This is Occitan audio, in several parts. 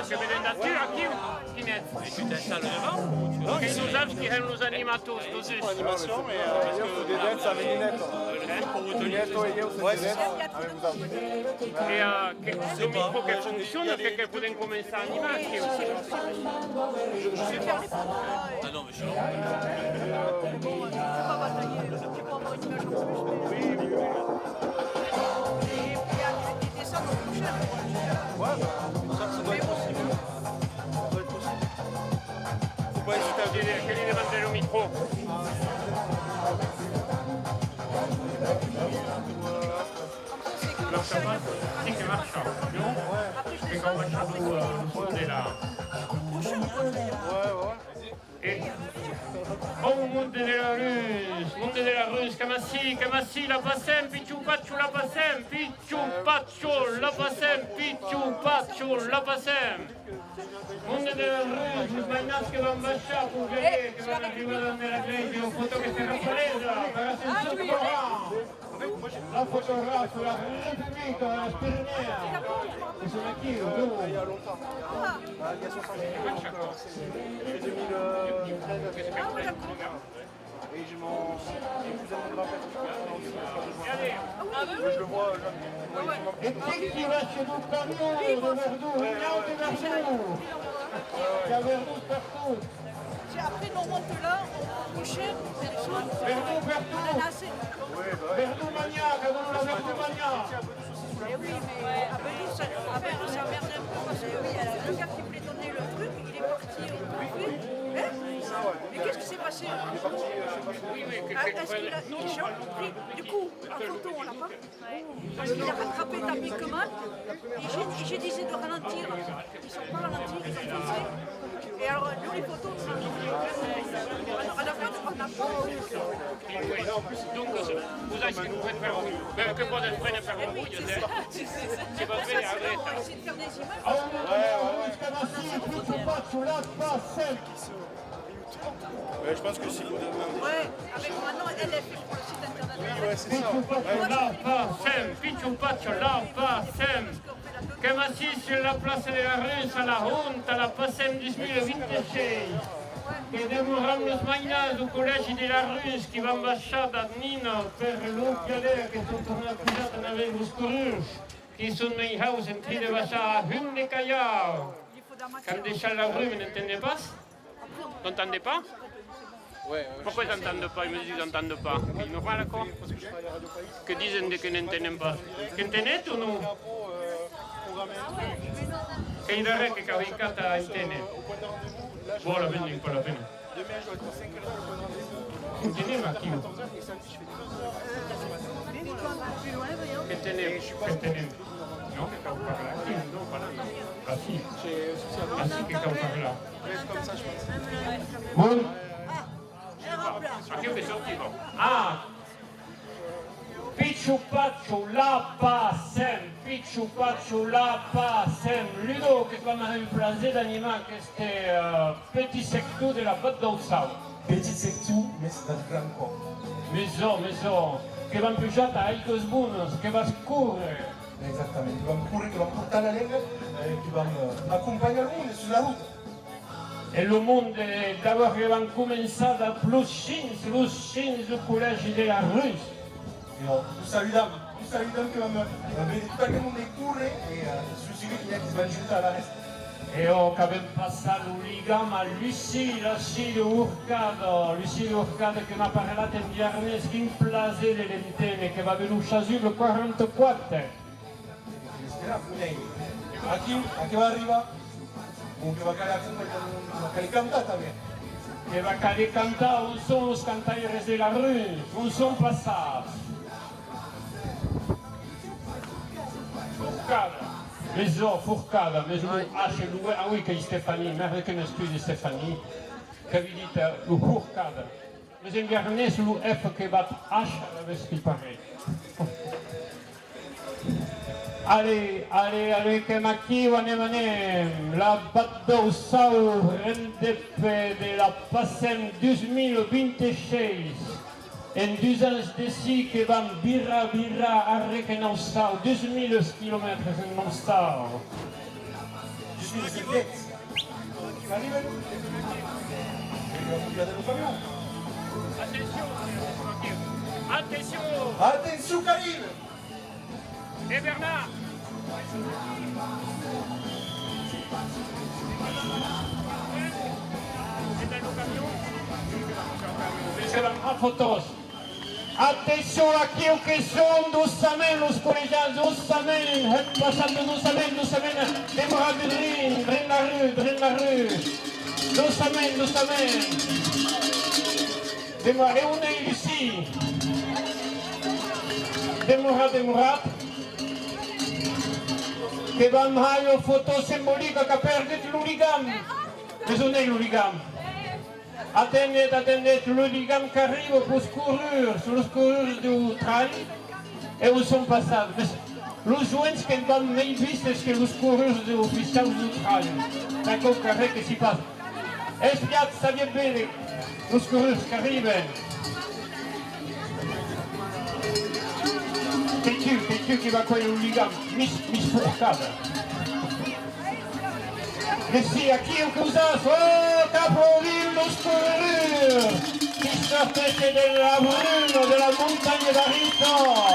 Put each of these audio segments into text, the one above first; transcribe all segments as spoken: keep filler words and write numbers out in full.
Que venen d'atur, aquiu? Quin ets? E tu t'es al davant o tu... Que nosauts qui hèm los animators, nosauts. Animacion, mais, euh, parce que... Des dettes, ça met des nettes. Hein? Pour retenir. Ouais, c'est ça. E, euh, que, lo micro que fonciona, que, que podem començar a animar, aquiu. Je, je sais pas. Ah non, mais je... Ouais, bah, ça, ça doit être possible. Ça doit être possible. Faut pas hésiter à... Quel est, quel est le micro? Marcha pas, sí que marcha, non? Que comença lo, lo monde de la... E, oh, monde de la Rus, monde de la Rus, qu'èm ací, qu'èm ací, la Passem, pichu pachu, la Passem, pichu pachu, la Passem, pichu pachu, la Passem. Monde de la Rus, los mainats que van baishar pour viager, que van arribar dans la glèisa, au photo que se rapalesa, per Ascension Torrent. La photographe de la République dans les Pyrénées. Ils sont acquis, nous. Il y a longtemps. Il y a soixante ans. C'est deux mille treize. Et je m'en... J'ai épousé mon grand-père. Mais je le vois jamais. Et qui qui va chez nous, camion de Verdun, Renault de Verdun. Il y a Verdun partout. Après, nous, on monte là, on, on enchaîne. Verdun partout. On en a assez. Verdun maniac, adoro la Verdun maniac. Eh oui, mais à Bedou, ça, à Bedou, ça emmerde un peu parce que le gars qui voulait donner le truc, il est parti au préfet. Hein? Mais qu'est-ce qui s'est passé? Ah, est-ce qu'il a, il a pris, du coup, en photo, on l'a pas. Parce qu'il a rattrapé ta pique mal. Et je, et je disais de ralentir. Ils sont pas ralentis, ils sont foncés. Et alors, nous, les photos, on a, alors, à la fin, on n'a pas... Donc, vous avez ce que vous faites faire, ben, que vous faites faire, vous, c'est ça, c'est ça. C'est pas fait, arrête. On va essayer de faire des images. Ouais, ouais, ouais. Ouais, je pense que si vous demandez... Ouais, avec Manon, elle, elle fait pour le site internet. Ouais, c'est ça. Ouais. La Passem, pichu pachu, la Passem. Qu'èm ací sus la plaça de la Rus a la honta, la Passem dos mil vint-e-sheis. Que demoram los mainats au collègi de la Rus qui van baishar dab Nina per lo pialet que son tornats pujats en aver los corruts, qui son mei hauts en trin de baishar a Hum de Calhau. Qu'an deishat la ruma, n'entendetz pas? T'entendais pas? Pourquoi ils entendent pas? Ils me disent qu'ils entendent pas. Ils me parlent, quoi. Que disen de que n'entenen pas? Qu'entenetz o non? Qu'ei darrèr que cau hicar tà enténer. Bon, la pena, pas la pena. Entenem aquiu. Qu'entenem, qu'entenem. Non, que cau parlar aquí, non, pas aquí. Ací. Ací que cau parlar. Bon. Aquiu que sortim, bon. Ah! Pichu pachu, la Passem, pichu pachu, la Passem. Ludo, que vam aver un plaser d'animar aqueste, euh, petit sector de la Vath d'Aussau. Petit sector, mes d'ath gran còp. Mes òc, mes òc, que vam pujar tà aigas bonas, que vas córrer. Exactament, que vam córrer, que vam portar la lenga, eh, que vam, eh, acompanhar lo monde sus la rota. E lo monde, d'abòrd que vam començar dab los shens, los shens deu collègi de la Rus. E òc, vos saludam, vos saludam que vam, eh, véder tot aqueth monde córrer e, eh, susseguir que n'i a qui's van juntar a la rèsta. E òc, qu'avem passat lo ligam a Lucile, ací de Horcada, Lucile Horcada que m'a parlat en biarnés, quin plaser de l'enténer, que va aver lo chasuble quaranta-quatre. Espera, Cunei. Aquí, aquí va arribar. Bon, que va caler acompanhar, va caler cantar tanben. Que va caler cantar, on son los cantaires de la Rus? On son passats? Forcada. Mes òc, Forcada, mes lo H, lo, ah oui, qu'ei Stéphanie, merde que m'excuse Stéphanie, qu'avi dit, eh, lo Forcada. Mes en biarnés lo F que bat H, alavetz qu'i pareish. Allez, allez, allez, qu'èm aquiu, anem, anem. La Vath d'Aussau, rendez-vous de la Passem dos mil vint-e-sheis. En dus ans d'ací que vam virar, virar, arré qu'en Aussau, dus mil quilomètres en Aussau. Atencion! Atencion, qu'arriba! E Bernard! Atencion, aquiu que son, doçament, los collegians, doçament, hèn passar doçament, doçament, demoratz drin, drin la rua, drin la rua, doçament, doçament. Demo-, e on ei Lucie? Demoratz, demoratz. Que vam har ua fotò simbolica qu'a perdut lo ligam. Mes on ei lo ligam? Atendetz, atendetz, lo ligam qu'arriba peus corrurs, los corrurs deu trail, e on son passats. Mes los joens que vam mei vistes que los corrurs deu oficiaus deu trail. Tà aquò qu'arré que s'i passa. Espiatz, sabietz véder, los corrurs qu'arriben. Qu'ei tu, qu'ei tu qui va cuélher lo ligam, mis, mis forcada. Lucie, aquiu que vos as, oh, qu'aplaudim los corrurs qui sortèshen de la bruma de la montanha d'Arintor.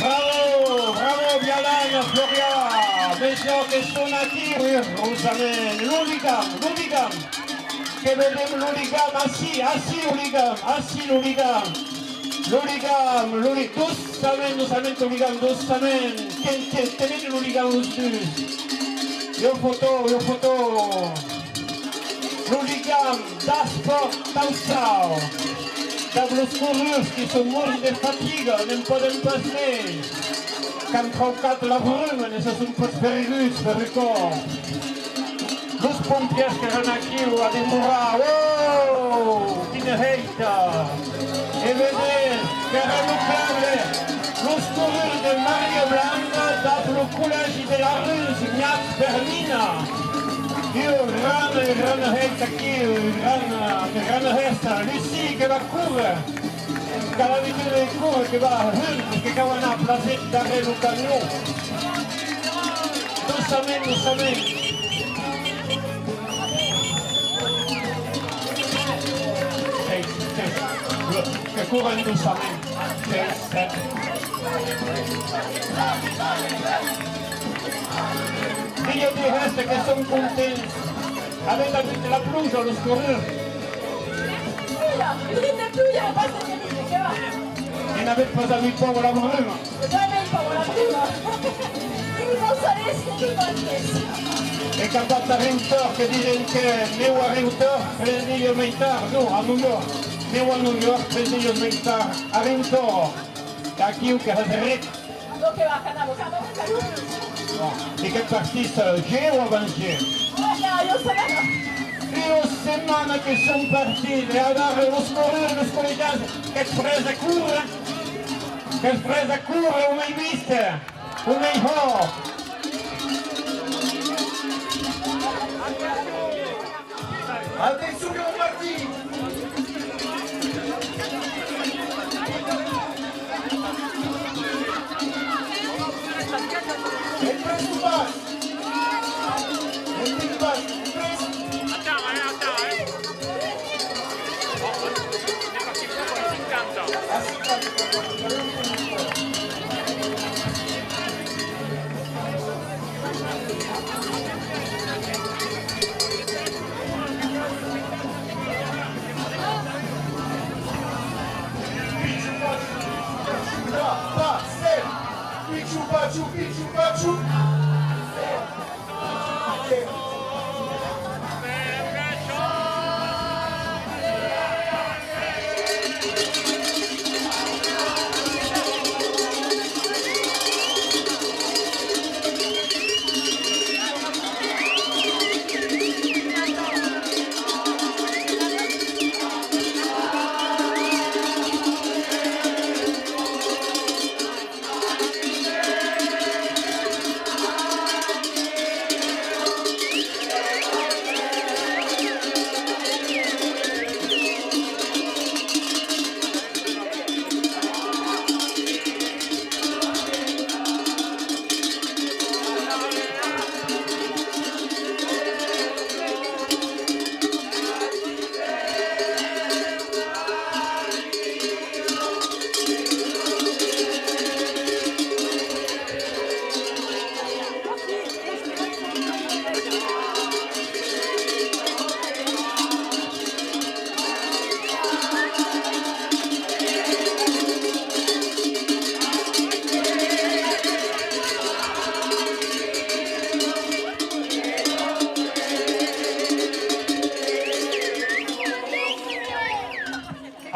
Bravo, bravo, Vialan, Florian, mes jo que son aquiu, urosament, lo ligam, lo ligam. Que vedem lo ligam, ací, ací lo ligam, ací lo ligam. Lo ligam, lo li-, doçament, doçament lo ligam, doçament. Que, que, tenetz lo ligam los dus. Ua fotò, ua fotò. Lo ligam d'Espòrt Taussau. Dab los corrurs qui son mòrts de fatiga, ne'n pòden pas mei. Qu'an traucat la bruma, ne se son pas perguts per aquò. Los pompièrs qu'èran aquiu a demorar. Oh! Quina hèita! E vedetz qu'èra lo cable, los corrurs de Maria Blanca dab lo collègi de la Rus, Miat Bernina. Ua grana, grana hèita aquiu, grana, grana hèsta. Lucie que va córrer. Qu'a l'abituda de córrer, que va hum, que cau anar plaser darrèr lo camion. Doçament, doçament. Ei, ei, que corren doçament. Ei, ei. Dilhèu de hèsta que son contents. Avètz avut la pluja, los corrurs? Pluja, un drin de pluja, pas de gerir, que va. E n'avètz pas avut paur a la bruma? Jamei paur a la bruma. Ni lo salés, ni lo mantes. E qu'a pas a Rintor que disen que neu a Rintor, tres dias mei tard, non, a New York. Neu a New York, tres dias mei tard, a Rintor. Qu'aquiu que has ret. Lo que va, canalo, canalo, canalo. Bon. E qu'ètz partits, euh, ièr o abans-ièr? Ua setmana. Ua setmana que son partits. E adara los corrurs, los collegians, qu'ètz prèst a córrer? Qu'ètz prèst a córrer, o mei viste, o mei hòrt? Atencion que vam partir! Ei prèst o pas? Ei prèst o pas? Ei prèst? Attends, hein, attends, hein. On est parti pour cinquante. À cinquante. Pichu pachu, pichu pachu.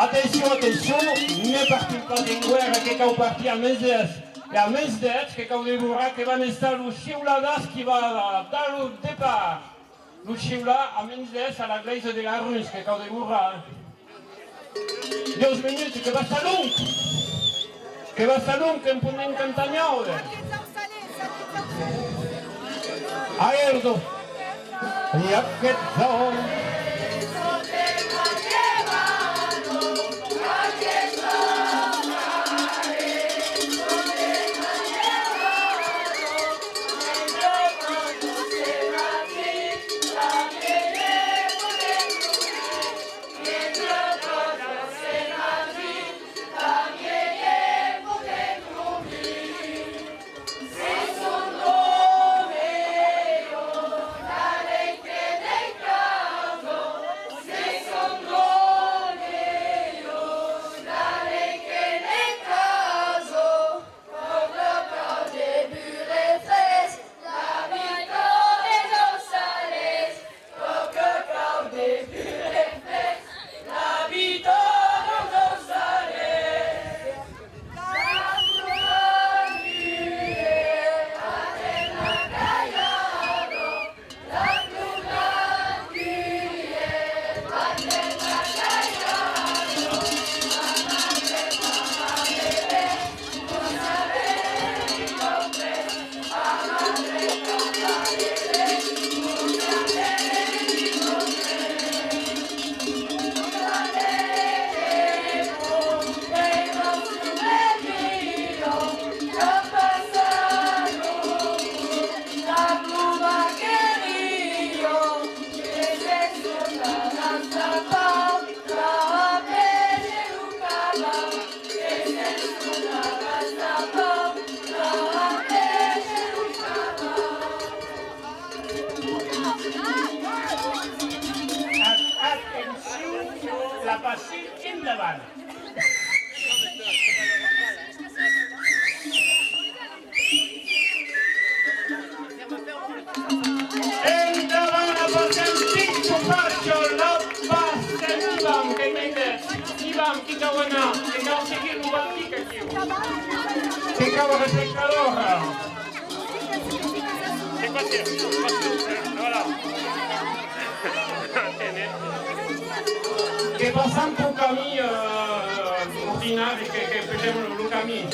Atencion, atencion, ne partim pas en guèrra, que cau partir a mens dètz. E a mens dètz, que cau demorar, que van estar los shiuladas qui va dar lo depart. Lo shiular a mens dètz a la glèisa de Laruns, que cau demorar, eh. Duas minutas, que va estar long! Que va estar long, que'n podèm cantar un aute! Aerdo! E aqueth jorn Atencion, la Passem endavant! Endavant, la Passem, Pichu Pachu, la Passem, Ivan, que mètes, Ivan, qui cau anar, que cau seguir lo baltic aquiu. Que cau respectar l'ora. Voilà. Que passam peu camin, euh, ordinari, que, que perdem lo, lo camin.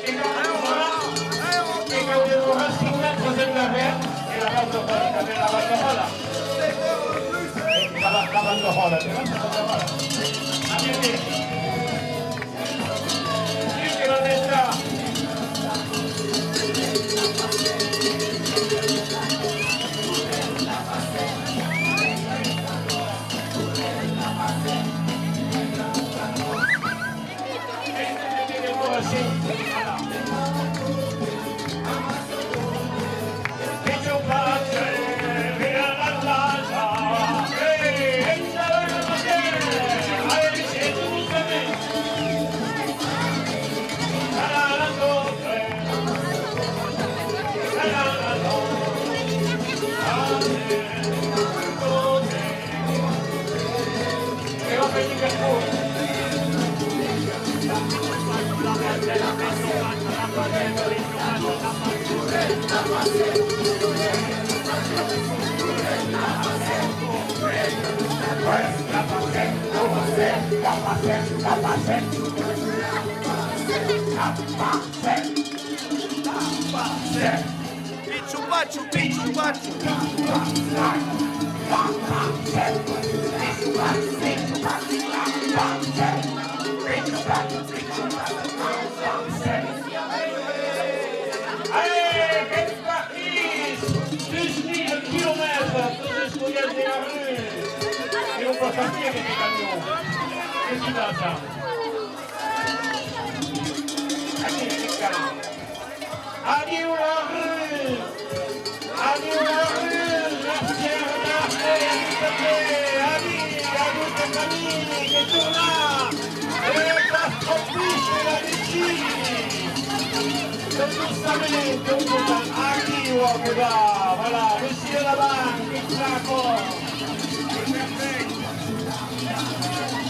Que cau demorar, que cau demorar cinc mètres endarrèr, e la banda, la banda, la banda. E la ba-, la banda, la banda. Anem. Pichu Pachu, Pichu Pachu. Allez, qu'ei partits! Dus mila quilomètres, tots es colhèrs de la rue! E non pas partir aqueste camion! Que se passa? Aquí, aquí, aquí. Adiu la rue! Adiu la rue! Mercés d'arrèr, adiu tanben! Adiu, adiu, ton camí, que torna! E pas tròp pus, la vecina! Tot justament, tot justament, aquí, ò, que va, voilà, vecina davant, que craco!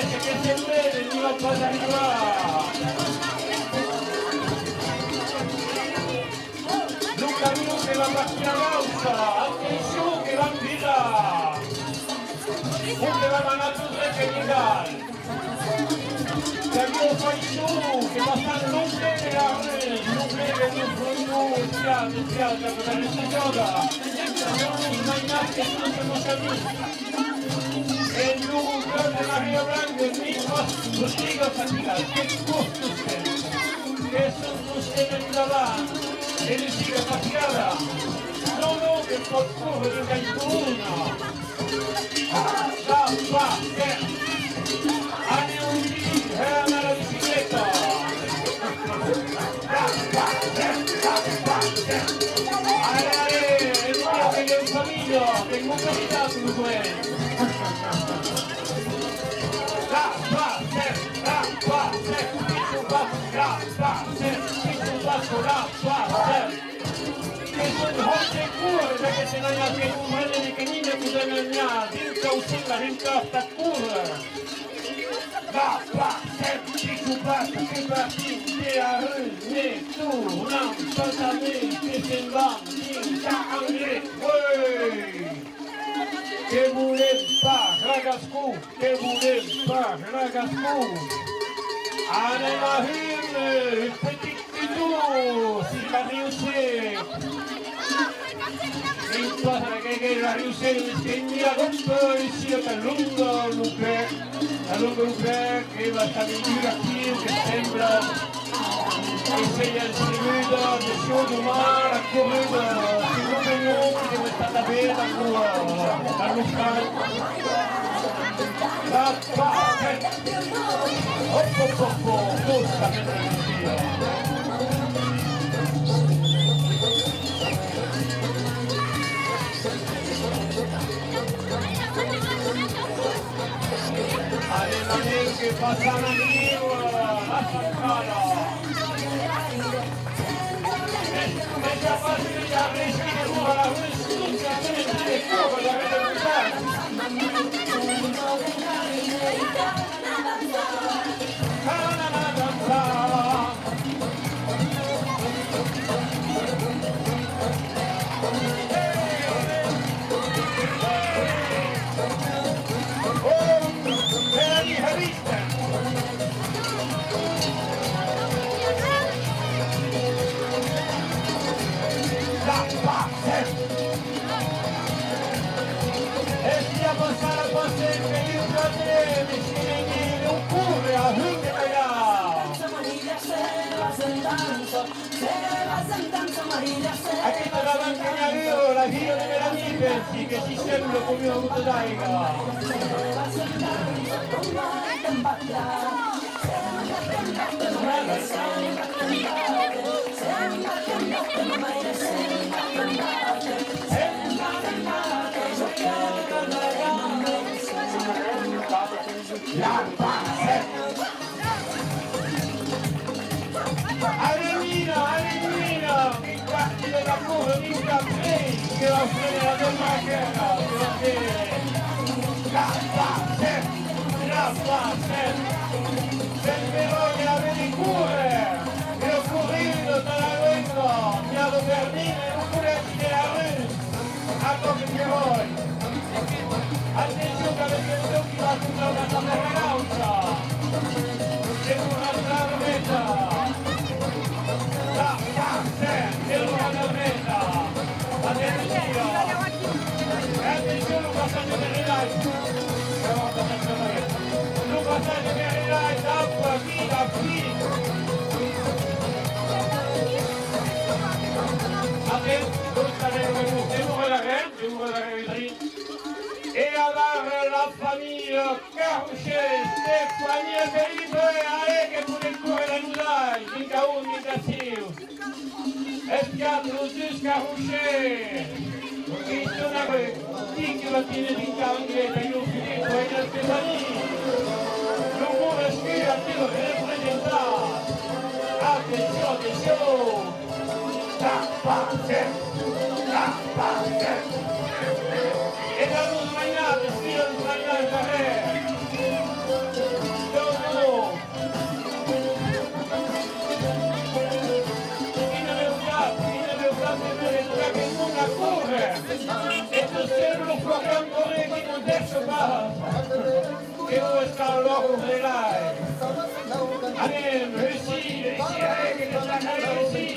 Parèisse que se lèvan, n'i va pas arribar. Lo camion que va partir a gaucha, atencion que van virar. O que van anar tot dret que legal. Camion faiçon que passa lo ple de la rue, lo ple de nos fronton, espiat, espiat, cap a la Sejada. Los mainats que son sus lo camin. E lo club de Maria Blanca, mi pas, los siga fatigat, que costos que, que son los que endavant, e los siga fatigada. Non, non, que pòt córrer de gaitona. La Passem! Anem un gir, eh, amb la bicicleta! La Passem! La Passem! Allez, allez, el dia que en familha, que en compagnia, tu lo coneixes. La Passem! La Passem! Pichu pas, la Passem! Pichu pas, la Passem! Que son hòrt en córrer, ja que se n'anatz que comprene que n'i a que vos anatz dins caucen la renta a córrer. La Passem, pichu pas, que partim de la rue, ne tornam pas amé, que se'n vam dins a Anglet. Uèi! Que volem pas, ragascon! Que volem pas, ragascon! Anem a hum, un petit tuto sus la riu Sec. Dins tota aquela riu Sec, que n'i a un peu ici, a Talonga lo Pè, Talonga lo Pè, que va estar milhor aquí, que sembla. Que siá escrivuda de sieu de mar, corruda, si non veniam, que deu estar tanben dab lo, dab lo Franc. La Passem! Hop, hop, hop, hop, tot la meteorologia. Anem, anem, que passam a Niu, a Santana. Mès ja pas que ja risqui de mor a la rue, tot se sent de còp, la rue de Brutal. Carnaval dançar. Aquí davant que n'i a ua, la hilha de Melanie, pensi que s'i sembla com ua gota d'aiga. La Passem! Anemina, anemina! Quin partit de la cura, quin caprici, que va frenar la demarquera, que va fer la Passem, la Passem! Del Peròi a la Bedicourt, e lo corrido de la luenga, n'i a lo Bernin e lo collègi de la rue. Atau que te voi! Atencion qu'avèm quauqu'un qui va contra la camèra nauta! Que lo ratra la meta! La Passem! Que lo ratra la meta! Atencion! Atencion, lo passatge de relais! Lo passatge de relais! Lo passatge de relais, dab aquí, dab aquí! Atencion, lo passatge de relais! Demora darrèr, demora darrèr, Rodrigue. E alara la familha Carrochet, Stéphanie e Felipe, allez, que podem córrer dab nosauts, dinc a un, dinc a siu. Espiatz los dus Carrochet, que son a reu, qui que va tínher dinc a Anglais, per lo Filipo e la Stéphanie. Lo Morescu a de representar. Atencion, atencion! La Passem! La Passem! E dab los mainats, espiatz los mainats darrèr! Tot lo monde! Quina beutat, quina beutat de veire tot aquel monde a córrer! E tot segur lo Florian Borré qui nos dèisha pas! Que vos escau lòc un relais. Anem, Lucie, Lucie, allez, que te sacas, Lucie.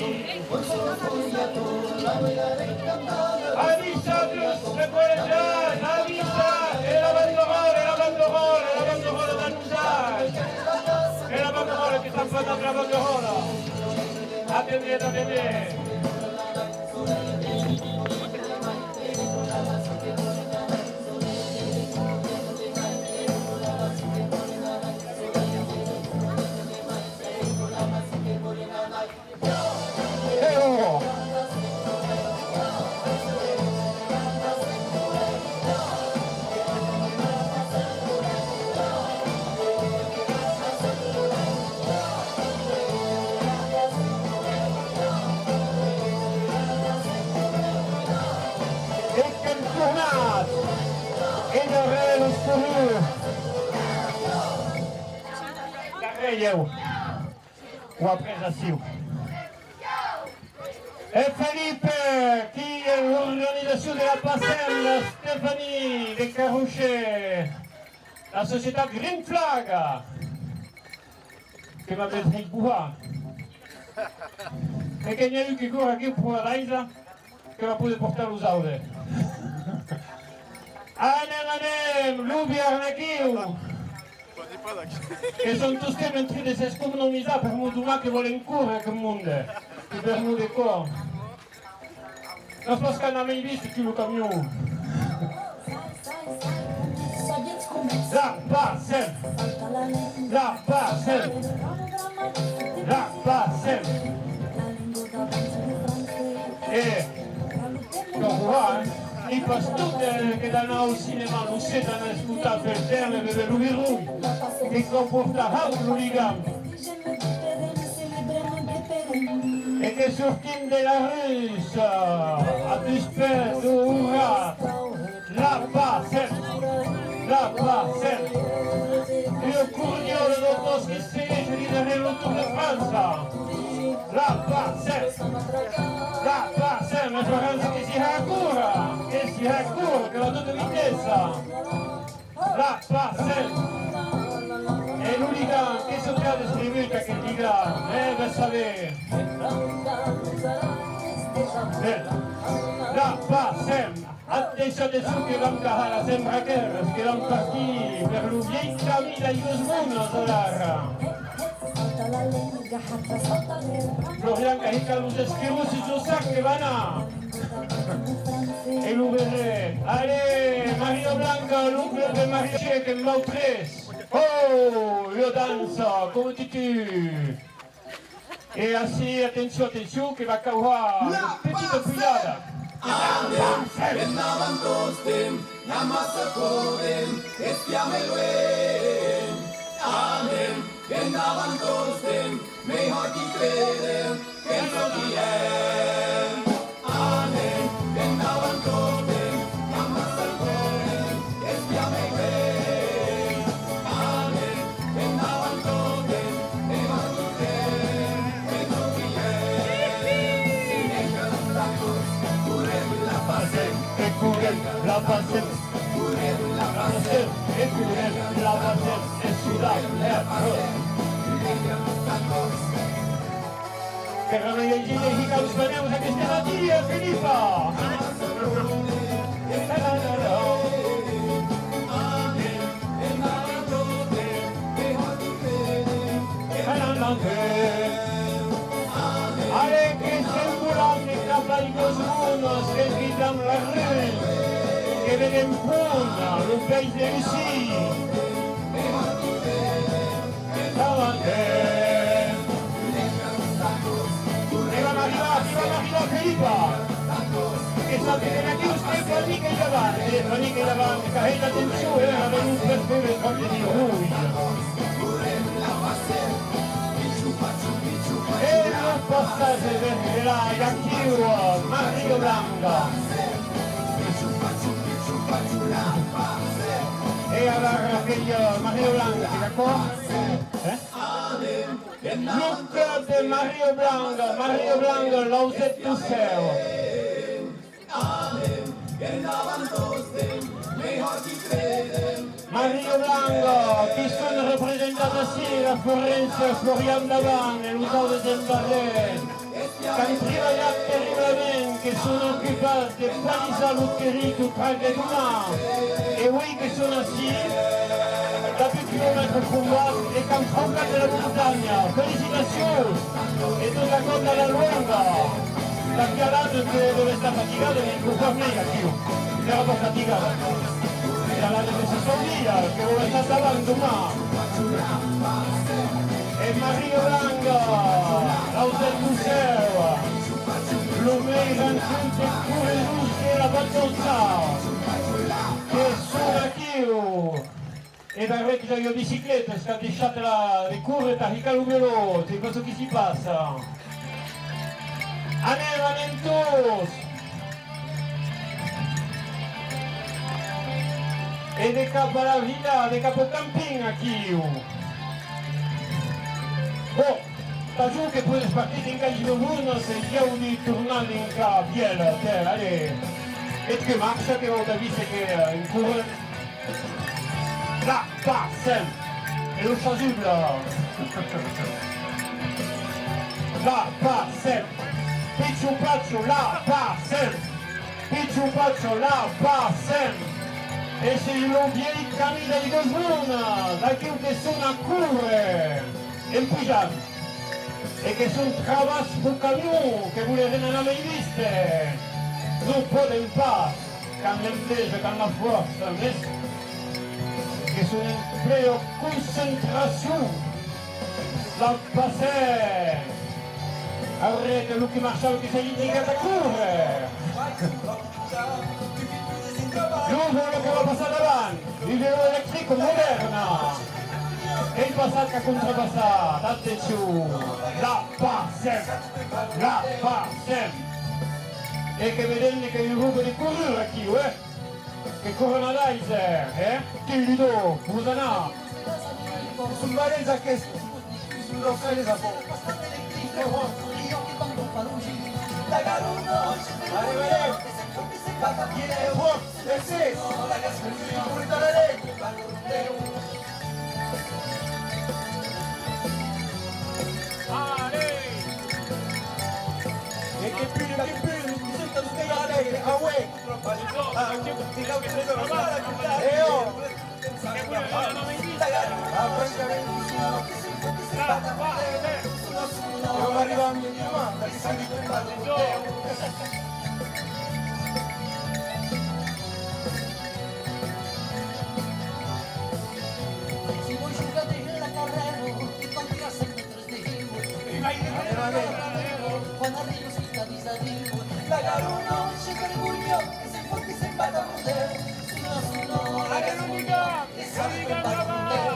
Avisatz los recolejats, avisatz, e la banderòla, e la banderòla, e la banderòla dab nosauts. E la banderòla, que s'an passat la banderòla. Atenetz, atenetz. E qu'èm tornats! E darrèr los corrurs! Darrèr ieu! O après aciu! E Felipe, qui es l'organizacion de la Passem, la Stéphanie de Carrochet, la societat Green Flag, que m'a fait rigolar. E que n'i a un qui cor aquí pro la daisa, que va poder portar los audes. Anem, anem, lo Biarn aquiu! Que son tostemps en trin de s'economizar per mos donar que vòlen córrer aquel monde, que per mos de còr. N'as pas qu'an mai vist que lo camion. La Passem! La Passem! La Passem! E, que ho va, eh? N'i a pas tot, eh, que d'anar au cinèma, lo ser d'anar escotar per tèrra e bever lo virolh. Que cau portar haut lo ligam. E que sortim de la russa, a dus pès deu horat. La Passem! La Passem! Ua cornhòla deu bòsc que segueish darrèr lo Tour de França! La Passem! La Passem! Es la França que s'i ha a córrer! Que s'i ha a córrer, que va tota vitessa! La Passem! E lo ligam, que se qu'a distribuït aquel ligam, eh, ben saber! Ben, la Passem! Atencion, atencion, que vam cahar las embraquèras, que vam partir per lo vielh camin d'Aigas Monas, alara. Florian qu'a hicat los esquirosses deu sac que va anar. E lo berret. Allez, Mario Blanca, l'oncle de Mario Chic, en vau tres. Oh, ua dança, coma tu tu. E ací, atencion, atencion, que va cauhar una petita pujada. Anem, endavant tostemp, la massa correm, espiam e luem. Anem, endavant tostemp, melhor qui credem, que ens ho diem. Anem, endavant tostemp, amassa el corrent, espiam e luem. Anem, endavant tostemp, endavant tostemp, que ens ho diem. Dimecres a dos, correm la Passem. E correm la Passem. Correm la Passem. E correm la Passem. E sudam e arròs. Dimecres a dos. Qu'èra la llegenda de Hikaru Saneus aquesta matina, Filipa! Allez, que s'envolam cap als dos munts, que cridam la rue, que vedem Pont, lo país de Lucie. Davant. E vam arribar, aquí vam arribar, Felipa. Que salta de natiu, que fa mica i davant, eh, fa mica i davant, que hèi l'atencion, eh, avèm un perfil de tròp de rouge. E lo passatge de la Gaquiu, Mario Blanca. E ara aquel, eh, Mario Blanca, t'es d'acòrd? Eh? Lo club de Mario Blanca, Mario Blanca, l'auset Tossèu. Mario Blanca, qui son representats ací, la Florence, Florian Davan e los autres en darrèr. Qu'an tribalhat terriblament, que son ocupats de palisar lo terric, lo trac de donar. E uei que son ací, dab un quilomètre combat, e qu'an traucat de la montanha. Felicitacions! E tot aquò tà la luenga. L'aviá l'an que deu estar fatigada, mès lo fa mei aquiu. N'èra pas fatigada. Era l'an que se saudia, que vòl estar davant donar. E Mario Blanca, l'autet Tossèu, lo mei rancut de corredors de la Vacança, que son aquiu. E darrèr que i a ua bicicleta, es qu'a deishat la, de córrer tà hicar lo velò, sei pas çò qui s'i passa. Anem, anem tots! E de cap a la vila, de cap au camping, aquiu. Bon, tà jo que pòdes partir dinc a Givaunas e ieu li tornar dinc a Vièlha, tè, allez. Eth que marcha, que vau tà víser que, eh, en corrent. La Passem! E lo chasuble! La Passem! Pichu pachu, la Passem! Pichu pachu, la Passem! E sei lo vielh camin dei dos mondes, d'aquiu que son a córrer en pujant. E que son travats pro camion, que volerén anar mei viste. Non pòden pas, qu'an l'enveja, qu'an la fòrça, mès que son en plea concentracion. La Passem! Arrête lo qui marchava, que s'ei indicat a córrer! Lo vòla que va passar davant, un vòla electric modèrne. Qu'ei passat qu'a contrapassat, atencion, la Passem, la Passem. E que vedem qu'ei un grop de corrur aquiu, eh? Que corren a daise, eh? Quin Ludo, vos anar. Son valents aquests. Son locals, a fons. Allez, allez. Hop, ese. Allez. E que pule, que pule, que pule, ah ouais. E oh. Si vòs jogar dins la carrèra, que cal tirar cinc mètres de hiu. E mai de... Quan arribas qui t'avisa, diu: la garona, se vergonha, que se'n fot, que se'n va a Bordèu. Sona, sona, la garona, que se n'en va a Bordèu.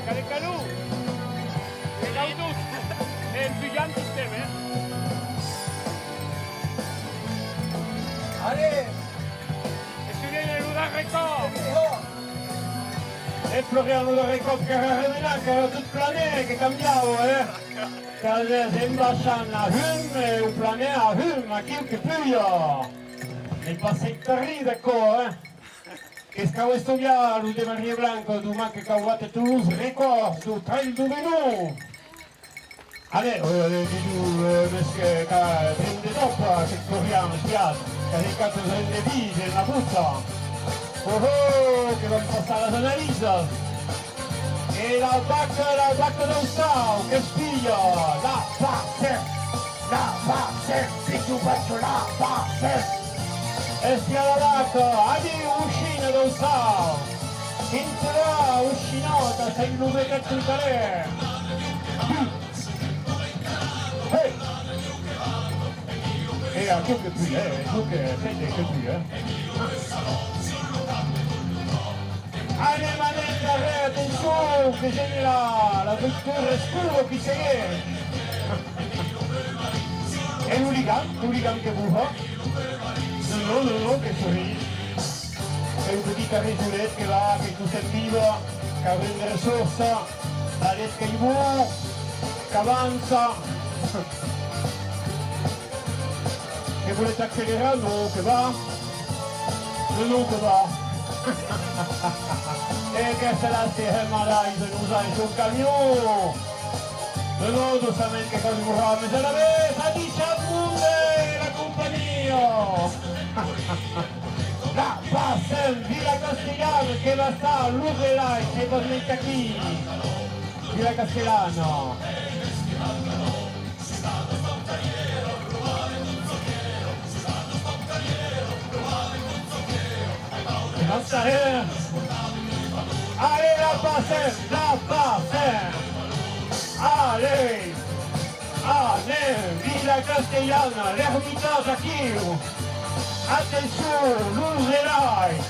Calé calor! E cau tot! E pujam tostemps, eh! Allez! E se vien lo darrèr còp! E Florian, lo darrèr còp qu'èra remenat, qu'èra tot planer, que cambiava, eh! Qu'anètz en baishant a hum, e o planer a hum, aquiu que puja! N'ei pas sectari d'aquò, eh! Que's cau estudiar, los de Maria Blanca, doma que cau batre tots los recòrds deu Trail deu Menon. Allez, euh, dis donc, euh, mes que, qu'a drin de dòp, aqueth Florian, espiatz, qu'a hicat drin de vin en la bocha. Oh, oh, que van passar las analisas. E la vaca, la vaca d'Aussau, qu'espia, la Passem, la Passem, pichu pacho, la Passem. Espia la vaca, adiu, Ushina d'Aussau. Quin te va, Ushinòta, sèm lo bequet del carrèr. Hey! E aquiu que pui, eh, aquiu que, sente, que pui, eh. Anem, anem, darrèr, atencion, que geni la, la veitura escura qui segueish. E lo ligam, lo ligam que bufa. Non, non, non, non, que sorís. E lo petit carrisolet que va, que tot se'n viva, qu'a drin de ressorsa, la lèt qu'ei bon, qu'avança. Que voletz accelerar? Non, que va. Non, non, que va. E qu'es la se hèm a l'aiga, nos a un camion. Non, non, doçament que cau demorar, mes alavetz, adishatz monde, la companhia. La Passem, Vila Castellana, que va estar lo relais, se vos meti aquí. Vila Castellana. Allez, la Passem, la Passem. Allez. Anem, Vila Castellana, l'Ermitage aquiu. Atencion, lo relais.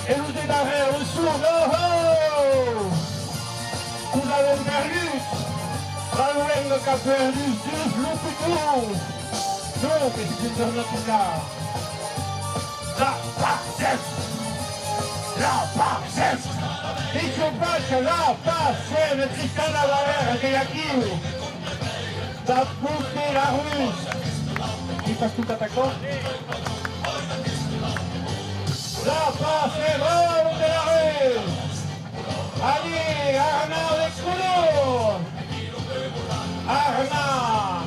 E los de darrèr, lo surt, oh, oh! Nos avèm perdut! La luenga qu'a perdut dus locutors! Non, que se sent tornat ficar! La Passem! La Passem! Pichu pacho, la Passem! E Tristan Lavalère qu'ei aquiu! Dab lo de la Rus. Qui pas tocat aquò? La Passem, oh, lo de la Rus. Allez, Arnaud de Coulon. Arnaud.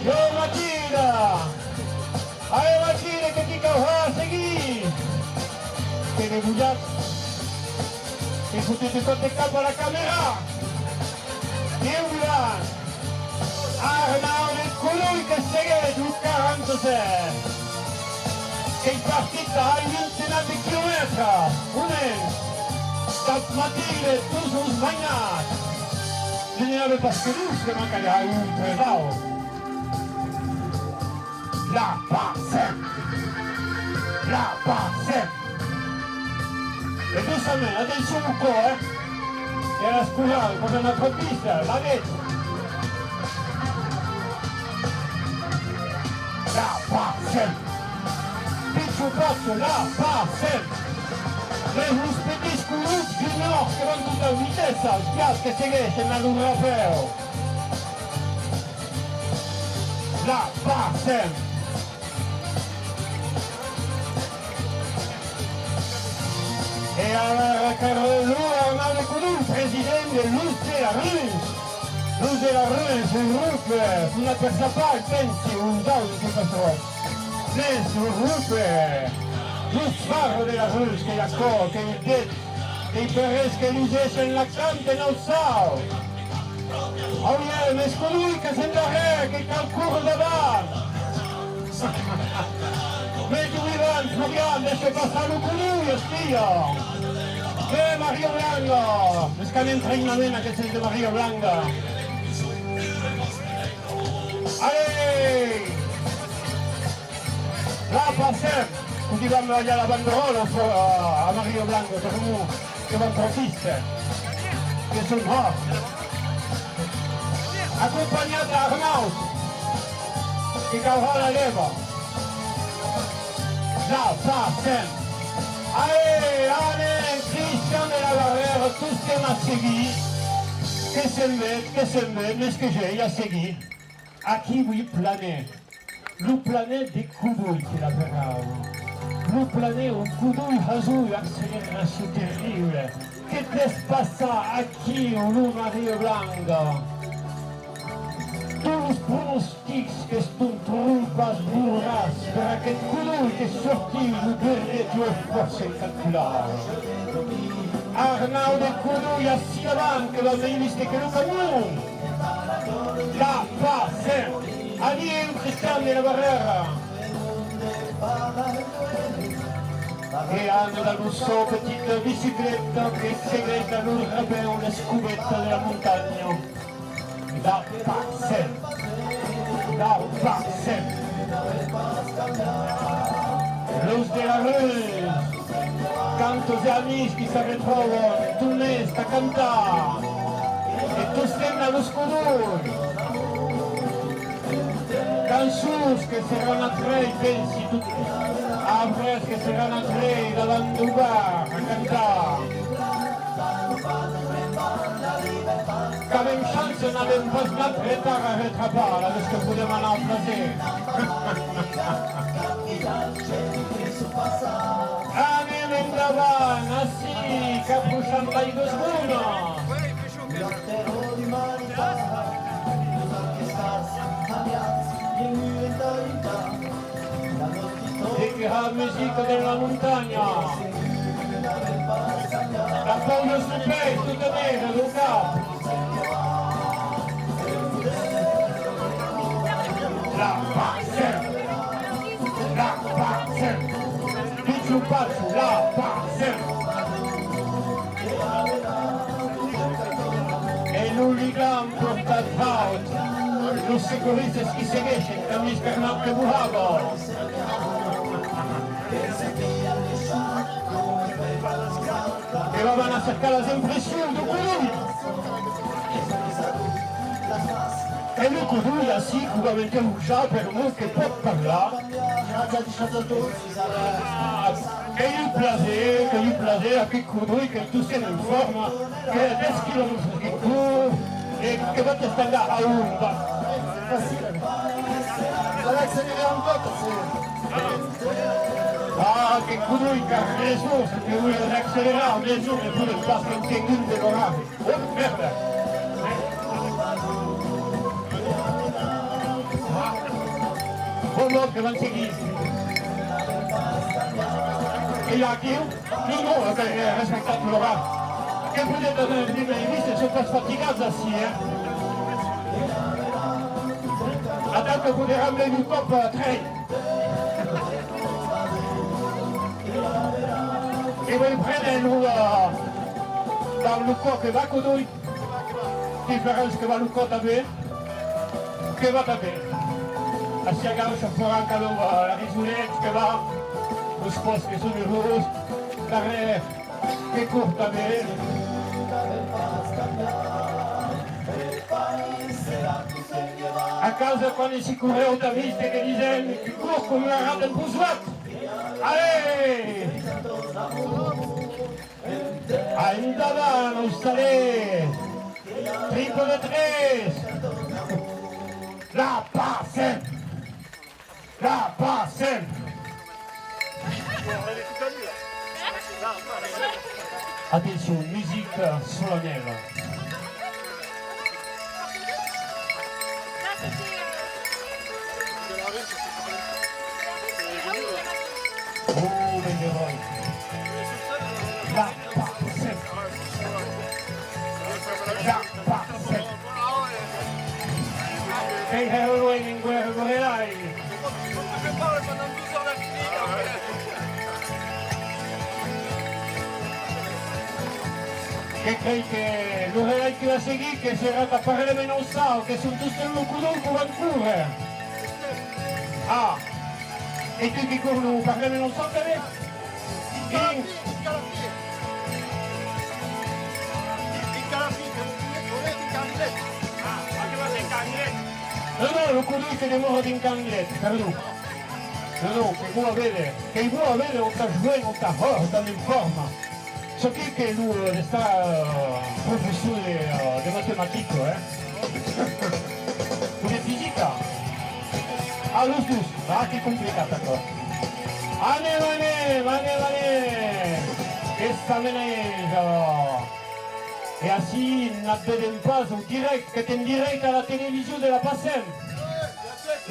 Yo, Matilda. Allez, Matilde, que t'i cau har seguir! Que degolhat! Que fotut un còp de cap a la camèra! Diu Milan! Arnaud de Coloi que segueish lo quaranta-sèt! Qu'ei partit a un vintenat de quilomètres, o mens! Dab Matilde, tots los mainats! Ne n'avè pas que dus, que mancariá un tresau! La Passem! La Passem! E doçament, atencion au còr, eh! E a l'escolar, quand même, a tròp viste, la net! La Passem! Pichu pacho, la Passem! Mes los petits colots juniors que van tota vitessa, espiatz que segueishen a lo rapèu! La Passem! E alara qu'èra lo Arnaud de Codoui, president de Los de la Rus. Los de la Rus, un grop, eh, fondat per Zappa, pensi, un d'aute que passarà. Mès un grop, eh, los farros de la Rus, qu'ei aquò, qu'ei eth det, qu'ei per res que los èsses la canten au sau. Auriel, mès Codoui qu'es endarrèr, que cal córrer davant. Mès tu vivant, Florian, dèisha passar lo Codoui, ostia! Mès Mario Blanca! Mès qu'an entraïnament aquestes de Mario Blanca! Allez! La Passem! Cosí vam balhar la banderòla a, a Mario Blanco, que son, que van trapiste, que son, ah! Acompanhat d'Arnaud, que caurà la lèva. La Passem! Allez, anem, Christian de la Barrera, tostemps a seguir. Que se'n vet, que se'n vet, mès que j'èi a seguir. Aquí, oui, planer. Lo planer de Codoui, que l'aperau. Lo planer on Codoui hasó ua acceleracion terribla. Que t'es passat aquiu, lo Mario Blanca? Tots los pronostics qu'estón trompats borrats per aqueth Codoui que sortiu lo berret ua fòrça encalculara. Arnaud de Codoui ací davant que va mei viste que lo camion. La Passem! Adiu, Christian de la Barrera! E anda dab lo sò petita bicicleta que segueish dab lo rapèu l'escobeta de la montanha. La Passem! La Passem! Los de la Rus! Cantos e amics qui s'arretròban, tornètz a cantar! E tostemps a los Codoui! Cançons que seràn a trei, pensi, tot après que seràn a trei davant deu bar a cantar. Qu'avem chança, n'avem pas nat retard a retrapar, alavetz que podem anar a plaser. Anem endavant, ací, qu'aprocham d'Aigües Bonas. E que ha musica de la montanha. La pausa se perd tota nera del cap. La Passem! La Passem! Pichu pachu, la Passem! E lo ligam portat haut, los secoristas qui segueishen, qu'an vist qu'Arnaud que bohava. Que vam anar cercar las impressions deu Codoui. E lo Codoui ací, que vam interrojar per mor que pòt parlar. Qu'ei un plaser, qu'ei un plaser, aqueth Codoui, qu'ei tostemps en forma, que hè dètz quilomètres que cor, e que va t'estangar a on va. Facile. Cal accelerar un còp, ací. Ah, aqueth Codoui qu'a rason, se que vòl accelerar, mès non, ne podem pas, qu'èm tenguts de l'orage. Oh, mèrda! Bon, bon, que van seguir. E i a aquiu? Non, non, eh, respectatz l'orage. Que podetz anar en primièr vist, son pas fatigats ací, eh? Atau que poderam veire un còp, eh, trei. E voi prene lo, eh, dab lo cò que va, Codoui. Diferents que va lo cò tanben. Que va tanben. Ací a gaucha, fòra, qu'avem, eh, la Risolèt que va. Los pòts que son urós. Darrèr que cor tanben. A casa, quan i si correu, t'as vist que disen que cor com un rat emposoat. Allez! Endavant, Ostalèr! Triple de tres! La Passem! La Passem! Atencion, musica solenèla. Oh, mes eròis! La Passem! La Passem! Qu'ei hèra luenh en Guèrra Borelai! Que crei que lo relai que va seguir, que serà tà Parlem en Aussau, que son tostemps lo codon que van córrer. Ah! E tu qui cors lo Parlem en Aussau tanben? Quin? Non, non, lo codon que demòra dins Canguilhèt, perdon. Non, non, qu'ei bon a véder, qu'ei bon a véder, on tà joen, on tà hòrt, on tà en forma. Çò qui que lo, eh, d'estar, eh, professor de, eh, de matematica, eh? O de fisica? Ah, los dus. Ah, qu'ei complicat, aquò. Anem, anem, anem, anem! Qu'està meneja! E ací n'at vedem pas au dirècte, qu'èm en dirècte a la television de la Passem.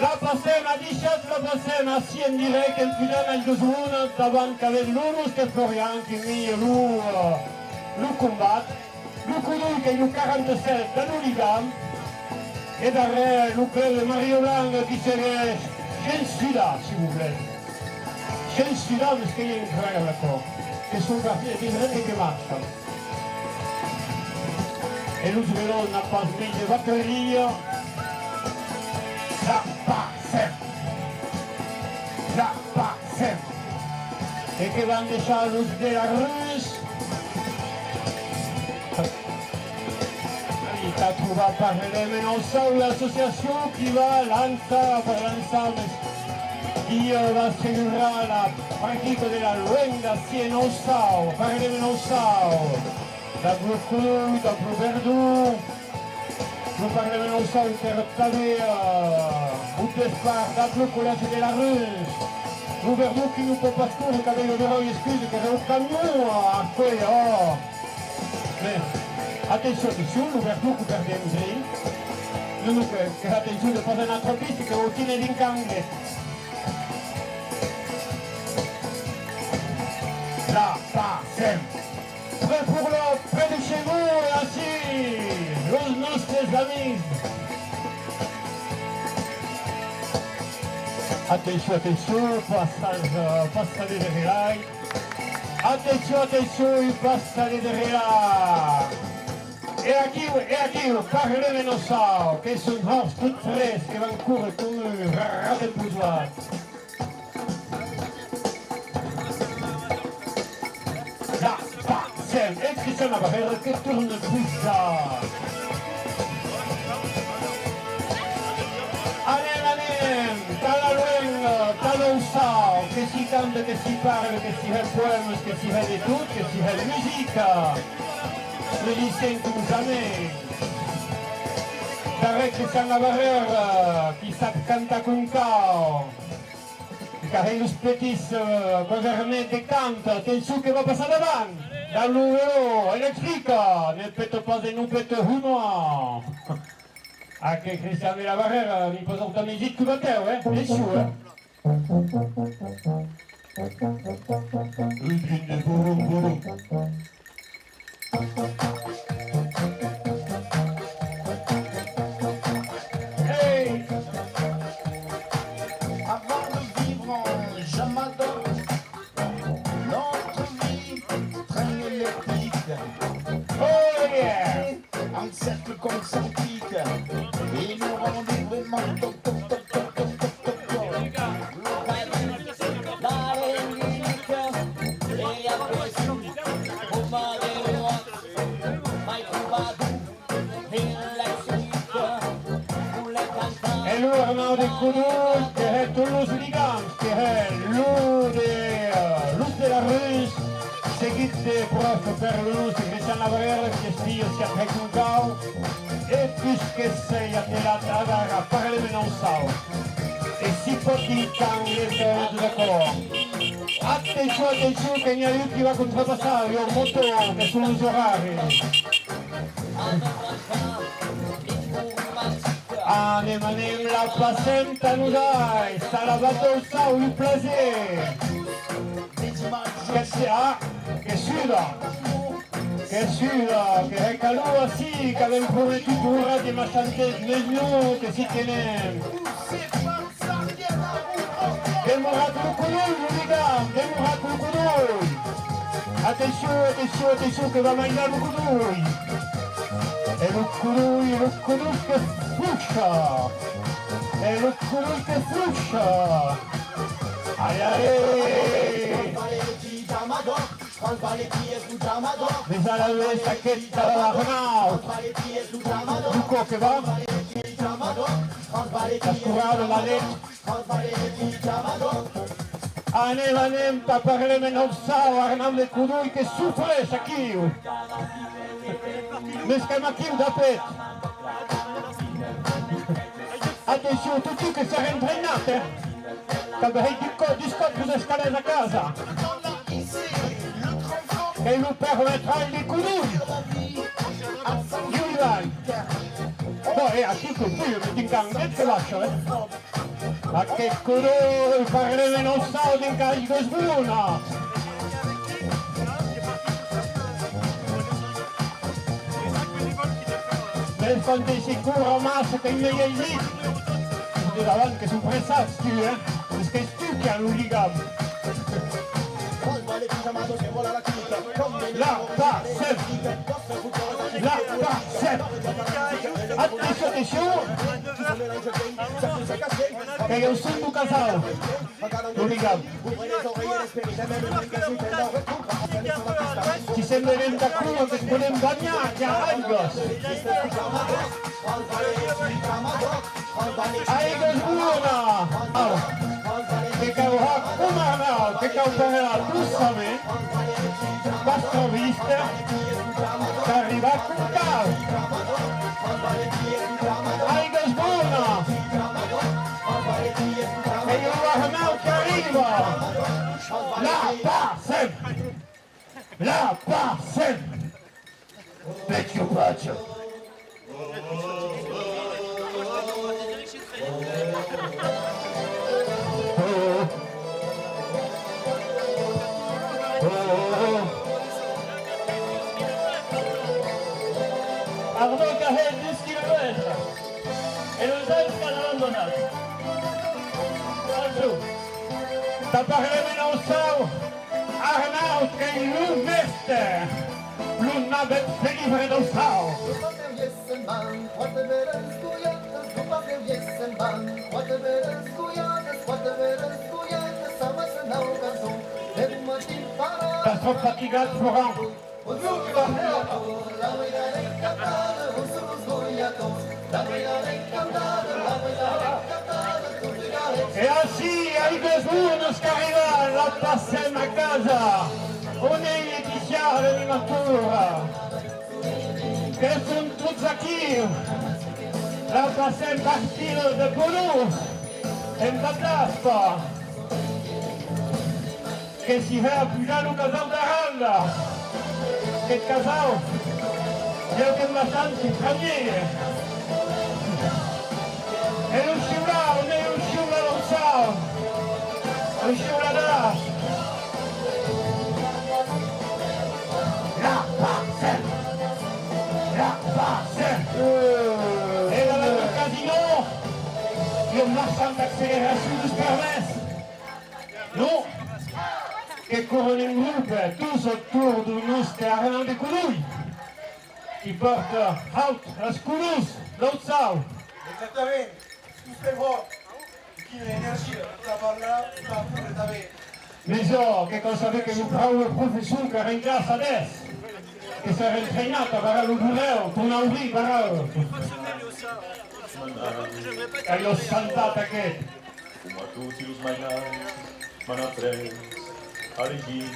La Passem, adishatz la Passem, ací en dirècte, en Fudan, a Ilhas Monas, davant qu'avem lo nòste Florian qui mia lo, eh, lo combat, lo codon qu'ei lo quaranta-sèt dab lo ligam, e darrèr lo club de Mario Blanc qui segueish shens sudar, si vous plaît. Shens sudar, mes qu'ei incredible aquò, que son partits de tindre que marchan. E los velòs n'a pas mei de bateria. La Passem! La Passem! E que van deishar los de la Rus. Tà trobar Parlem en Aussau, l'associacion qui va lançar, pas lançar, mes qui, eh, va segurar la practica de la luenga ací en Aussau, Parlem en Aussau. Dab lo codon, dab lo verdon. Lo Parlem en Aussau qu'èra tanben, eh, au despart dab lo collègi de la Rus. Lo verdon qui non pòt pas córrer, qu'avem lo beròi, excuse, qu'èra au camion, eh, aquò, oh. Mes, atencion, atencion, lo verdon que perdem drin. Non, non, que, que atencion de pas anar tròp viste, que vau tínher drin Canguilhèt. La Passem! Près pour l'autre, près de chez vous, et ainsi, los nòstes amics. Atencion, atencion, passatge, passatge de relai. Atencion, atencion, un passatge de relai. E aquiu, e aquiu, Parlem en Aussau, que son hòrts tots tres, que van córrer com un rat emposoat. La Passem! E Christian Labarrère que torna pujar. Anem, anem! Tà la luenga, tà l'Aussau, que s'i canta, que s'i parla, que s'i hè poèmas, que s'i hè de tot, que s'i hè musica. Musicien com jamei. Darrèr Christian Labarrère, qui sap cantar com cau. Qu'avem los petits, eh, quadernets de cant, atencion que va passar davant, dab lo velò electric, ne peta pas e non peta huma. Aqueth Christian de Labarrère, eh, li pòt autar mei dit que batèu, eh? Atencion, eh? Un drin de borom, borom. Hey! Avant de vivre en Jamada, notre vie traîne les pics. Oh yeah! En cercle concentrique, et nous rendait vraiment top, top, top. E lo Arnaud de Codon, que hè tots los ligams, que hè lo de, eh, los de la Rus, seguit de pròf per lo nòste Christian Labarrère, qui espia si ac hè com cau, e pus que s'ei atelat adara Parlem en Aussau. E si pòt dinc, qu'es tot aquò. Atencion, atencion, que n'i a un qui va contrapassar, ua mòto, que son los oraris. Anem, anem, la Passem tà nosauts, tà la Val d'Aussau, un plaser. Que se, ah, que suda. Que suda, que hè calor ací, qu'avem prometut un horatge, mas tanben, mes non, que s'i tenem. Demoratz lo codolh, lo ligam, demoratz lo codolh. Atencion, atencion, atencion, que va mainar lo codolh. E lo codolh, lo codolh que flucha. E lo codolh que flucha. Ai, ai. Mes alavetz, aqueth, tà l'Arnaut. Lo còp que va. Las corradas, la net. Anem, anem, tà Parlem en Aussau, Arnaut de Codolh que sofrís aquiu. Mes qu'èm aquiu, dab eth. Atencion, totun que s'èra entrainat, eh! Qu'avetz dus còps, dus còps vos escalètz a casa. Qu'ei lo permetralh de Codolh. Bon, e aquí que pui, me tinc anguet que baisha, eh! Aqueth Codolh, Parlem en Aussau, dinc Aigües Bonas. Mes quan te s'i cor amassa, qu'ei mei aisit. De davant que son pressats, tu, eh? Es qu'es tu qui as lo ligam. La Passem! La Passem! Atencion, atencion! Qu'ei au son deu casau! Lo ligam. Si se'n venem tà cua, que's podem banhar, qu'i a aigas. Aigües Bonas! Que cau har coma Arnaut, que cau parlar doçament, pas tròp viste, qu'arriba com cau. Aigües Bonas! Ei lo Arnaut qu'arriba! La Passem! La Passem! Pecho pacho! Arnaut qu'a hèt dus quilomètres. E los auts qu'an abandonat. Atençon! Tà Parlem en Aussau, Arnaut qu'ei lo mèste, lo navèth felibre d'Aussau. Estàs tròp fatigat, Florent? E ací, Aigües Bonas qu'arriba, la Passem a casa. On ei Letizia, l'animatora? Que son tots aquí. La Passem partida de Bono en Bataspa. Que s'i hè a pujar lo casau d'Aranda. Queth casau, ieu que'm baixan s'i pramière. E lo shiular, on ei lo shiular d'Aussau? Lo shiular d'As. La Passem! La Passem! E la del casino, i a un marchand d'acceleracion deus permès. Non! Que corren en grope, tots autorn deu nòste Arnaut de Codolh, qui pòrta haut las colors d'Aussau. Exactament, tots per hòrt. Quina energia, tà parlar, tà córrer tanben. Mes jo, que cau saber que lo praube professor qu'arrenca a dètz, que s'èra entrainat a barrar lo burèu, tornar obrir, barrar. Qu'ei lo santat aqueth. Coma toti los mainats, m'an aprés a legir,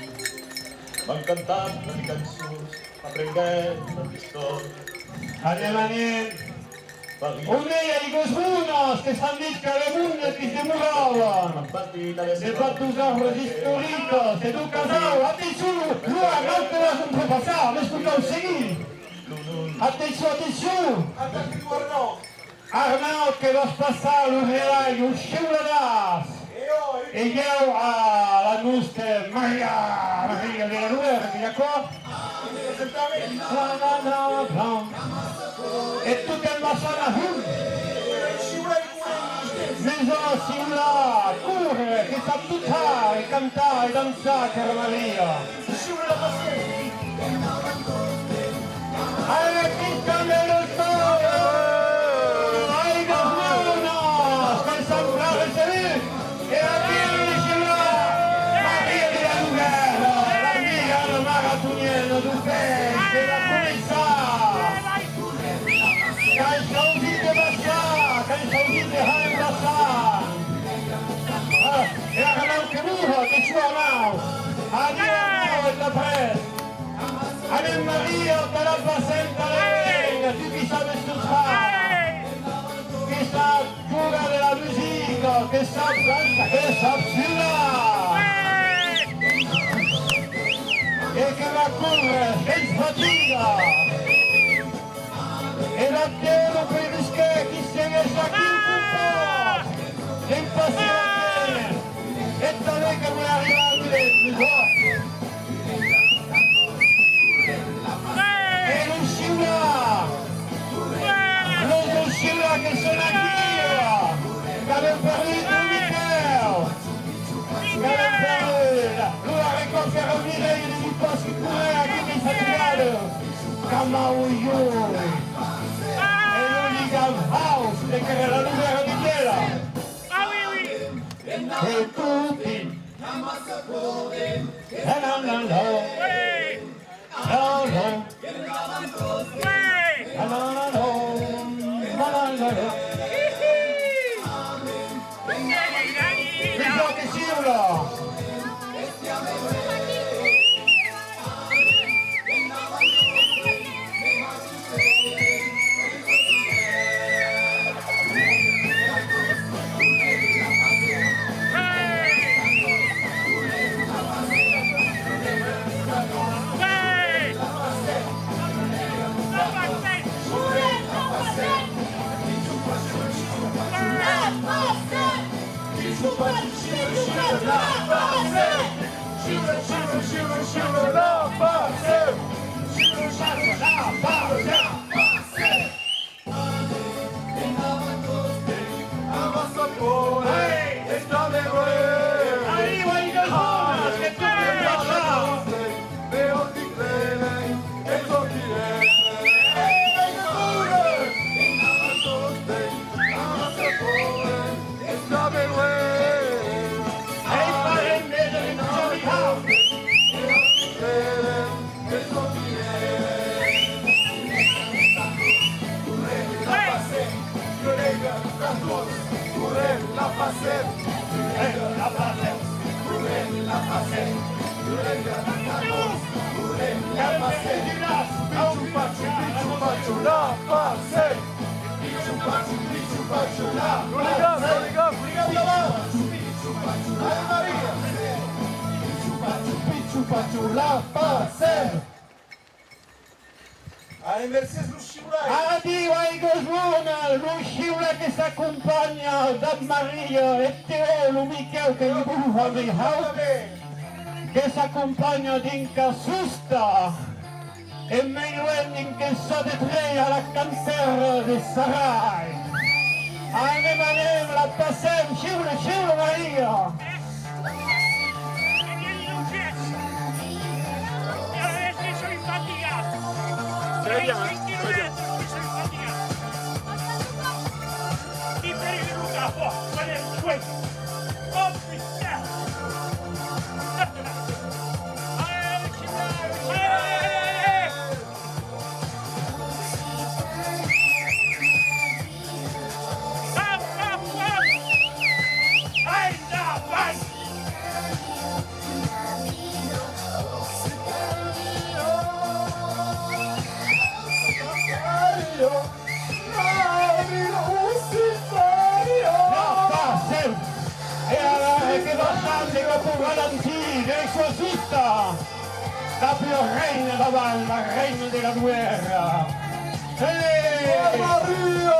m'an cantat tanti cançons, aprenguèt tanti istòrias. Anem, anem! On ei aigües bonas, que s'an dit qu'a le monde qui's demorava, de bas dus arbres istorics e d'un casau. Atencion, lo Arnaud que vas entrepassar, mès que cau seguir. Atencion, atencion! Arnaud, que vas passar lo relai, un shiuladàs! E ieu a la nosta Maria, Maria de la Lubèra, qu'ei aquò. E tot en baissant a hum. Mès a shiular, córrer, que sap totar e cantar e dançar, cara Maria. Ai, aquí estan los dos! Ai, dos monas! Que s'an plan recebut! E aquí, Maria de la Lubèra, la mia, la maratoniana du pes, que va començar! Qu'ai chausit de baissar, qu'ai chausit de har embassar! Ah, e ara nau que buha, que sua nau! Adiu, Arnaud, e t'après! Anem, Maria, tà la Passem, tà la luenga, tu qui sabes tot far, qui sap jogar de la musica, que sap dançar, que sap shiular, e que va córrer sens fatiga. E la teu, lo peirusquet, qui segueish aquí un pauc. S'impacient. E tanben que voi arribar a Milet, lo vòs. E lo shiular. Los dos shiulars que son aquí. Qu'avem perdut lo Miquèu. Qu'avem perdut. Lo darrèr còp qu'èra Mireia de Dupòs qui corrè aquí, qu'ei fatigada. Qu'amaui, ui! E lo ligam haus, e qu'èra la Lubèra de Vièlha! Ah oui, oui! E toti! La, la, la, la. La, la. La, la, la, la. La, la, la, la. Lo jòc que siula! Pichu pachu, pichu pachu, la Passem! Pichu pachu, pichu pachu, la Passem! Pichu pachu, pichu pachu, Ave Maria! Pichu pachu, pichu pachu, la Passem! Allez, mercés, lo shiulai! Adiu, aigües bonas! Lo shiular que s'acompanha d'Ave Maria e Teo, lo Miquèu que li buha mei haut, que s'acompanha d'un Casusta e mei luenh d'un que sò de trei a la cantèra de Sarai. Anem, anem, la Passem, shiula, shiula, Maria! Très bien, hein, très bien. Direccion Susta, la pura reina davant, la reina de la guèrra. Allez! Maria!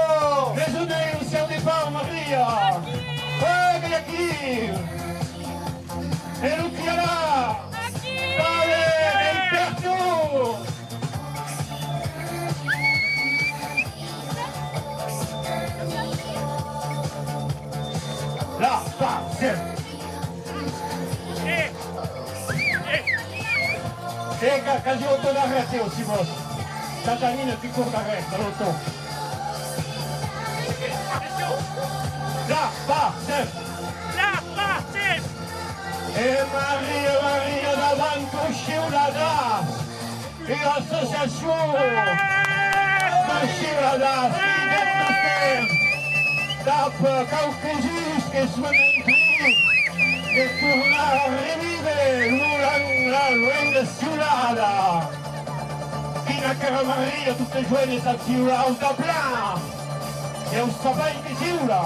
Mesonèl, lo cèu de pau, Maria! Eh, qu'ei aquí! E lo criarà! Dale, del pertot! La Passem! E, e, e, ca-, quasi auto d'arrèst, o si vòs. Catalina qui cour d'arrèst, de l'auto. La Passem! La Passem! E Maria, Maria, davant, coixiu la das! Ua associacion de ciuladans qui, dab quauques uns que son en trin de tornar a revíver lo lang-, la lenga ciulada. Quina cara Maria, totes joenes a ciular au plan. E au sapai que ciula.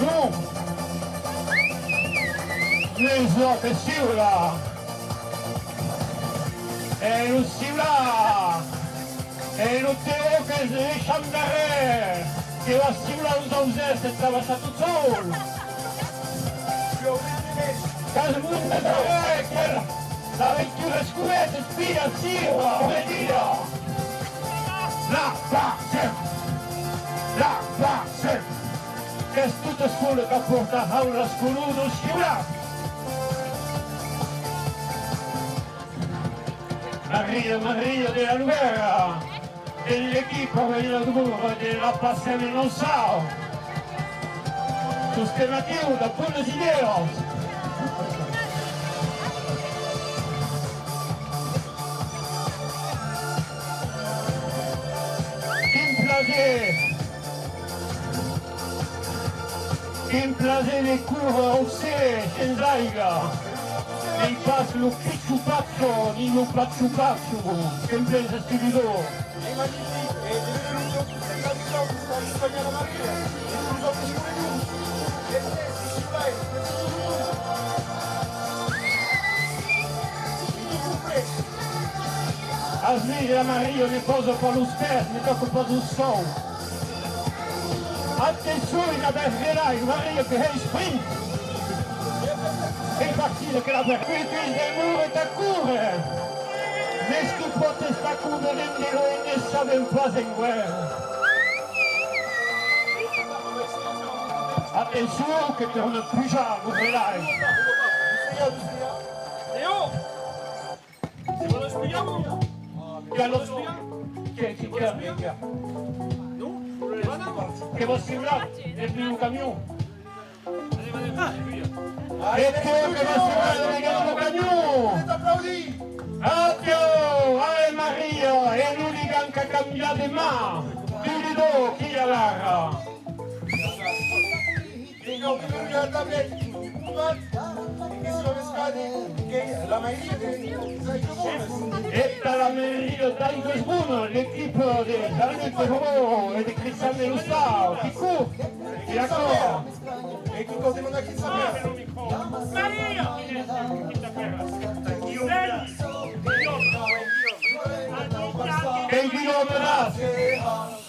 Non. Mes òc que ciula. E lo ciular! E lo Teo qu'es deisham darrèr, que va ciular los ausèths entà passar tot sol! Qu'as montat darrèr, que la veitura es comet, espia, ciula, vedida! La Passem! La Passem! Qu'es tota sola qu'a portat haut las colonas ciular! Maria, Maria de la Noguèra, de l'equipa organizadora de la Passem en Aussau. Sostematiu dab bonas idèas. Quin plaser! Quin plaser de córrer au ser shens aiga! N'ei pas lo pichu-pacho ni lo pachu-pacho qu'en plen s'estudidor. As vist, la Maria ne pausa pas los pès, ne tòca pas lo sòu. Atencion, una bèth relais, Maria que hè sprint! E partida que la percutis demora tà córrer! Mes que pòt estar coma dende luenh ne sabem pas enqüèra! Atencion que torna pujar lo relais! Teo! Que, que, que, que, que vos sembla de lo camion? E Teo que vos sembla de lo camion? Ateu! Ave Maria! E lo ligam qu'a cambiat de man! Dudidor qui alara! E quauque que rulha la tableta, qui, qui combat, e que se va mesclar de, que la mairia de, de Aigas Bonas. Entà la mairia d'Aigas Bonas, l'equipa de Jean-Luc Perrault e de Christian Delostar, qui cour, qui acòrre. E qui cau demandar qui s'apèra. Maria! Qui s'apèra? Guillaume. E Guillaume Nas.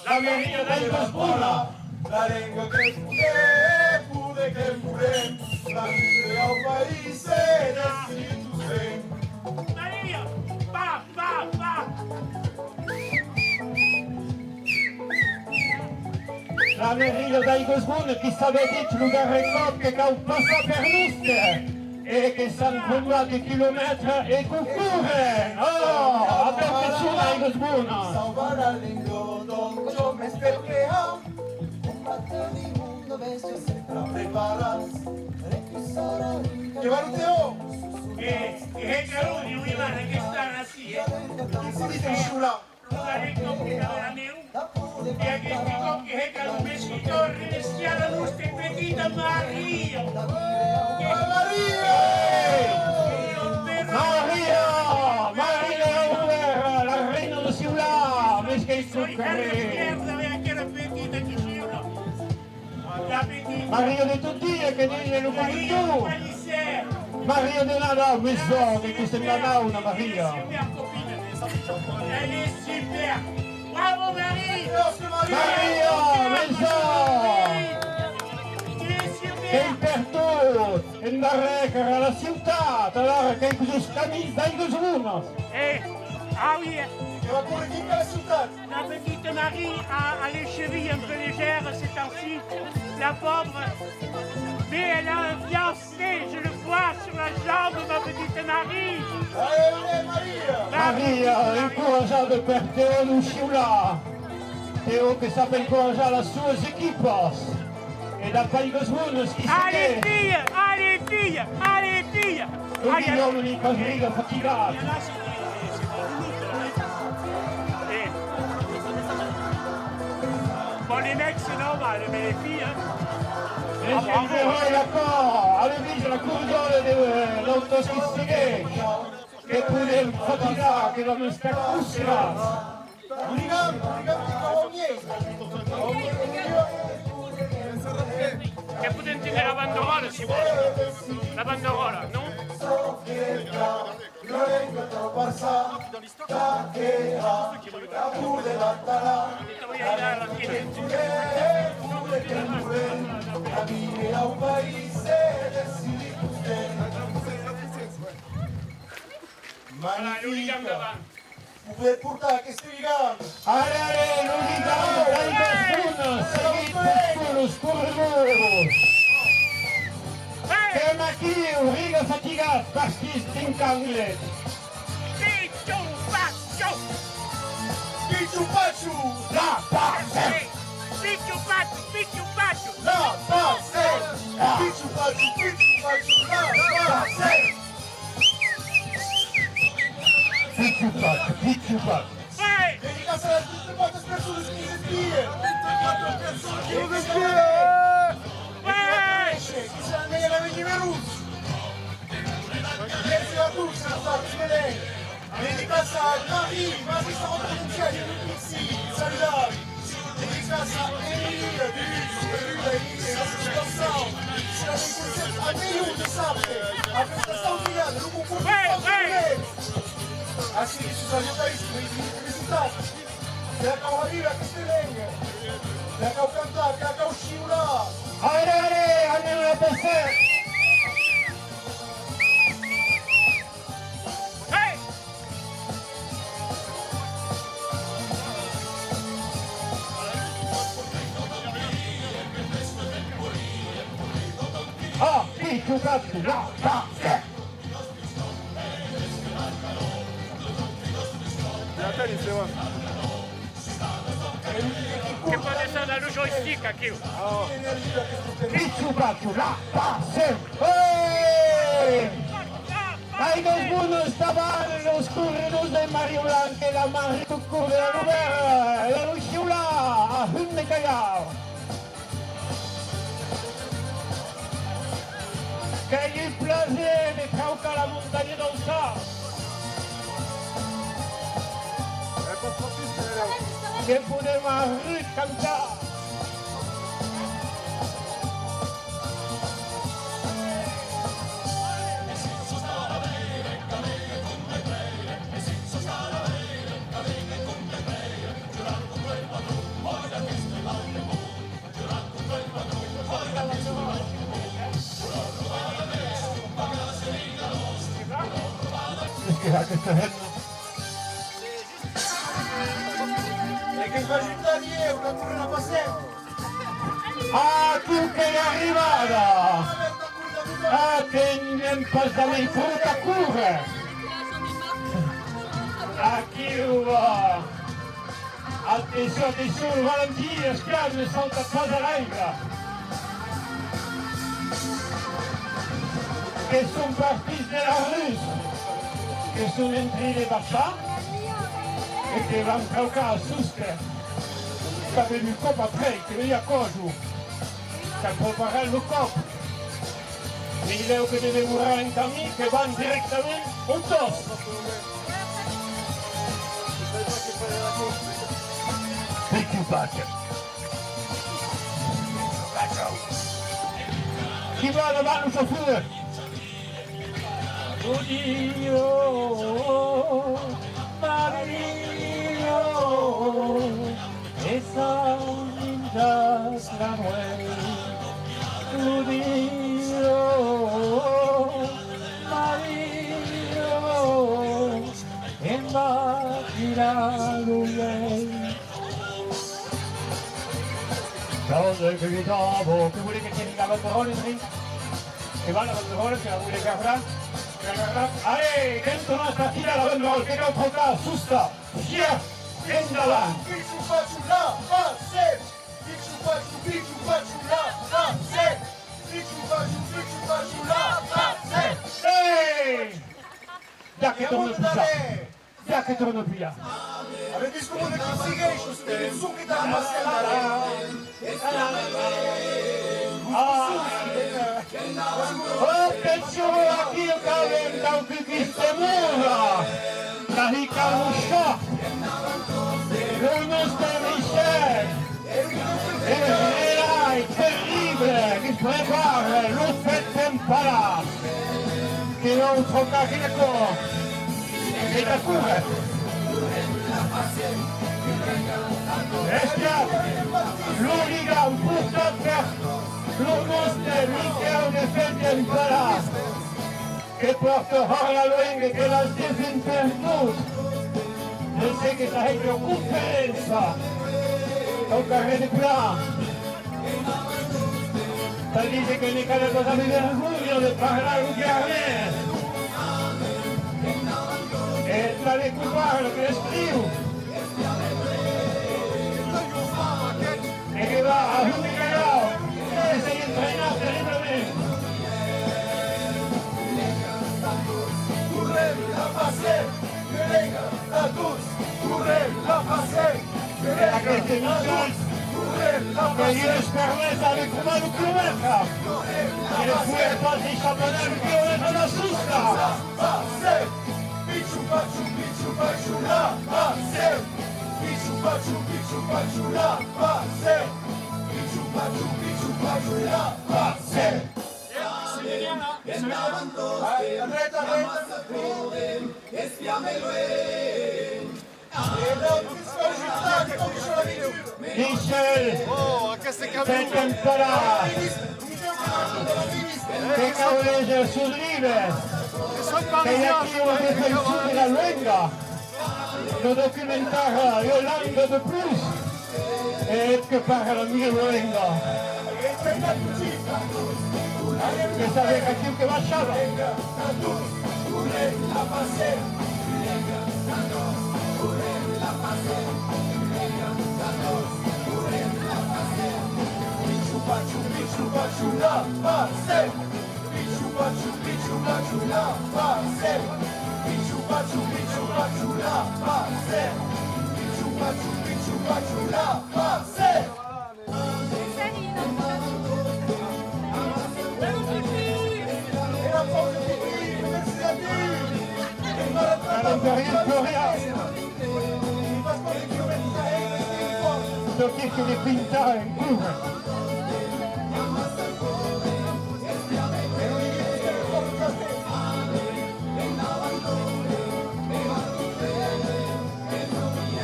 La mairia d'Aigas Bonas. La lenga que podem, poder que volem, la vida au país e d'escritus fem. Maria! Pa, pa, pa! La mairia d'Aigas Bonas qui s'avè dit lo darrèr còp que cau passar per Noste. E que s'an comblat de quilomètres e qu'o corren! Oh! Atau que sona Aigas Bonas! Sauvar la lenga, donc, jo m'esperqueha. Que va, lo Teo? Que, que hè calor, diu, Ivan, aquesta ara ací, eh? Quin se ditz en ciular? Lo darrèr còp que t'avè la nèu, e aqueste còp que hè calor, mes que cau remerciar la nosta petita Maria. Maria! Maria! Maria Aurora, la reina de ciular, mes qu'ei tot carrèr. Maria de tot dia, que dise lo conductor. Maria de Nadau, mes òme, que se'n va anar, una Maria. Elle est super. Bravo, Marie. Maria, mes òme. Tu es super. Qu'ei pertot, endarrèr, cara la ciutat, alara qu'ei los camins d'Aigües Bonas. Eh, ah oui. Que va córrer dinc a la ciutat. La petite Marie a, a les chevilles un peu légères ces temps-ci, la pauvre. Mais elle a un fiancé, je le vois sur la jambe, ma petite Marie. Allez, allez, Maria. Maria, encoratjada per Teo lo Chiular. Teo que sap encoratjar las suas equipas. E dab Aigües Bonas, qui se... Allez, fille, allez, fille, allez, fille. Lo guilhòm n'ei pas riga fatigat. Eh. Bon, les mecs, c'est normal, mais les filles, hein. Ah, bravo. L'eròi d'aquò, avèm vist la corridora de, eh, l'autos qui segueish. Que podem fatigar, que vam estar cosserats. Ligam, ligam, ligam, ligam. Que podem tenir la banderòla, si vols. La banderòla, non? Voilà, lo ligam davant. Vos podetz portar aqueste ligam. Allez, allez, lo ligam d'Aigües Bonas, seguit per tots los corredors. Qu'èm aquiu, riga fatigat, partits dinc angle. Pichu pachu! Pichu pachu! La passem! Pichu pachu, pichu pachu! La passem! Pichu pachu, pichu pachu, la passem! Pichu pachu, pichu pachu. Dedicasse a las vint-e-quate personas qui nos espien. Vint-e-quate personas qui nos espien. Que se la mèia la venir rus. Merci à tous, c'est la fin du Belém. Dedicasse a Marie, Marie Sarah Provincial, Pixi, saludar. Dedicasse a Emile, Luc, Emile, Emile, Vincent, se la coneixetz, a Melhor de Sartre, a festa Santa Maria, lo concurs de Santa Maria. Ací, sus la Jota, felicitats. Que la cau viure aquesta lenga. Que la cau cantar, que la cau xiular. Allez, allez, anem a la P C. Hey! Ah, qui tu vas tu là, là, là. Attends, c'est moi. Que pòt èsser lo joystick, aquiu. Pichu pachu, la passem! Hey! Aigües Bonas davant, los corredors de Mario Blanc e la Marie Cucur de la Noguèra, e lo Xiular, a Hum de Calhau. Qu'èi un plaser de traucar la montanha d'Aussar. Que podem arrut cantar. E que va ajudar Dieu, la corrent a passat. Ah, tu qu'ei arribada! Ah, que n'èm pas damb pròta córrer! Aquiu, ah! Atencion, atencion, Valentí, esclame, sauta pas a l'aiga. Que son partits de la rus, que son en trin de baishar e que van traucar a sostre. Qu'avem un còp après, que vei aquò jo. Qu'an preparat lo còp. Meilèu que de demorar en camin, que van dirèctament au tòs. Pichu pachu. Qui va davant lo chauffeur? Lo Diu, Maria, e s'an minjat la nuèit. Lo Diu, Maria, e'm va tirar lo uèlh. Quand que gritava, que volètz que tiri la banderòla, Enric? Que va la banderòla, que la volètz gardar? Que la gardam? Allez, qu'entra a tirar la banderòla, que cau trocar, sosta, fièr, endavant! Pichu pachu la Passem! Pichu pachu, pichu pachu la Passem! Pichu pachu, pichu pachu la Passem! Ei! Ja que torna pujar! Ja que torna pujar! Avèm vist coma que sigueish, que son que t'an amassat la... Ah! Oh, atencion, aquí qu'avèm quauqu'un qui se mòva! Qu'a hicat lo chòc! Lo nòste Michel! E l'airal terrible que prepara lo fèt en Palas, que vòu trocar quicòm e qu'a córrer. Espiatz, lo ligam portat per lo nòste Miquèu de fèt en Palas. Que pòrta hòra la luenga que l'as desemperbut. De çò que t'a hèit ua conferéncia au carrèr de Plan. T'a dit que ne calè pas aver vergonha de parlar lo guiarnés. E t'a de copar lo que escriu. E que va a Joan Miquèu, que s'ei entrenat terriblament. Correm la Passem, que venga a tots, correm la Passem, que venga a tots, correm la Passem. Qu'ei un espermés avec mal lo quilomètre. Que ne poguèt pas deishar passar lo quilomètre de la sosta. Passem! Pichu pachu, pichu pachu, la Passem! Pichu pachu, pichu pachu, la Passem! Pichu pachu, pichu pachu, la Passem! Arrête, arrête! Michel, fèt en Palas, que cau léger sos libres, qu'ei aquí lo defensor de la luenga, lo documentar Ua langa de plus, e eth que parla mia luenga. Que sabetz aquiu que baishava. Pichu pachu, pichu pachu, la Passem! Pichu pachu, pichu pachu, la Passem! Pichu pachu, pichu pachu, la Passem! Pichu pachu, pichu pachu, la Passem! Toquis que li pintauen córrer.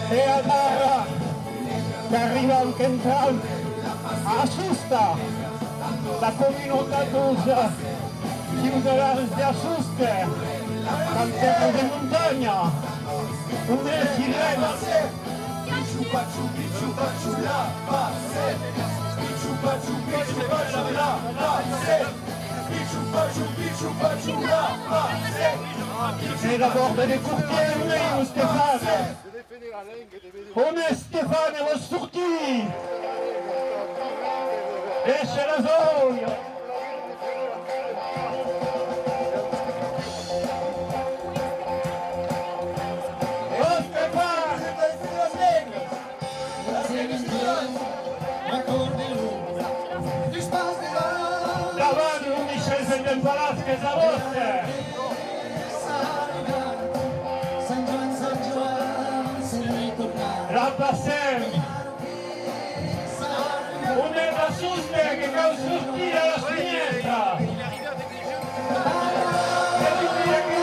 E adara qu'arribam, qu'entram a Assusta, la comunautat deus ciutadans d'Assuste, qu'an tèrra de montanha, on es Irène. Pichu pachu, pichu pachu, la Passem. Pichu pachu, pichu pachu, la Passem. Pichu pachu, pichu pachu, la Passem. E la bòrda de Cortièr, on ei lo Stefan? On es Stefan? E vòs sortir? Èsher las òlhas! Òste, pa! Davant lo Michel Fendenpalas, qu'es a vòste! La Passem! On es Assuste, que cau sortir a las fenèstras! Que sortir aquí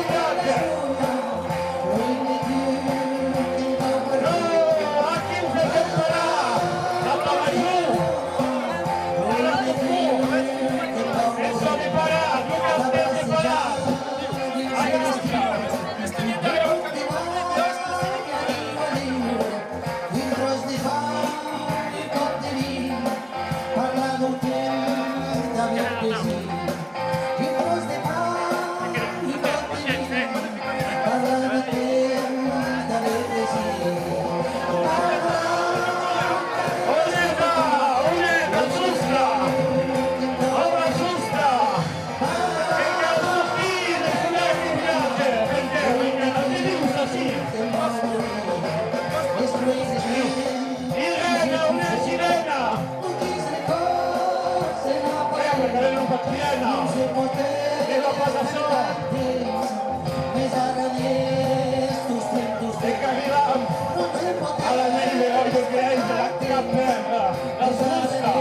La perla, la susca,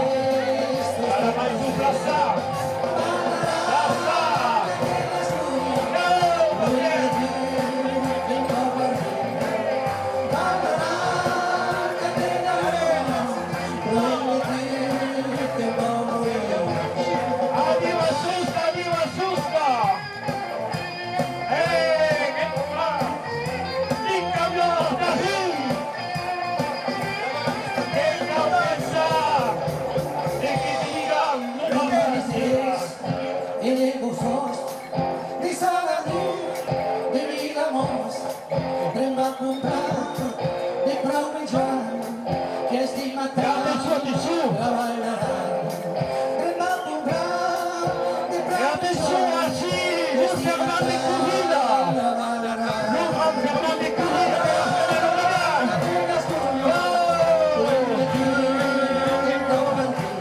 a la mai plaça. Plaça! Adiu a susca, adiu a susca! E de Bossòst, de Saladí, de Vilamòs, prendrà comprar de prau menjar, qu'es dimatin. Atençon, atençon! La Val d'Aran. E atençon, ací, lo Fernand de Covila! Lo grand Fernand de Covila de la Generalitat! Oh!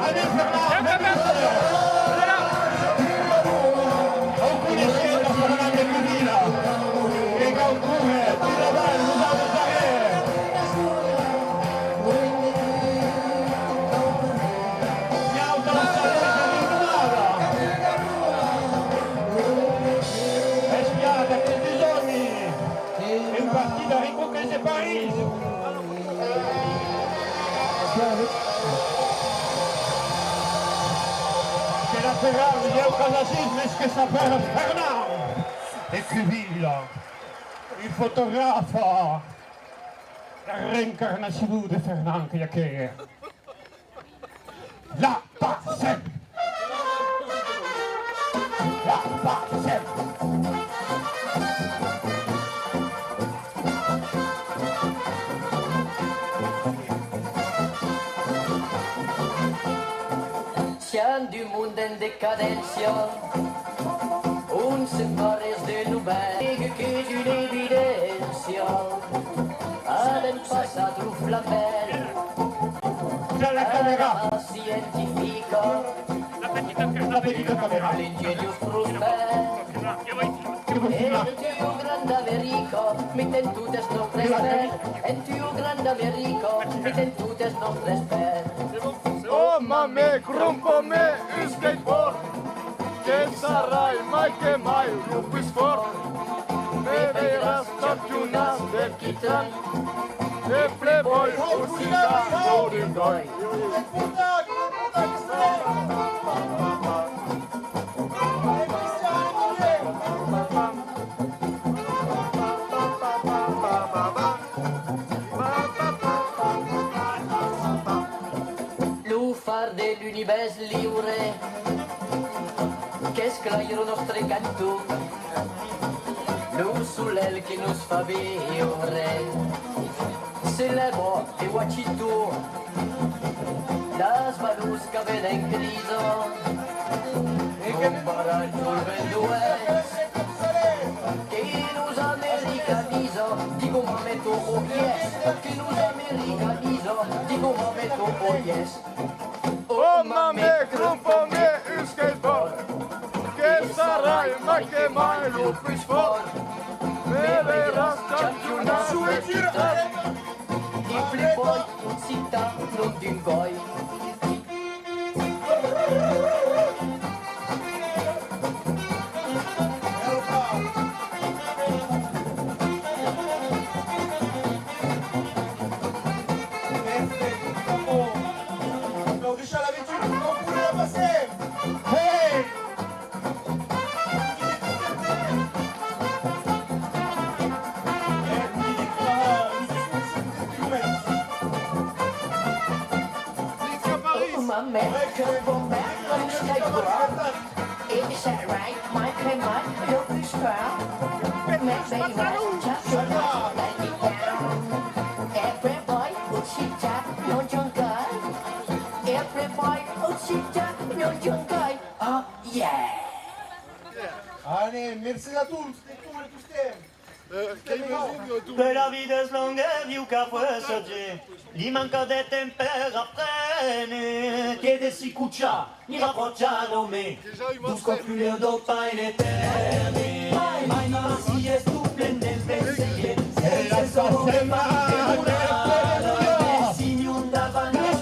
Anem, Fernand, anem, Fernand! Au coneissiatz, Fernand de Covila! Que cau córrer, tira davant, nosautes darrèr! Espiatz aquel desòrdi! En partida, Rico que se París! Que la Ferrari, ieu qu'as assit, mes que s'apèra Fernand! E Covila! Un fotograf! La reencarnacion de Fernand que i a que... La Passem! La Passem! Siam d'un mond en decadéncia, on se parèis de novèl, que qu'es una evidéncia. Avèm passat lo flambèl a la scientifica, la petita camèra, l'enginyós Prosper. En tua granda America, metem totes nòstres pès. En tua granda America, metem totes nòstres pès. Oh, mame, crompa-me un skateboard, que sarai mai que mai lo pus fòrt. Me veiràs campionat del Quitan, de Playboy occitan o d'un goi. Lo far de l'univèrs liure qu'esclaira nòstre canton, lo solelh que nos fa viure se lèva de Washington. Las valors qu'avèm en crisa, nos paran jovent d'oèst. Que nos americaniza, digam amé tot, oh yes. Que nos americaniza, digam amé tot, oh yes. Oh mame, crompa-me un skateboard, que sarai mai que mai lo pus fòrt. Me veiràs campionat de Quitan, de Playboy occitan, non d'un goi. Hey! Oh, mame, bon, ben, un skateboard. Is that right, my crema, your fish girl? Maybe right, just your love, let me down. Every boy, she tap, no jungle. Every boy, she tap, no jungle. Oh, yeah. Allez, merci à tous, c'était cool et tout. Que la vida es longa, viu qu'a fuèça de li manca de temps per aprene, que de si cochar ni raprochar d'òme. Dos còps lo lèu dau Paire Etèrne. Mai, mai, mai, si es tot plen del penser, e la se sòrre pas de morada, e si non davant.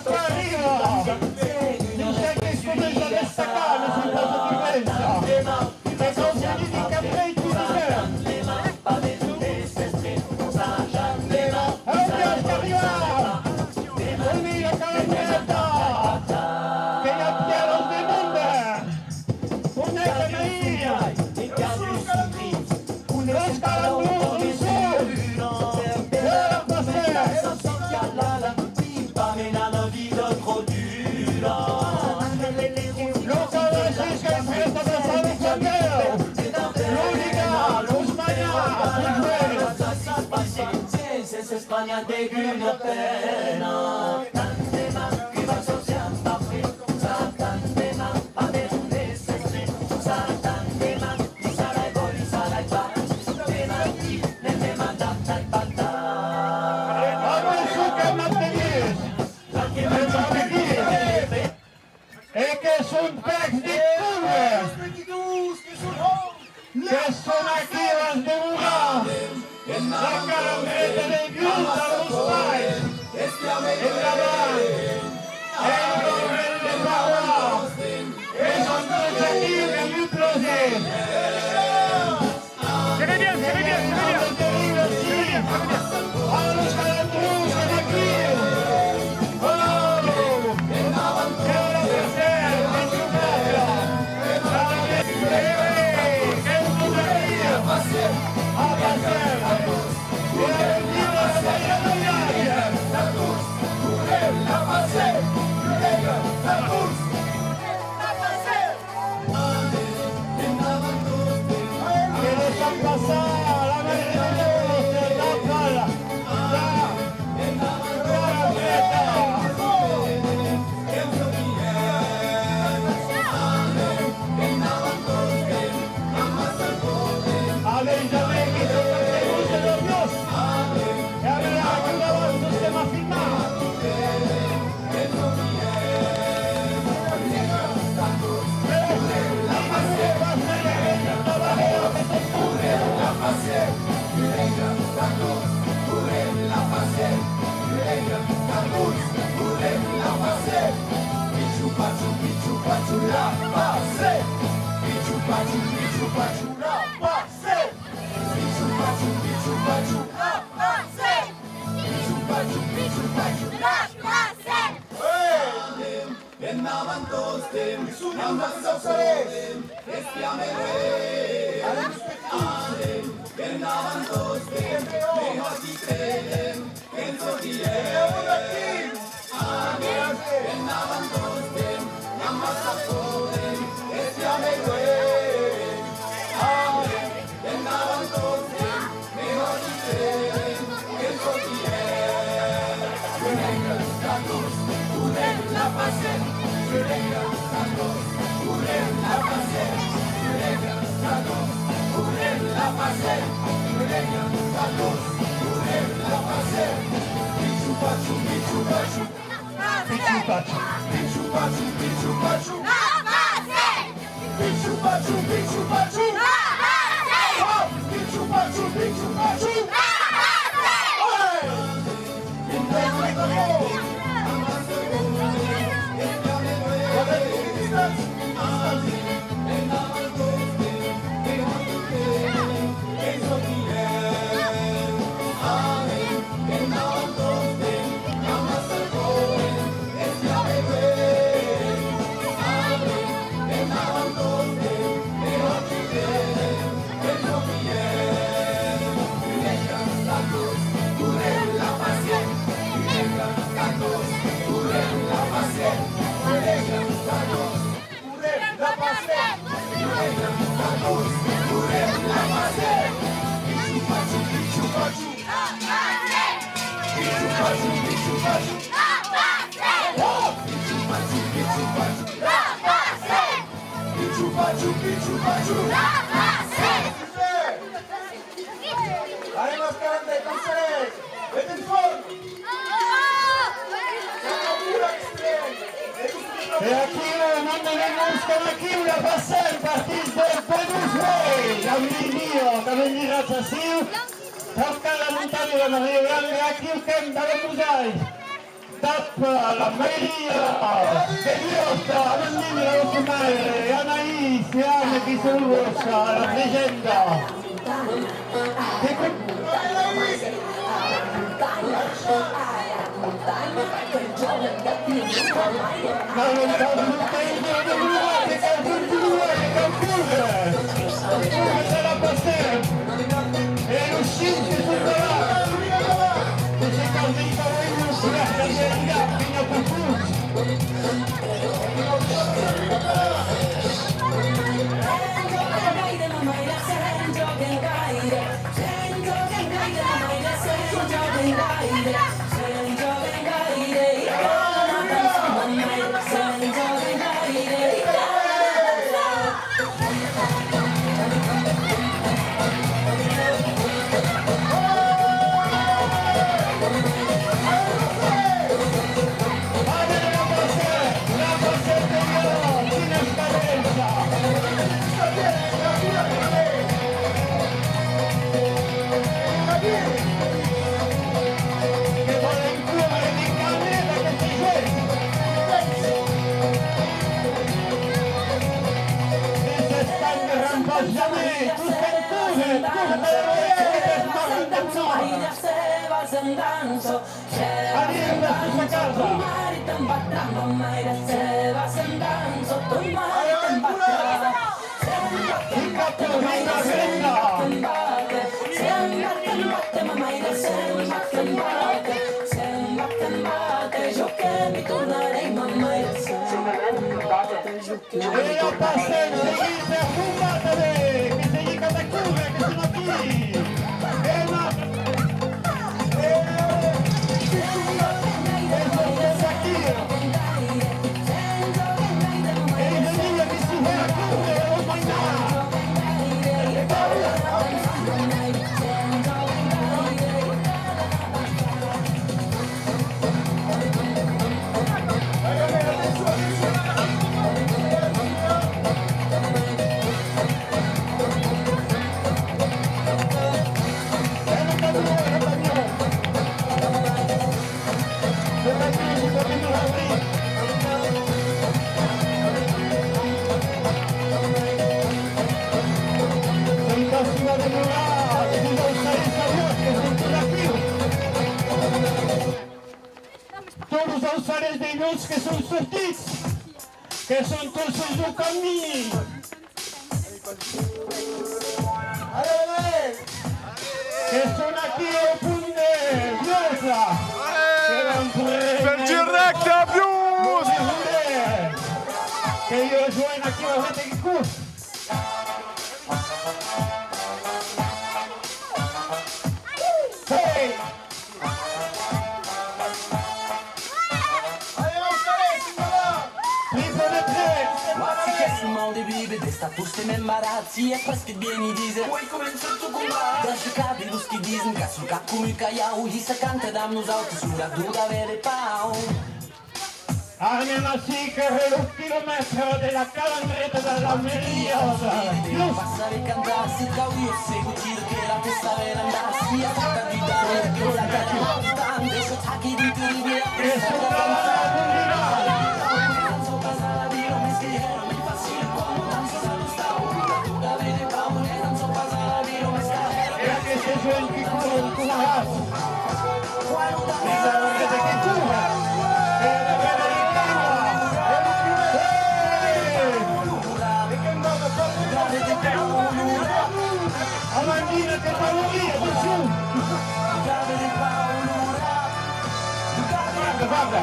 Se s'espanha deguna pena, tant de mal qui va sortir en papri, sa tant de mal a de les esprits, sa tant de mal qui s'arrèvoli, s'arrèva, de mal qui ne demanda pas pantar. Atençon qu'èm a pegues! Tranquillament, tranquillament. E que son pècs de cobra! Que son aquí las demorar! La calandreta de Dius a los pais! Endavant! E lo rèl de Paua! Que son tots aquí, que li plaser! Serrez bien, serrez bien, serrez bien. Serrez bien, serrez bien. Que laissam passar la mèra de Deus, la pala, la, la, la, Endavant tostemps, endavant tostemps, espiam e luènh. Anem, endavant tostemps, mejor qui credem, qu'en sortirem. Anem, endavant tostemps, amassa podem, espiam e luènh. Anem, endavant tostemps, mejor qui credem, qu'en sortirem. Julièira, Carlos, correm la Passem. Julièira, Carlos, correm la Passem. Julièira, Carlos, correm la Passem. Julièira, Carlos, correm la Passem. Pichu pachu, pichu pachu. Pichu pachu. Pichu pachu, pichu pachu. La Passem. Pichu pachu, pichu pachu. La Passem. Oh, pichu pachu, pichu pachu. La Passem. Ouais. Anem, Escarandet, Cancelés! Vet en forma! E aquiu, non, non, non, non, estam aquiu, la Passem, partís del Pedus Way, la Mirmia, qu'avem mirat aciu, taucar la montanha de Maria Grande, aquiu qu'èm davant vosauts, dab la mairia de Biòs, Amandine, la vòsta maire, e Anaïs e Anne qui son vòstas, la regenta. Allez, on va tous à casa. E la passem, seguim per Combat, que seguim cap a Cura, que son aquí. E Marc, e, e José Sakir. E José Sakir, que se va a Cura, e lo mainar. Tots los auçarets de Lhons que son sortits, que son tots sus lo camin, que son aquí au punt de Viòsa, que van prene... Fèm dirècte a Viòsa! Que jo joen aquí au Retencos. Hey! Triple de tres! Quò es lo mau de viure, d'estar tostemps embarrat, si es pas que vieni díser. Uei comença lo combat. Dèisha cap de los qui disen qu'as lo cap coma un calhau, i se canta damb nosautres, lo rap deu gaver de pau. Anem ací, que re lo quilomètre de la Calandreta de la Meria. Amandina, que favorit, atencion! Guarda, guarda!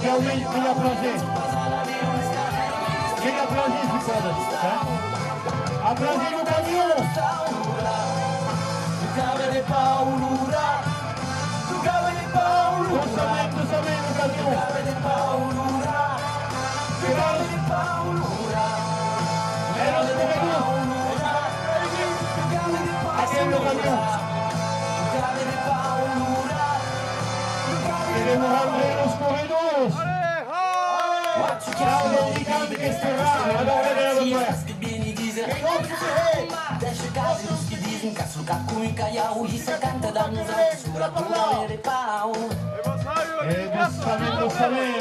Qu'ei un plaser. Qu'ei un plaser, si pòdes, eh? Aplaudís lo camion! Doçament, doçament, lo camion! E los corredors! Aquel lo camion! E demoram los corredors! Bravo, Vicam, que serà la darrera de... Dèisha cap de los qui disen qu'as lo cap coma un calhau, i se canta damb nosautres, lo rap deu gaver de pau. E doçament, doçament.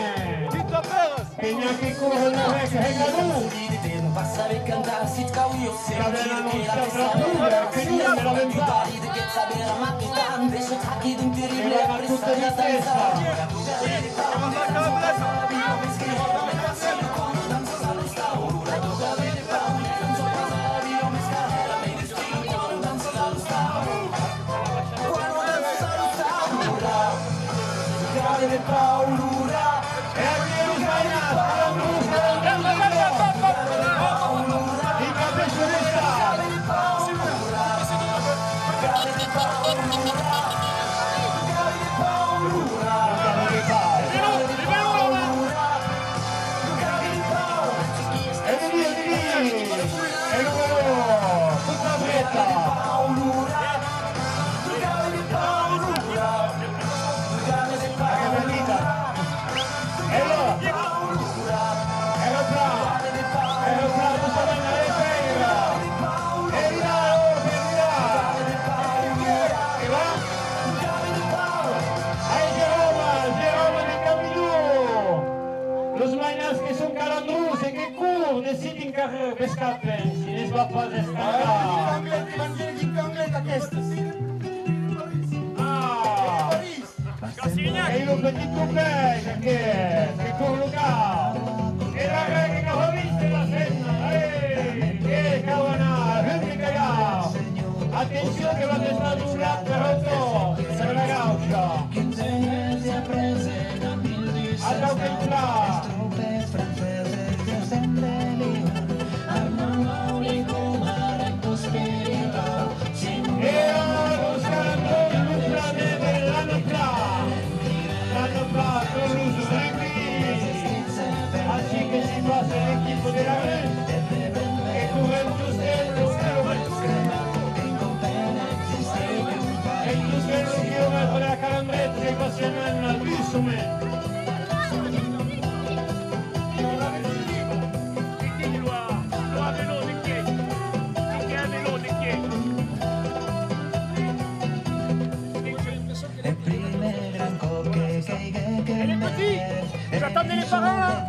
Que n'i a qui corren darrèr, que hèn cadun. Qu'avèm anonciat la pluja, que n'i a de la ventada. E la batut de vitessa. E lo balon, tota dreta. Escapen, si ne's va pas escapar. Ah, lo petit Anglais, evangélic anglais d'aqueste. Ah! Ei lo petit Topèr, que, que cor lo cap. E darrèr que cau aver vist la scèna, eh, que cau anar, hum, que cau. Atencion que van estar doblat per auto, per la gaucha. Atau qu'entra. E ara nos cal lo plan de l'Anopla. L'Anopla, tot lo rugbi. Ací que s'i passa l'equipa de la Rus. E correm jusqu'en lo quilomètre. E jusqu'en lo quilomètre de la Calandreta, que passi en un dusament. J'attends les parents, hein.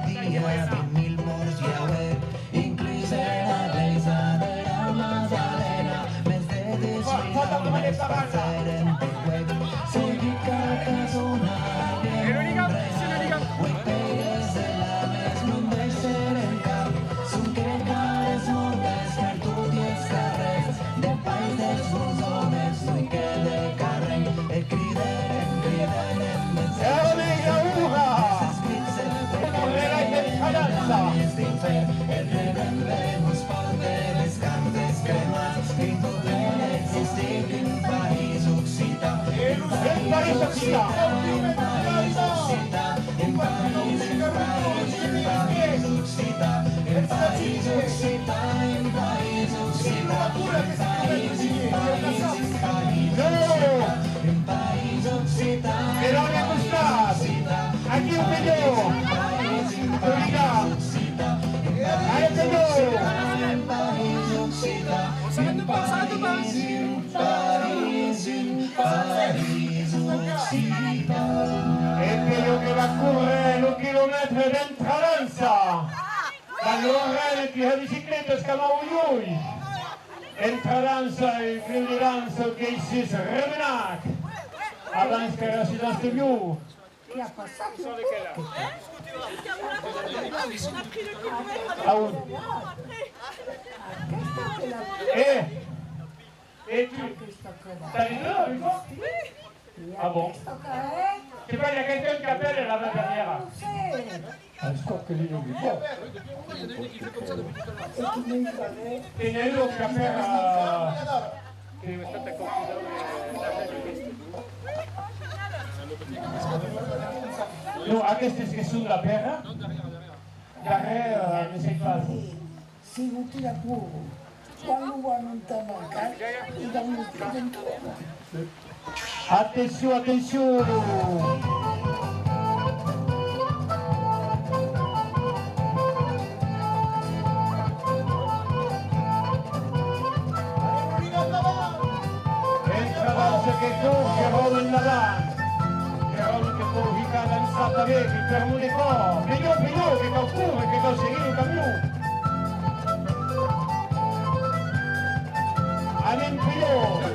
Et le ligament, c'est le ligament. E l'autre costat, aquí un milió. Obligat. Allez, Pedro. E Pedro que va córrer lo quilomètre d'entradança. Dab lo rèn e la bicicleta, escamau uei. Entradança e club de dança qu'ei sus Remenat. Abans qu'èra sus Asteviu. A on? Eh! E tu? T'as les deux avec toi? Ah bon? C'est pas, il y a quelqu'un qui appelle, elle avait derrière. Ah, je crois que lui, il est bon. Tenia un qui appelle, euh, Non, aquestes que son la pèra, darrèr, euh, ne sèi pas. Sigo tira pro. Quan lo van entà marcar, e dau lo pic d'entorn. Atencion, atencion! Entradança que cor, que ròda endavant. Que ròda que cor, fica dançar tanben, que per mor de còr. Pilhon, pilhon, que cau córrer, que cau seguir lo camion. Anem, pilhon.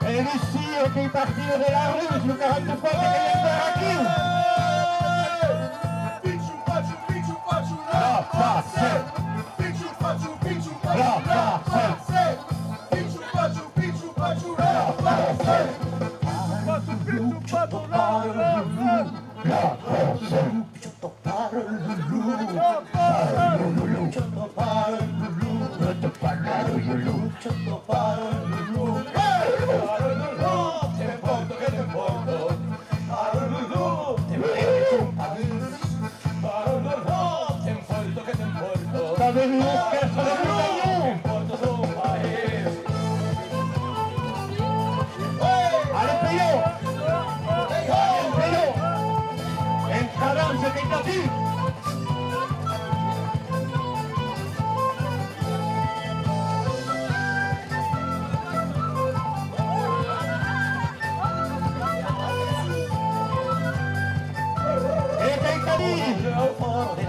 E Lucia qu'ei partida de la rua, lo quaranta-quatre qu'ei encara aquiu. Pichu pachu, pichu pachu, la Passem. Pichu pachu, pichu pachu, la Passem. Pichu pachu, pichu pachu, la Passem. Pachu, pichu pachu, la Passem. La Passem. T'avem l'orquèstra de Montanhon! Allez, Peyo! Allez, Peyo! En cadence, petit à petit! E qu'ei cadí! Ei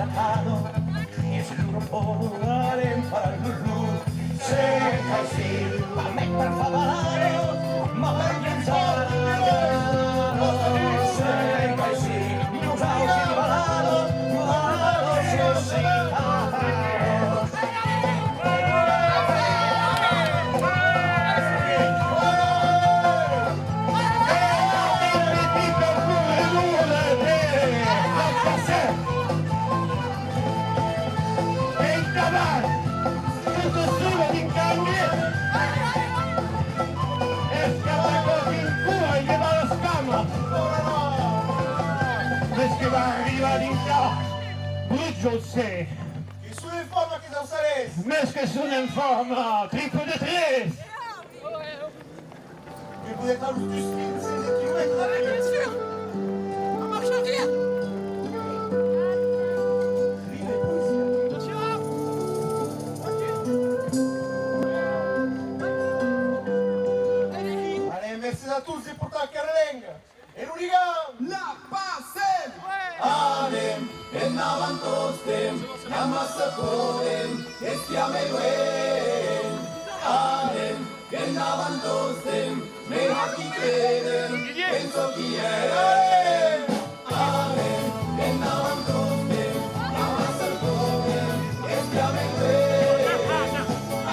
acabat! Tota sola dins Cangue! Escapar qualqu'un cora e levar las camas! Mès que va arribar dinc a Brut, jo sé! Que son en forma, aqueths aucèls! Mès que son en forma! Triple de tres! Que podètz har los dus quinze de quilomètres. Allez, bien sûr. En marche arrière. Rire e poesia. Allez, mercés a tots de portar aquera lenga. E lo ligam! La Passem! Anem, endavant tostemp, n'am massa, podem espiar mei luenh. Anem, endavant tostemp, mei har qui creden en çò qui èrem. Anem, endavant tostemp, n'am massa, podem espiar mei luenh.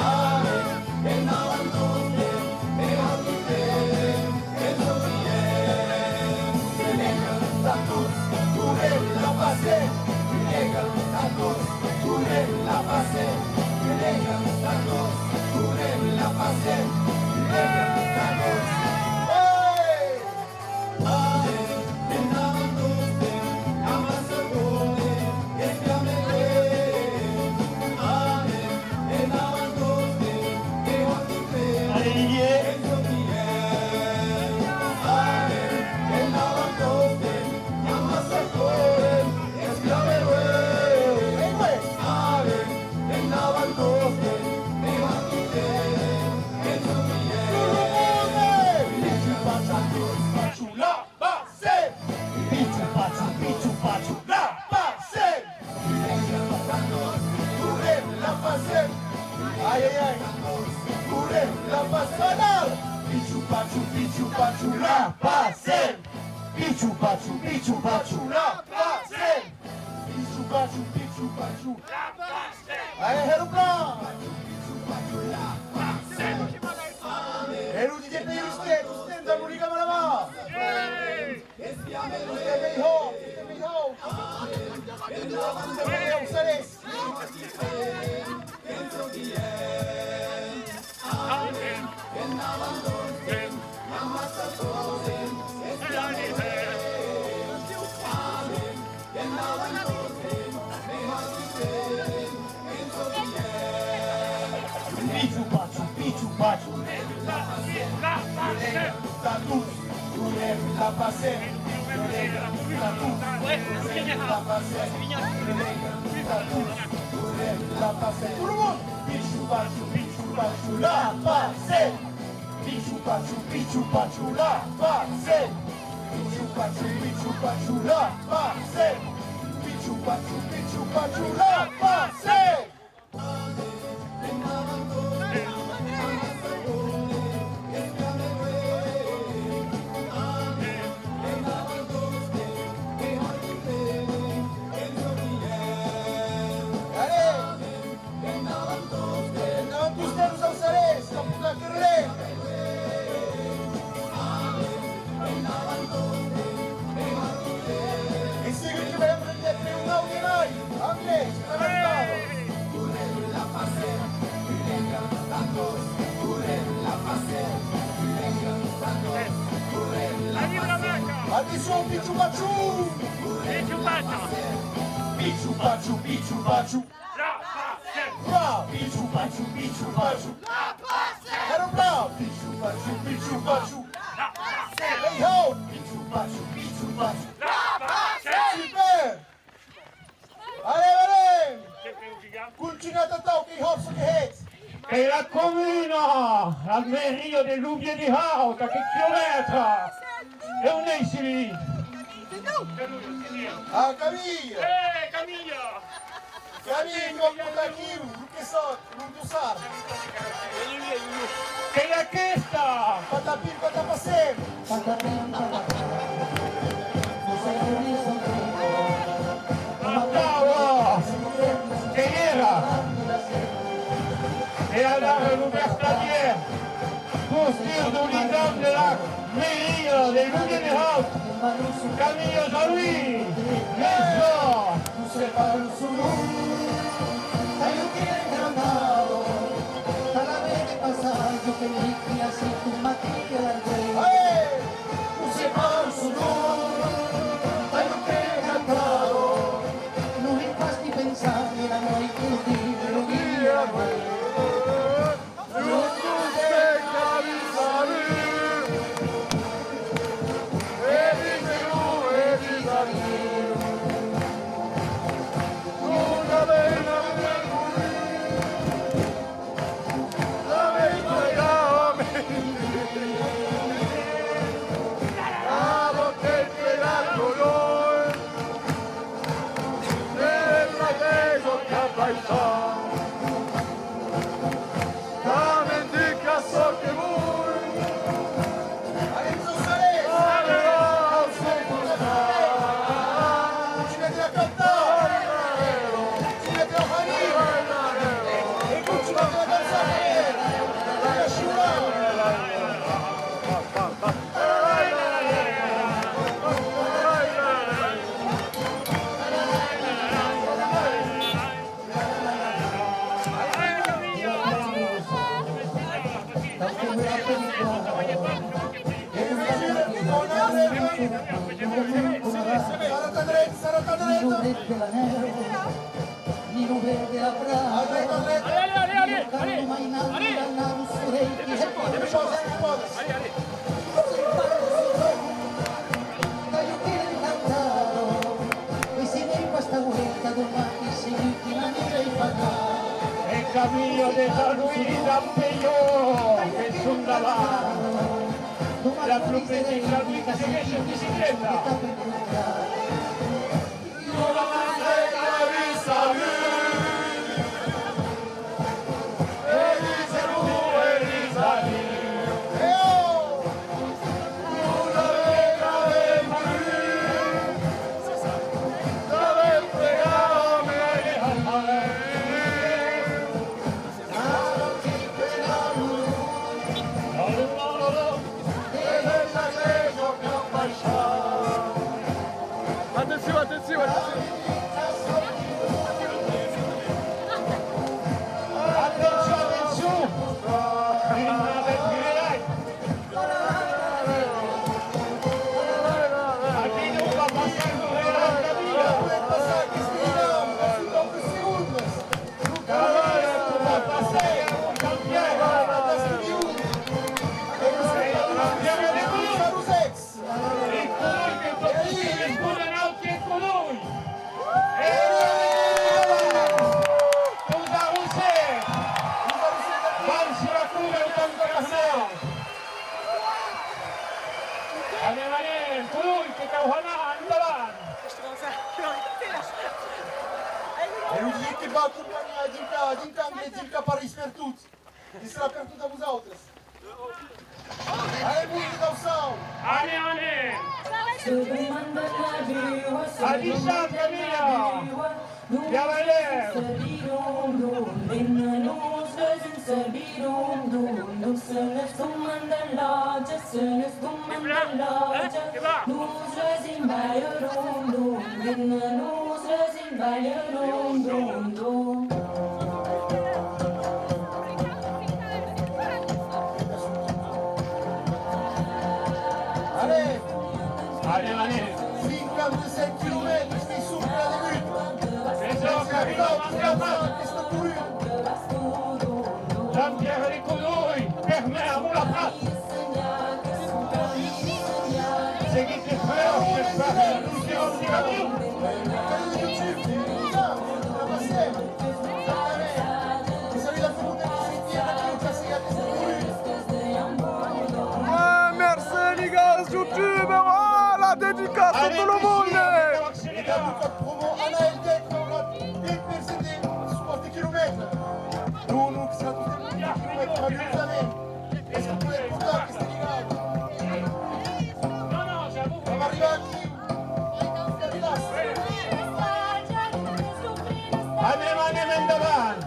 Anem, endavant tostemp, mei har qui creden. Allez, Didier. Passem! Pichu pachu, pichu pachu, la Passem! Volem la Passem! Ai, ai, ai! Volem la Passem! Pichu pachu, pichu pachu, la Passem! Pichu pachu, pichu pachu, la Passem! Pichu pachu, pichu pachu, la Passem! Allez, hèr lo plan! E lo Didier Peyrousquet, tostemp damb lo ligam a la man! Tostemp mei hòrt, tostemp mei hòrt! Tostemp mei hòrt, salés! Pichu pachu, pichu pachu, la Passem! Passem, la passem, la passem, tot lo monde! Pichu pachu, pichu pachu, la passem! Pichu pachu, pichu pachu, la passem! Pichu pachu, pichu pachu, la passem! Pichu pachu, pichu pachu, la passem! Allez! Endavant tostemps, auçarés, cap a Carlet! E segur que vam remetre un aute mai! Andrés, per la Atencion, pichu pachu! Pichu pachu! Pichu pachu, pichu pachu! La Passem! Bravo! Pichu pachu, pichu pachu! La Passem! Era bravo! Pichu pachu, pichu pachu! La Passem! Ei, ho! Pichu pachu, pichu pachu! La Passem! Super! Allez, allez! Continuatz atau, qu'ei hòrça que hètz! Qu'ei la comuna, la mairia de Louviers-de-Haut, a quate quilomètres! E on ei, Sylvie? Ah, Camille! Eh, Camille! Camille, que vau portar aquiu, lo que sòt, lo dossard. Qu'ei aquesta! Patapim, patapassim! Patapim, patapam. Atau, qu'ei era! E adara lo vertadièr! Postur dau ligam de la mairia de Louviers-de-Haut, Camille Jean-Louis, Mèstra! Allez, allez, allez, allez, allez. Allez, allez. E Camille de Jean-Louis, damb Pelhon, que son davant. La plus petite Jean-Louis que segueish en bicicleta. Atencion, atencion, atencion! Atencion, atencion! Aquí non va passar un relat de vida! Podem passar, qu'ei un pauc de segondas! Lo que va passar, Jean-Pierre! Lo que va passar, Jean-Pierre! Va acompanhar dinc a, dinc a Anglés, dinc a París, pertot. E serà pertot a vosautres. Allez, boum de Caussau! Allez, allez! Adishatz, Camila! Ja veirem! Allez! Allez, allez! Cinquanta-sèt quilomètres que son a la debuta. Jean-Pierre Licodoi, permèr a Moulaprat. Seguit de prèu, per la Lucian Digatiu. Ah, mercé, li gars YouTube, ah, la dedicaça a tot lo monde! Promo Anael Tech, on a dètz per cent de suporte quilomètre. Non, non, que serà tot de quilomètre, malurosament. Es que podèm portar aquesta ligada? Vam arribar aquí. Anem, anem endavant.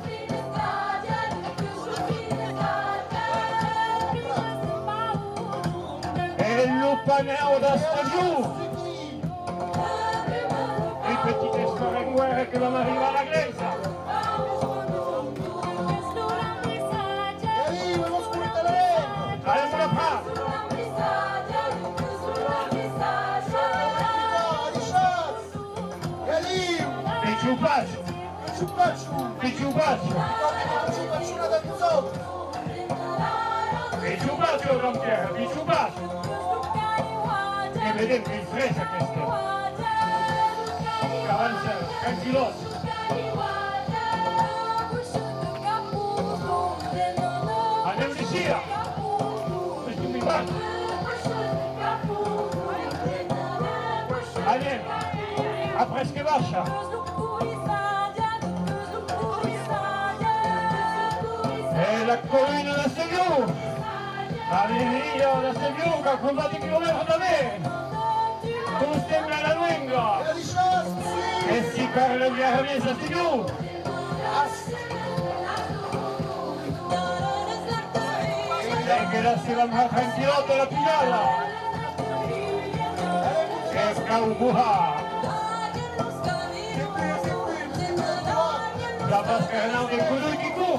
E lo panèu d'Asteliu. Un petit esparreguèr que vam arribar a la glèisa. Anem la part. Pichon Pacho. Pichon Pacho. Pichon Pacho. Pichon Pacho, Jean-Pierre, Pichon Pacho. E vedem qu'ei fresc aqueste. Qu'avança tranquillòt. Anem, Lucia! Anem! Après que baisha! E la corrida d'Asteliu! Alegria d'Asteliu, qu'a crompat un quilomètre tanben! Tostemps a la luenga! E si parla bien a Asteliu! E que la se va tranquillòta la pujada. E cau bohar. Ja pas que Renan de Codui qui cor.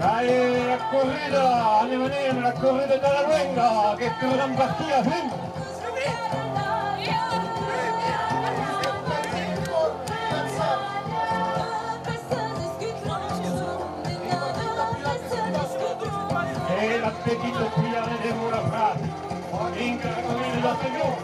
Allez, la corrida, anem, anem, la corrida de la luenga, que tornam partir a fum. E la petita pilhada de Moulaprat. Vinga, la corrida de la Senhor.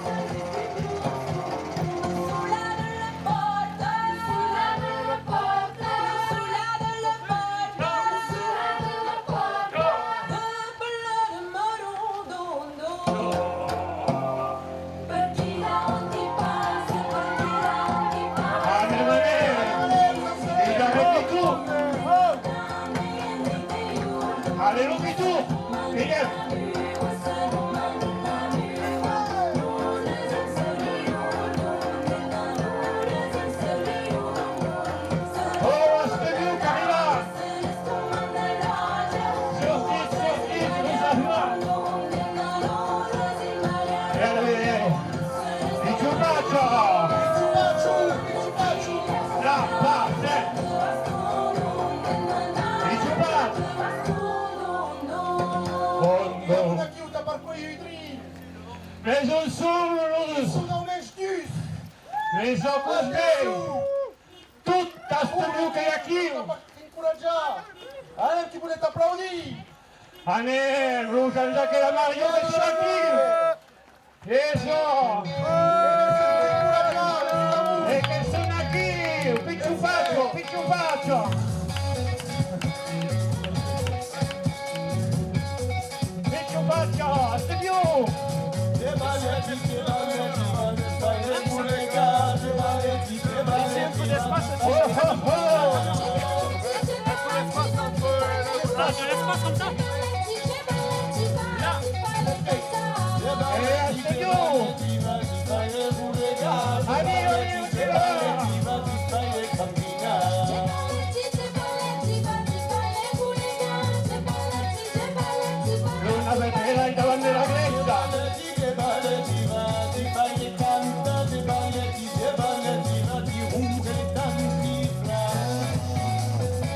Allez, lo pitou! Bien! Oh, Asteliu qu'arriba! Sortitz, sortitz, vos arriba! E allez, Pichon Pacho! Pichon Pacho! Pichon Pacho! La Passem! Pichon Pacho! Bon, bon. Mes on son los? Son au mensh dus. Mes au costat. Tot Asteliu qu'ei aquiu! Encoratjar! Anem, qui podetz aplaudir! Anem, lo Jean-Jacques e la Mario que son aquiu! E çò! E que son aquiu! Pichon Pacho! Pichon Pacho! Pichon Pacho! Asteliu! On laisse pas comme ça. Là. Eh, Antonio. Allez, allez, on y va. Luna Petrella davant de la glèisa.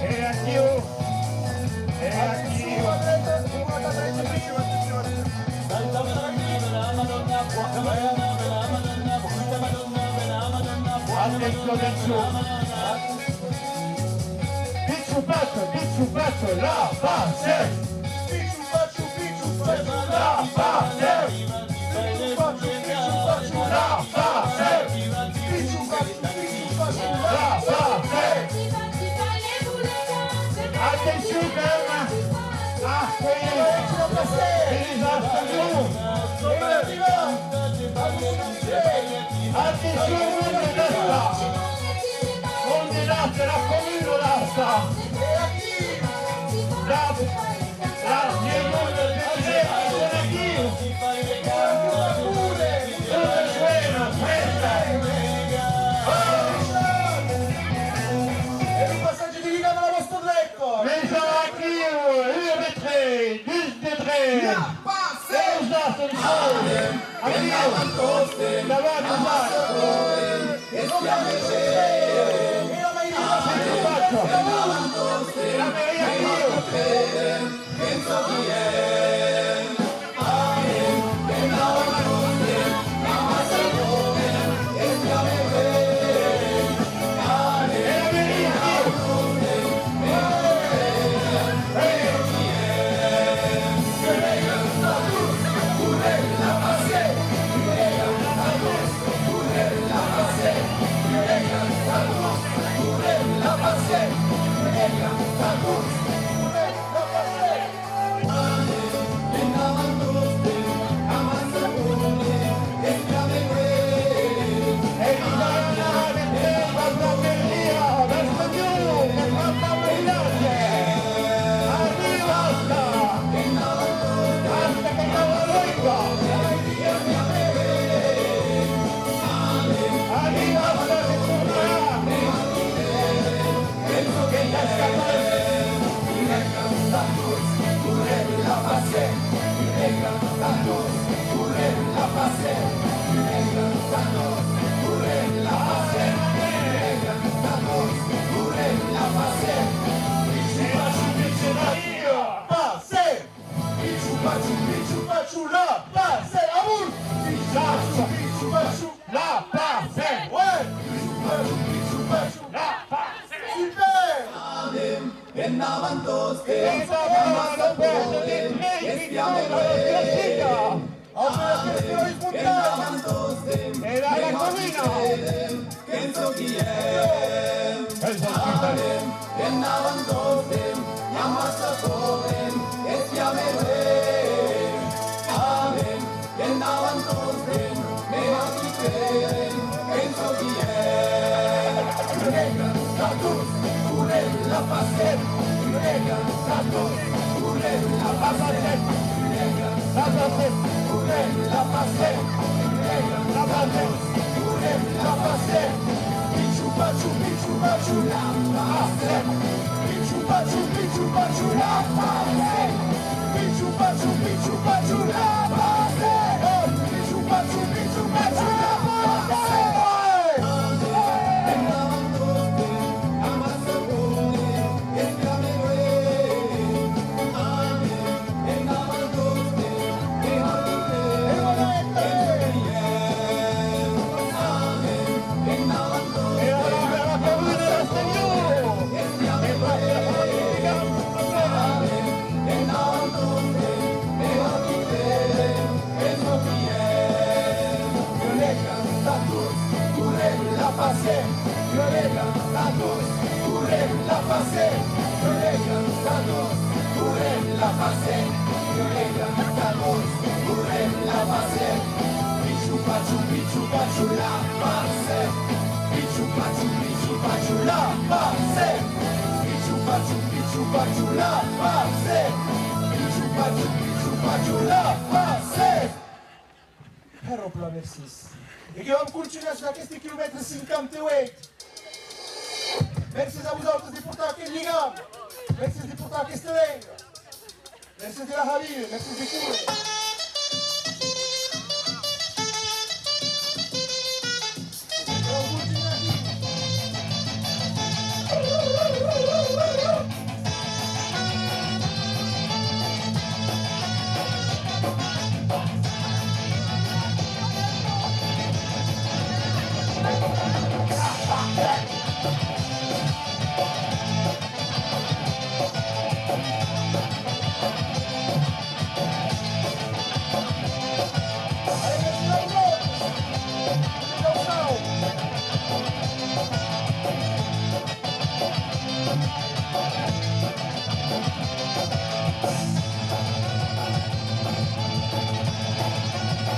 E aciu, e aciu. Atencion, atencion. Pichu pachu, pichu pachu, la Passem! Pichu pachu, pichu pachu, la Passem! Pichu pachu, pichu pachu, la Passem! Pichu pachu, pichu pachu, la Passem! Atencion, calma! Ah, oui! Atencion, monde d'Asta! Monde d'Asta, la comuna d'Asta! La, la, les gens de Besançon sont aquí! Tot es ben, fèsta! Oh! E lo passatge de ligam a la vòsta dreta! Mesa aquí, un de tres, dus de tres! Deus d'Asta, un sol! Aquí! Davant, davant! Pichu pachu, pichu pachu, la Passem! Amont! Pichu pachu, pichu pachu, la Passem! Ouais! Pichu pachu, pichu pachu, la Passem! Super! Endavant tostemps, endavant, la pòrta de tres victòrias classicas! Après la festa de les montagnes! E la, la colina! Qu'en çò qui èm. Anem, endavant tostemps, amassa podem, espiam e rem. Anem, endavant tostemps, mès aquí crèdem, qu'en çò qui èm. Una granda a tots, correm la Passem. Una granda a tots, correm la Passem. Una granda a tots, correm la Passem. Una granda a tots, correm la Passem. Pichu pachu, pichu pachu, la Passem. Pichu pachu, pichu pachu, la Passem. Pichu pachu, pichu pachu, la Passem. Pichu pachu, pichu pachu, la Passem. Una granda a tots, correm la Passem. Una granda a tots, correm la Passem. Una granda a tots, correm la Passem. Una granda a tots, correm la Passem. Pichu pachu, pichu pachu, la Passem. Pichu pachu, pichu pachu, la Passem. Pichu Pichu, pichu, pachu, la passe! Pichu, pachu, pichu, pachu, la passe! Hèra plan, mercés. E que vam contunhar sus aqueste quilomètre cinquanta-uèit. Mercés a vosautres de portar aqueth ligam. Mercés de portar aquesta lenga. Mercés de la har viure, mercés de córrer.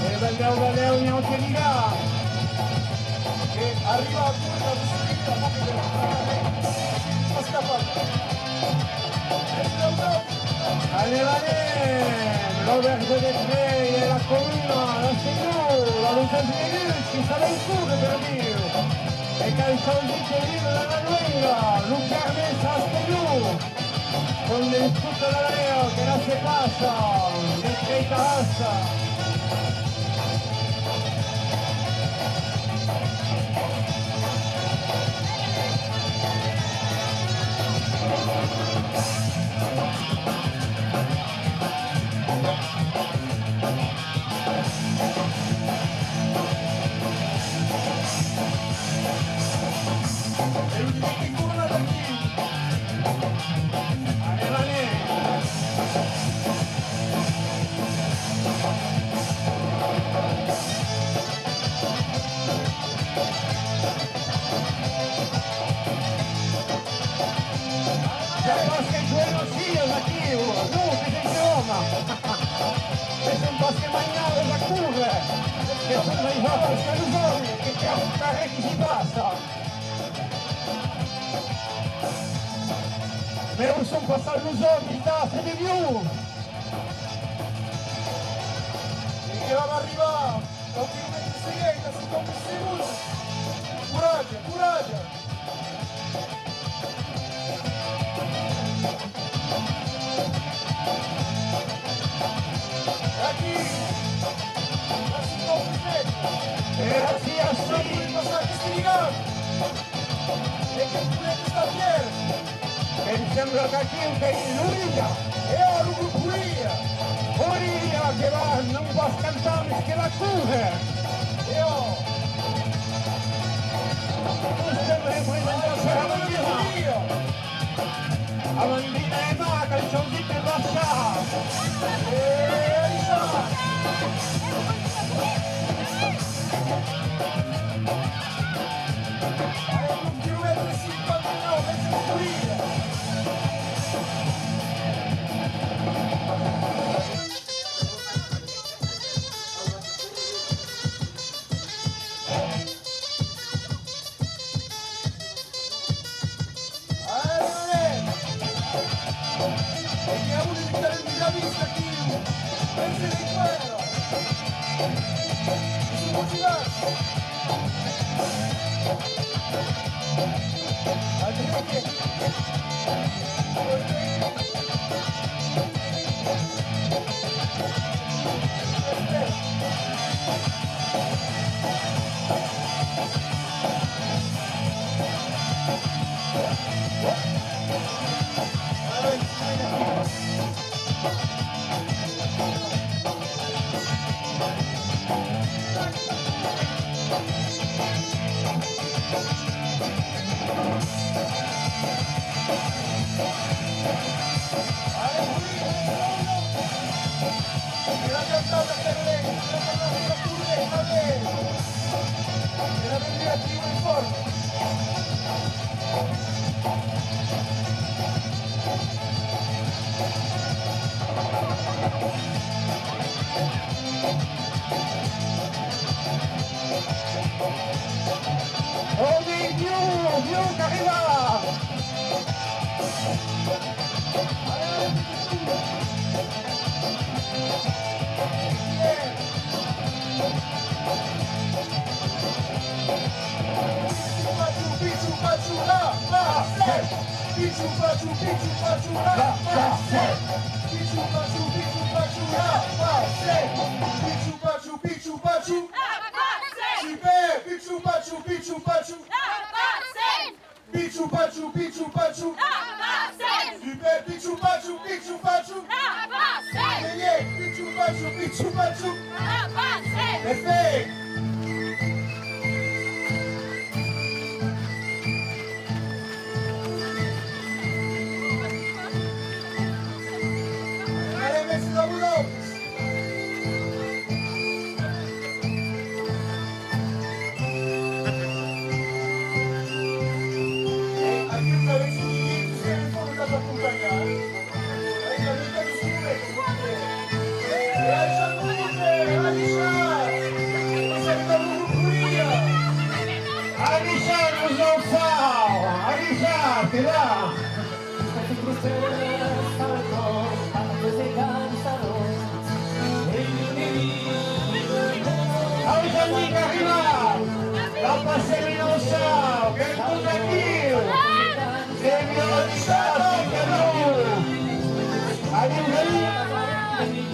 E valèu, valèu, n'i a un que li va. E arriba a córrer a la sortida, a còp de la... Pas capable. Allez, allez, l'auberge de Trèia e la comuna, la Senhor, la Lucas Minut, qui s'avèn córrer per Diu. E qu'an chausit de viure la luenga, lo carme Sastelhon. Con de tota la lèu que la se passa, de treta raça. Ja pas que joen aciu, aquiu, non, que sèm que òme. Que son pas que mainades a córrer, que son mai vòstres que los òmes, que qué carré qui s'i passa. Mès on son passats los òmes, tà, se de Diu! E que vam arribar au quilomètre seguent, a cinquanta segondas. Coratge, coratge! Aquí! A cinquanta mètres! E ací, ací! Passar aqueste ligam! E que podem estar fièrs! Em sembla qu'aquiu qu'ei l'Oria! E ò, lo grop Oria! Oria que va non pas cantar, mès que va córrer! E ò! Tostemps representat per Amandina! Amandina e Marc, qu'an chausit de baishar! E aissa! Ò, Diu, Diu, qu'arriba! Pichu pachu, pichu pachu, la Marseille. Pichu pachu, pichu pachu, la Marseille. Pichu pachu, pichu pachu, la Marseille. Pichu pachu, pichu pachu. Super. Pichu pachu, pichu pachu. Pichu pachu, pichu pachu. Super, pichu pachu, pichu pachu. Yeah, yeah, pichu pachu, pichu pachu. Perfect. Allez, merci à vous autres. Aquí un traversó de Guillaume, que se fòrma cap acompanhar, eh? Avec la musique de Soumé. Et Aïcha Mourou, Aïcha. Salut à vous, Mourou. Aïcha, nos enfants. Aïcha, t'es là. Au Jeannic, arriba! La Passem en Aussau, que tot aquí! E viva Alicante, que viu! Adiu, Jeannic!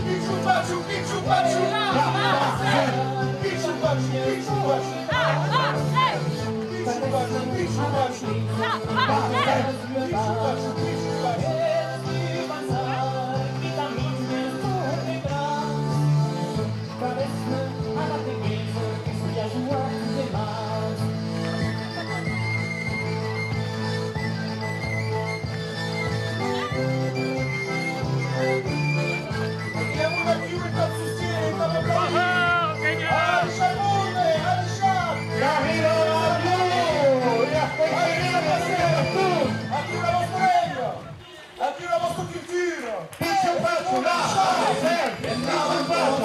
Pichu pachu, pichu pachu! Pichu pachu, pichu pachu! Pichu pachu, pichu pachu! Aquí la vòstra cultura! Pichu pachu, la Passem! Pichu pachu!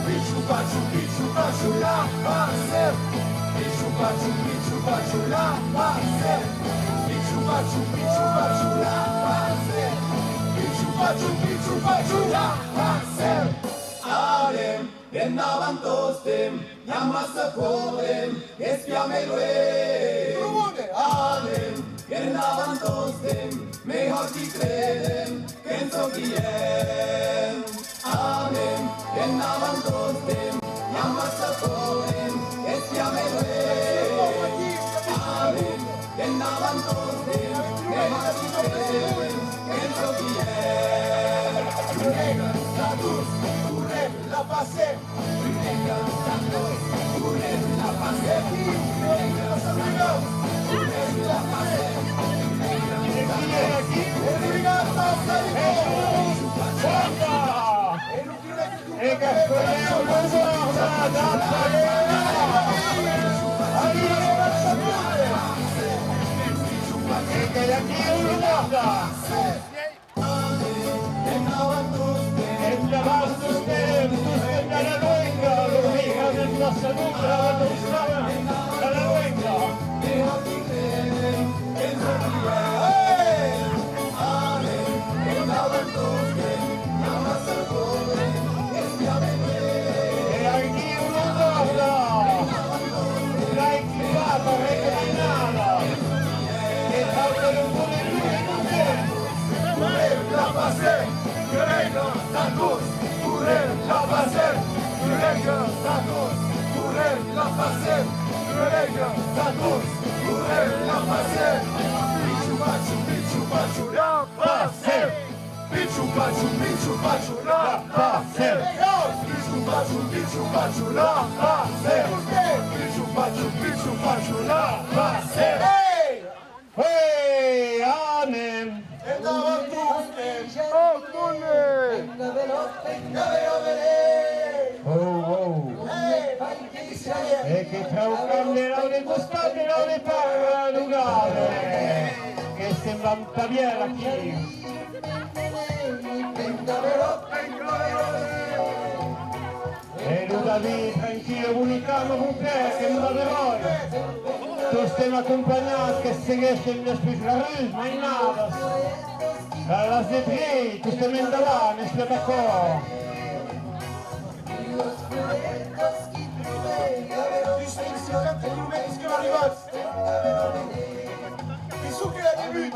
Pichu pachu, pichu pachu, la Passem. Pichu pachu, pichu pachu, la Passem. Pichu pachu, pichu pachu, la Passem. Pichu pachu, pichu pachu, la Passem. Anem, endavant tostemp, i a massa corrent, espiam e luènh. Anem, endavant tostemp, melhor qu'i credem, qu'en çò qu'i èm. Anem, endavant tostemp, i a massa corrent, espiam e luènh. Anem, endavant tostemp, melhor qu'i credem, qu'en çò qu'i èm. Lunegra, tatuts, correm, la Passem. Salut, brava, brava, la luenga. E aquí una corda, l'equipata recaminada, e trauca un pò de lutz e content. Correm la Passem, que venga tacos, correm la Passem, que venga tacos, correm la Passem, que venga tacos, correm la Passem. Pichu pachu, pichu pachu, la Passem. Pichu pachu, pichu pachu, la Passem. Pichu pachu, pichu pachu, la Passem. Pichu pachu, pichu pachu, la Passem. Hey! Hey, anem! Endavant tostemps! Oh, tole! Oh, oh! E que traucam de l'aute costat, de l'aute part, lo gave, que se'n van pas bien aquí. E lo David, tranquille, bonica, mon père, que non va de ròl. Tostemps acompanhats, que segueishen despuish la rus, mai nada. Las de Tri, tostemps endavant, espiat aquò. Justin, cinquanta quilomètres que arribats. Penso que la debut.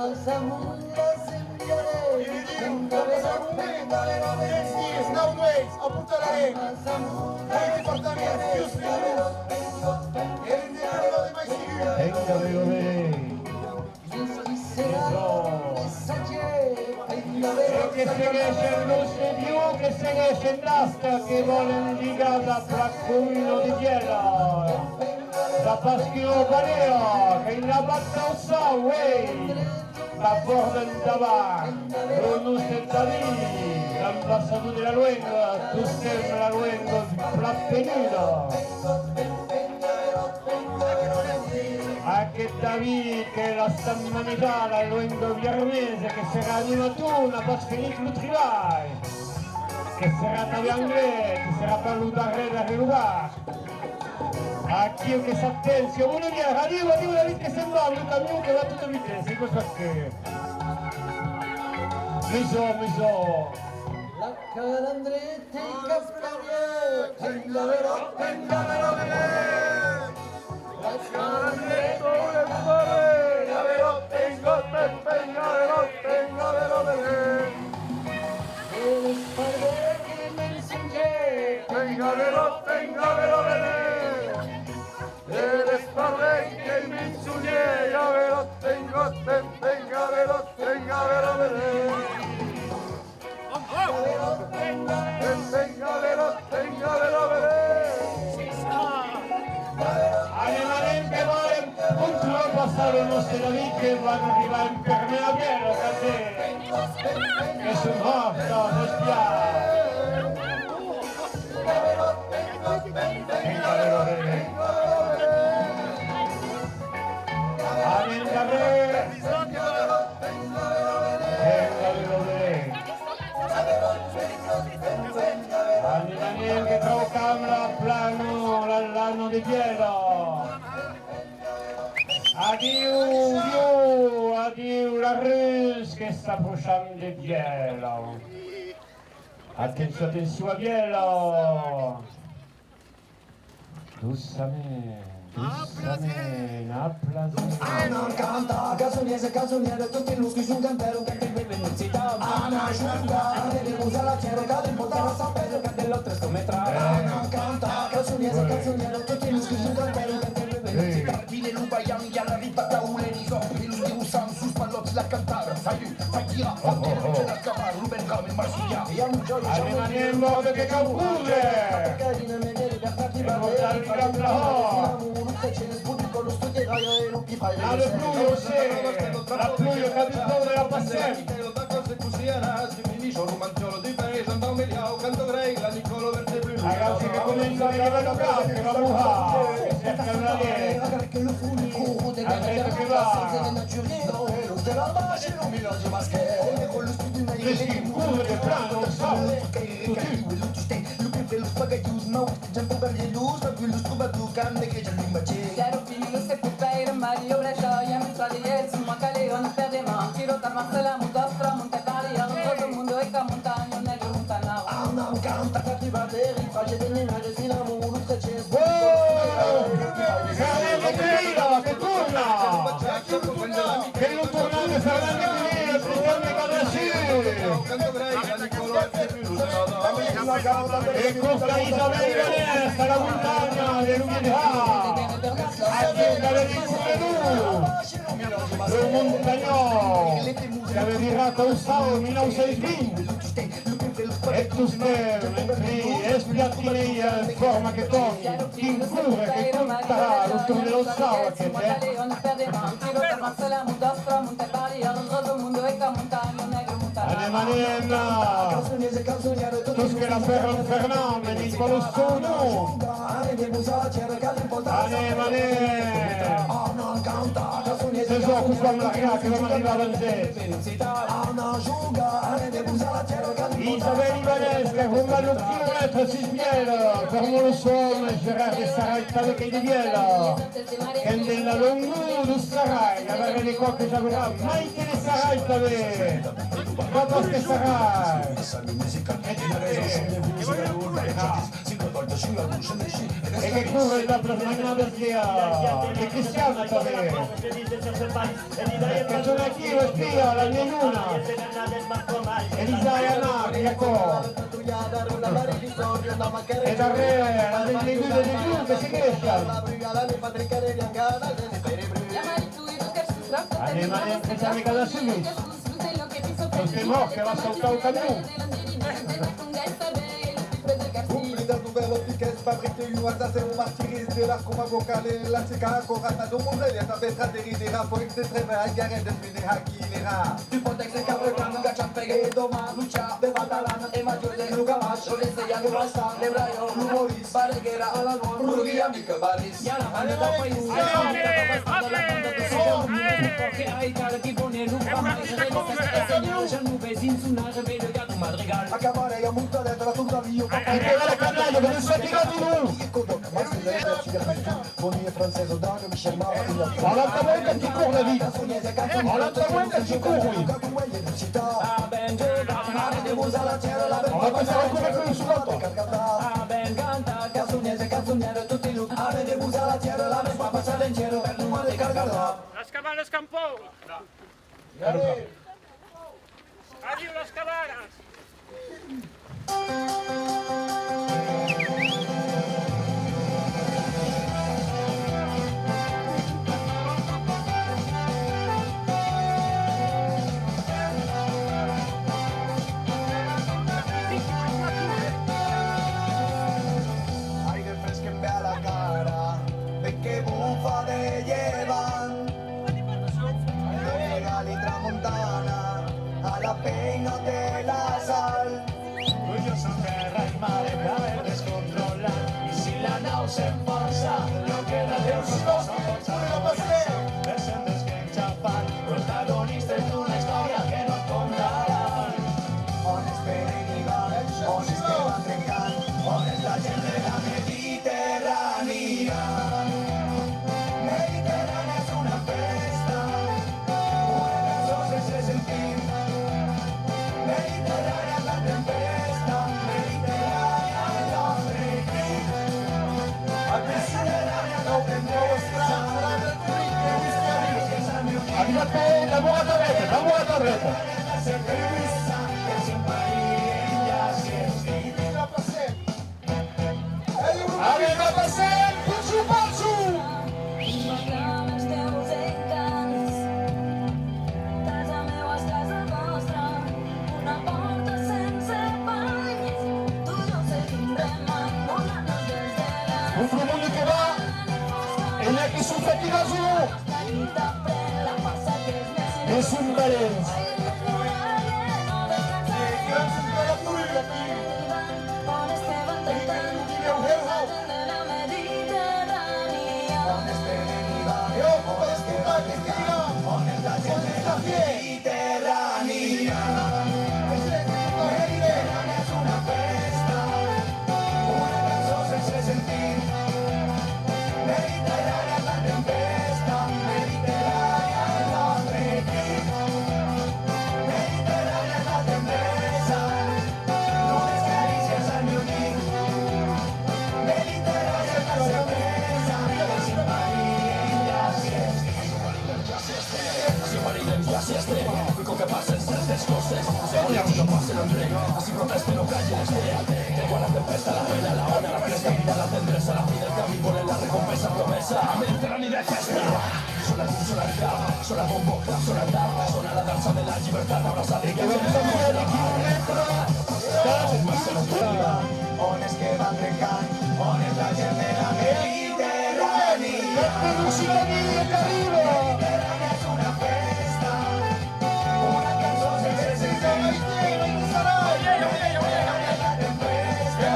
Iri diu, dètz dies, nau nueits, a portar la lenga. Uèit departaments, vius, vius. E l'endeparament de mai segur. Venga, venga, venga. E que segueishen los de Diu, que segueishen d'asta, que vòlen ligar dab la comuna de Vielha. Dab pas que o balea, qu'ei la vaca au sau, uei! D'abòrd endavant, lo noste David, l'ambassador de la luenga, tostemps la luenga plan penuda. Aqueth David que la setmana la luenga biarnesa, que serà animator, n'a pas fenit lo tribalh, que serà tanben anglés, que serà pas lo darrèr, darrèr lugar. Aquiu que s'atencion, bona bièra, adiu, adiu, David, que se'n va, lo camion que va tota vitessa, e que fa que... Meson, meson. La Calandreta e Cascariet, penga verò, penga verò, verò. La Calandreta e Cascariet, penga verò, penga, penga verò, penga verò, verò. E l'espardèr que mensonge, penga verò, penga verò, verò. E l'espardèr que mensonge, a verò, penga, pen, penga verò, penga verò, verò. Anem, anem, que volem contrapassar lo noste David, que van arribar en permèra bièra, tanben. Que son hòrtas, òstia! Anem darrèr! Anem darrèr! Anem, anem, que traucam la plana, la lana de Vielha. Adiu, adiu, adiu, la rus, que s'aprocham de Vielha. Atencion, atencion a Vielha. Doçament, doçament, a plaser. Anam cantar, cançonièrs e cançonièras, totes los que son cantèron, que te venon citar. Anam chantar, de l'emus a la tièra, cada un portarà sa pèra, cada l'autre son metrà. Anam cantar, cançonièrs e cançonièras, totes los que son cantèron, que te venon citar. Dins lo balham i a la ripa, tau, l'erison, e los dibussants, sus palòts, la cantada, salut. Anem, anem, bòrd que cau córrer! E portar-li cap lahòra! A la pluja, o se, la pluja qu'a dut pòure la Passem! Agati que comença a venir la cap, que va mojar, que cerca la lèt, arreta que va! Presque un curs de plan, non sap. Totun. Fernand Cunilla, que torna! Que lo tornam de Fernand Cunilla, Cristian de Cadassu! E còsta Isabel Ibanez a la montanha de lo Guilhà, aquí en Galeria Corredor, lo montanhòr qu'avè virat au Sau en mil nau cents vint. E tostemp, en prei, espiat quin ei en forma que tòqui, quin corre que contarà lo torn de lo Sau aqueth, eh? Anem, anem! Tosque la Fer-, Fernand, me ditz pas lo son nom. Anem, anem! Se zo, costam largar, que vam arribar abans d'eth. Isabel Ibanez, que ronda lo quilomètre sis mila, Fermon lo Som, Gerard de Sarai, tanben qu'ei de Vièlha. Qu'en de la longor deu Sarai, a veire de còps que s'aurà mai que de Sarai tanben. Quantas que Sarai! E que corre dab las manhadas de, de Cristiana tanben. Que son aquí, l'espia, la Neluna. Elisa e Anna, que i a aquò. E darrèr, la benvenguda de Diu que segueish. Anem, anem, que s'arrica de seguir. Tostemp òc, que va sautar au camion. Oblidat, novèl, piquet, fabric de ioas, acero, martiris, de la coma vocale, la seca, corata, do monzèl, e tanben trateris de rapois, de trèva, aigarèt, de mine, haki, de ra. Du Pontex, Cabre Blanc, Gatxan, Pegue, Doma, Lucha, de Batalan, e Mathieu, de Lugabash, Odesseia, de Basta, de Braio, Lumoris, Bareguera, Alanor, Rudi, Amic, Baris. Voilà, t'as vu, quand tu cours, David. Voilà, t'as vu, quand tu cours, oui. On va pas se retrouver plus souvent, toi. Las cabanas, Campou! Adiu, las cabanas! Aiga fresca en bèla cara, vent que bufa de llevant. Regali tramontana a la pena de la sal. Pluja en terra i mar, el descontrolat. I si la nau s'enfonsa, lo que la Déu suposa, força, força, força. Descendents que han xapat, protagonistes d'una història que no contaran. On esperen i van, on estem trencant, on és la gent de la Mediterrània? Mediterrània és una festa, una cançó sense sentit. Mediterrània, la tempesta, Mediterrània, el nostre crit. Mediterrània, no tens. Arriba, la boca dreta, la boca dreta. Allez, va passem, pujo, pujo! Un monde que va, e n'i a que son fatigats o non? E son valents. On es que va trecant, on es la gent de la Mediterrània? La Mediterrània és una festa, una cançó sense sentit. Mediterrània és la tempesta,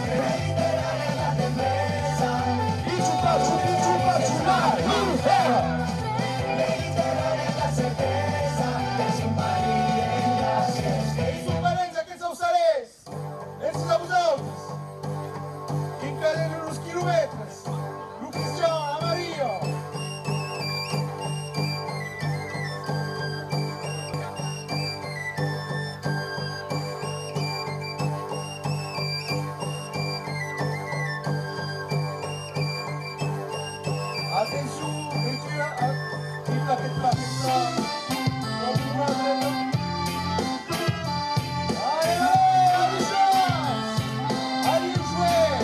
Mediterrània és la tempesta. Pichu pachu, pichu pachu, vai, fòra! Mediterrània és la certesa que s'impari en gràcies. Ei, son parents, aqueths aussalés! Mercés a vosautes! Qu'i calèren los quilomètres! Lo Cristian, la Maria! Atencion, e tu, a, a, quita, quita, quita. Allez, allez, Richard! Allez, jouer!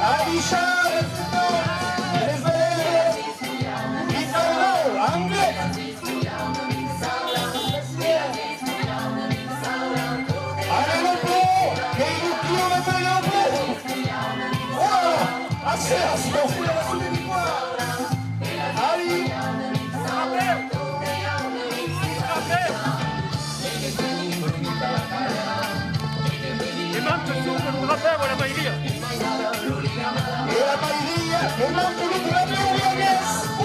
Alicia! Italian, anglés! Allez, non plus! Qu'ei lo quilomètre non plus! Voilà! Assez, assez! Allez! E manca solo lo drapèu a la Bairria. E la Bairria, e manca lo drapèu biarnés! Uh!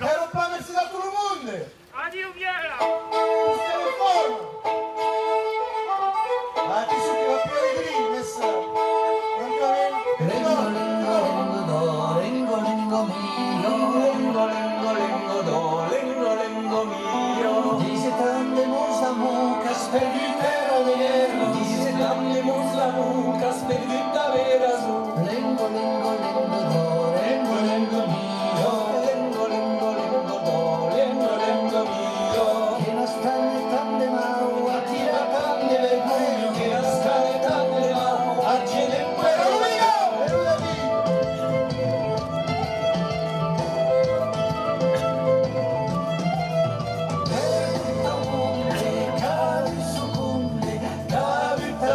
Èra plan mercés a tot lo monde! Adiu, Vièlha! Us telefòna! Atencion que va pèrdre, mes, francament, Ringo, ringo, ringo, ringo mio, ringo, ringo, ringo do, ringo, ringo mio. Dix-sept ans de mos d'amour qu'as perdut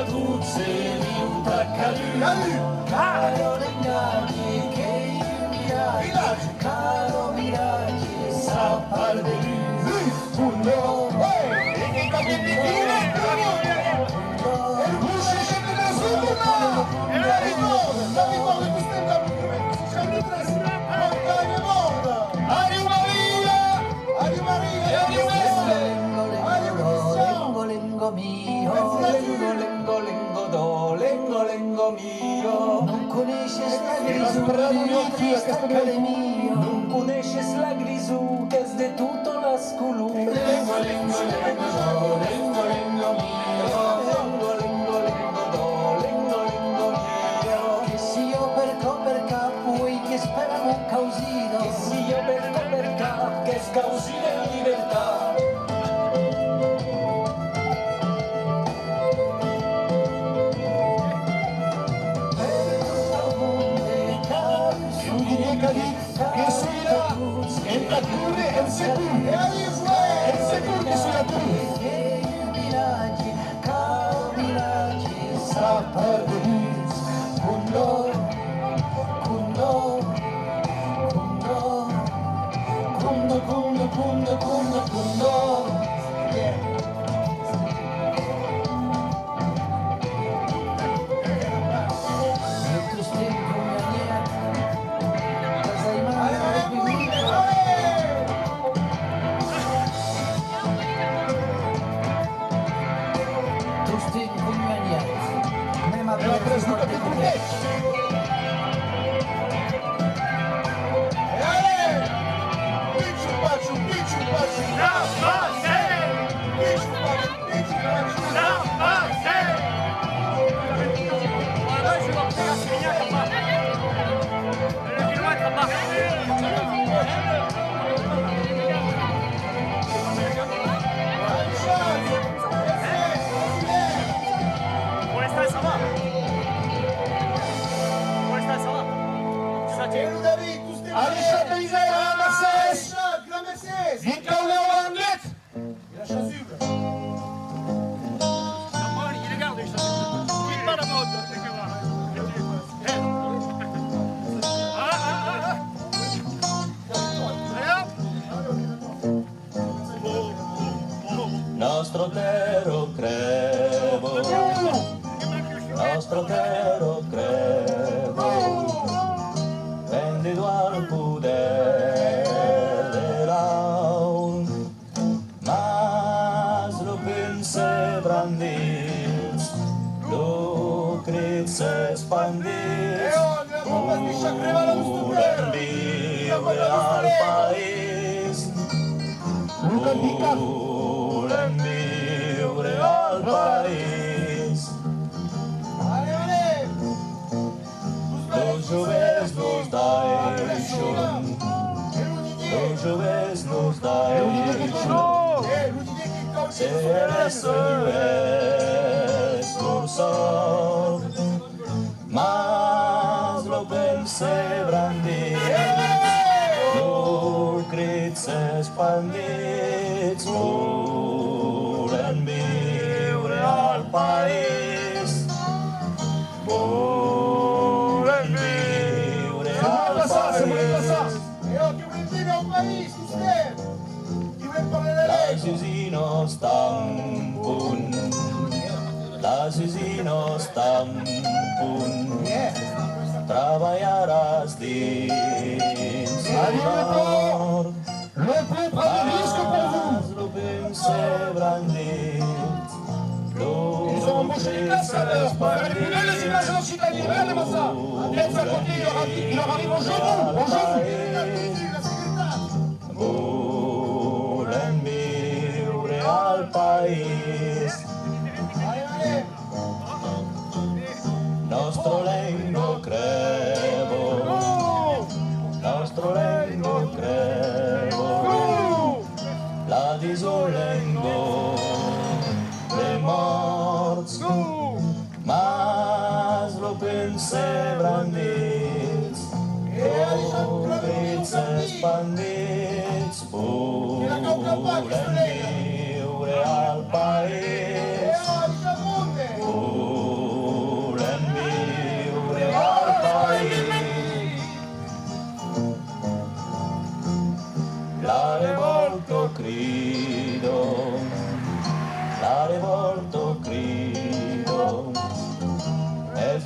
Tot se viu tà Calù. Calù. Caro lengatge, qu'ei un vilatge. Vilatge. Caro vilatge, ça parle de lui. Lui. Punt. Oi! E que capitini, Calù! E lo procès de la zona! E la victòria, la victòria de Costin Calù. Adiu Maria! Adiu Maria! Adiu Cristian! Adiu Cristian! Lengo, lengo mio, lengo, lengo, lengo do, lengo, lengo mio. Non coneishes la grisor, mio trist academio. Non coneishes la grisor, qu'es de totas las colors. Lengo, lengo, lengo do, lengo, lengo mio. Lengo, lengo, lengo do, lengo, lengo mio. Que sia per còp, per cap, uei qu'espèra mon causida. Que sia per còp, per cap, qu'es causida en libertat. E lo dirier qu'a dit: que soi là entà córrer en secor. En secor que soi aquí. Cau vilatge, ça parle de lui. Condor, condor, condor, condor, condor, condor, condor, condor. Yeah. Tostemp conhanièr. Allez, allez, allez. Tostemp conhanièr. Mèma après lo capitulèt. E allez! Pichu pachu, pichu pachu! La Passem! Pichu pachu, pichu pachu! La Passem! Pour l'instant, ça va. Pour l'instant, ça va. Ça tient. Alishak Benzer, la Mercés! Alishak, la Mercés! Dit qu'au lèu en dret! La chasuble. Nòstra tèrra crèba, nòstra tèrra crèba, pendent al poder de l'aur. Mas lo punh se brandís, lo crit s'espandís, volem viure al país. Volem viure al país. Los joves nos daishan, los joves nos daishan, se les esforçar. Mas lo punh se brandís, lo crit s'espandís, volem viure al país, volem viure al país. E òc, que volem viure al país, tostemp! Las usinas tampon, las usinas tampon, trabalharàs dins lo nòrd. Le pont prend le risque pour vous. Mas lo punh se brandís, ils ont embauché des casseurs pour faire les poubelles, les images en Occitanie. Regardez-moi ça. Peut-être à côté, il leur arrive, il leur arrive au genou, au genou. Volem viure al país. Nòstra lenga crèba, nòstra lenga crèba, la dison lenga de mòrts. Mas lo punh se brandís, lo crit s'espandís, volem viure al país.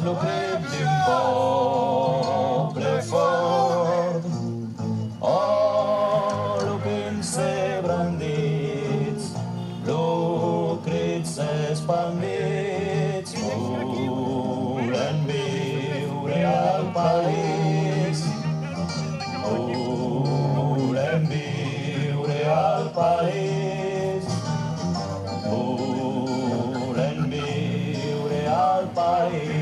Lo crit d'un pòble fòrt, oh, lo pince brandit, lo crit s'espandit, volèm viure al país, volèm viure al país. Volem viure al país.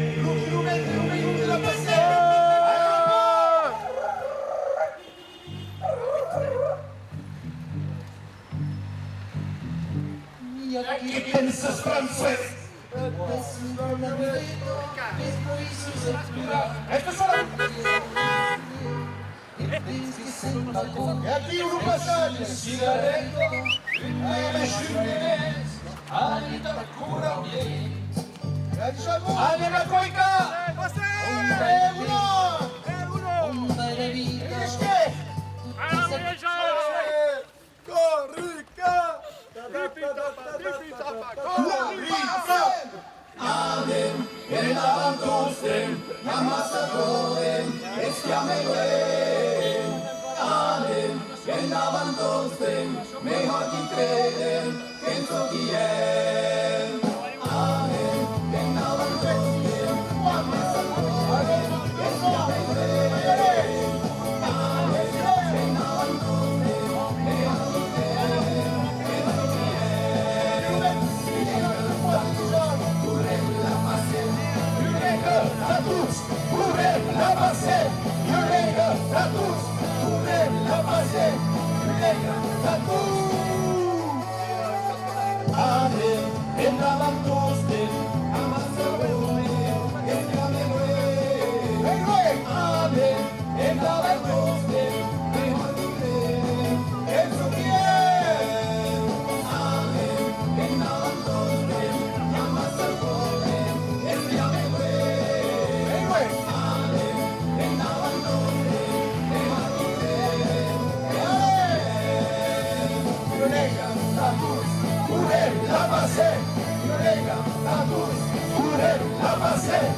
Qu'est-ce que penses, François? Esto solo. E aquí un passatge. Anem a coicar! Corrica! Corrica! Anem endavant tostemps, i a massa problèm, espiam-los. Anem endavant tostemps, melhor que creden, qu'en çò qui èm. Anem endavant tostemps, i a massa problèm, espiam-los. Anem endavant tostemps, amassa problèm, espiam-los. Anem endavant tostemps, melhor que creden, qu'en çò qui èm. Anem endavant tostemps, i a massa problèm, espiam-los. Anem endavant tostemps, melhor que creden, qu'en çò qui èm. Correm la Passem! Correm la Passem!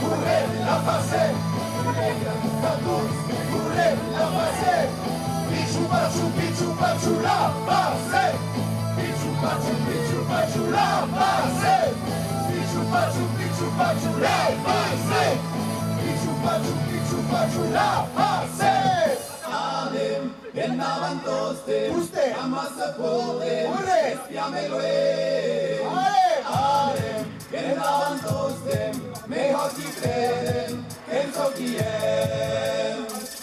Correm la Passem! Correm la Passem! Pichu pachu, pichu pachu, la Passem! Pichu pachu, pichu pachu, la Passem! Pichu pachu, pichu pachu, la Passem! Pichu pachu, pichu pachu, la Passem! Anem! Endavant tostemps, tostemps, amassa podem, correm, espiam-los. Anem! Anem! Endavant tostemps, melhor que creden, qu'en çò qui èm.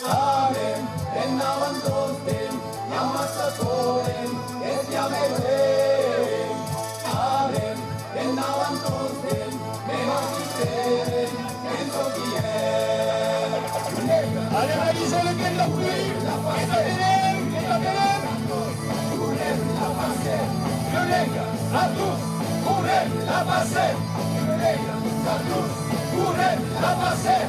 Anem! Endavant tostemps, amassa podem, espiam-los. Anem! Endavant tostemps, melhor que creden, qu'en çò qui èm. Anem a díser-lhe qu'en la pluèja, que t'apelem, que t'apelem. Correm la Passem, violenca, a tots, correm la Passem. Violenca, a tots, correm la Passem.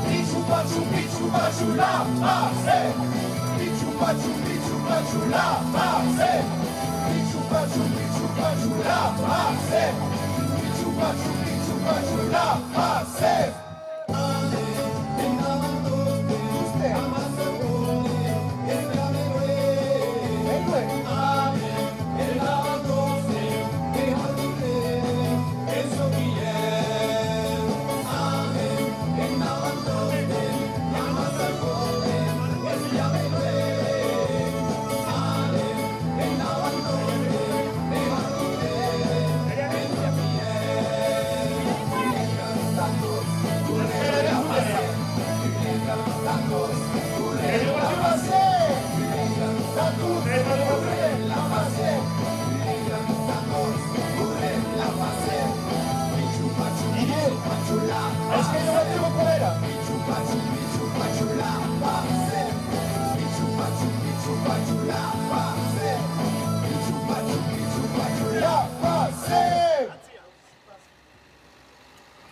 Pichu pachu, pichu pachu, la Passem. Pichu pachu, pichu pachu, la Passem. Pichu pachu, pichu pachu, la Passem. Pichu pachu, pichu pachu, la Passem. Anem, endavant tostemps, amassa podem, espiam-los. Anem, endavant tostemps, melhor que creden, qu'en çò qui èm. Anem, endavant tostemps, amassa podem, espiam-los. Anem, Didier, est-ce que nous avons couvert? La Passem!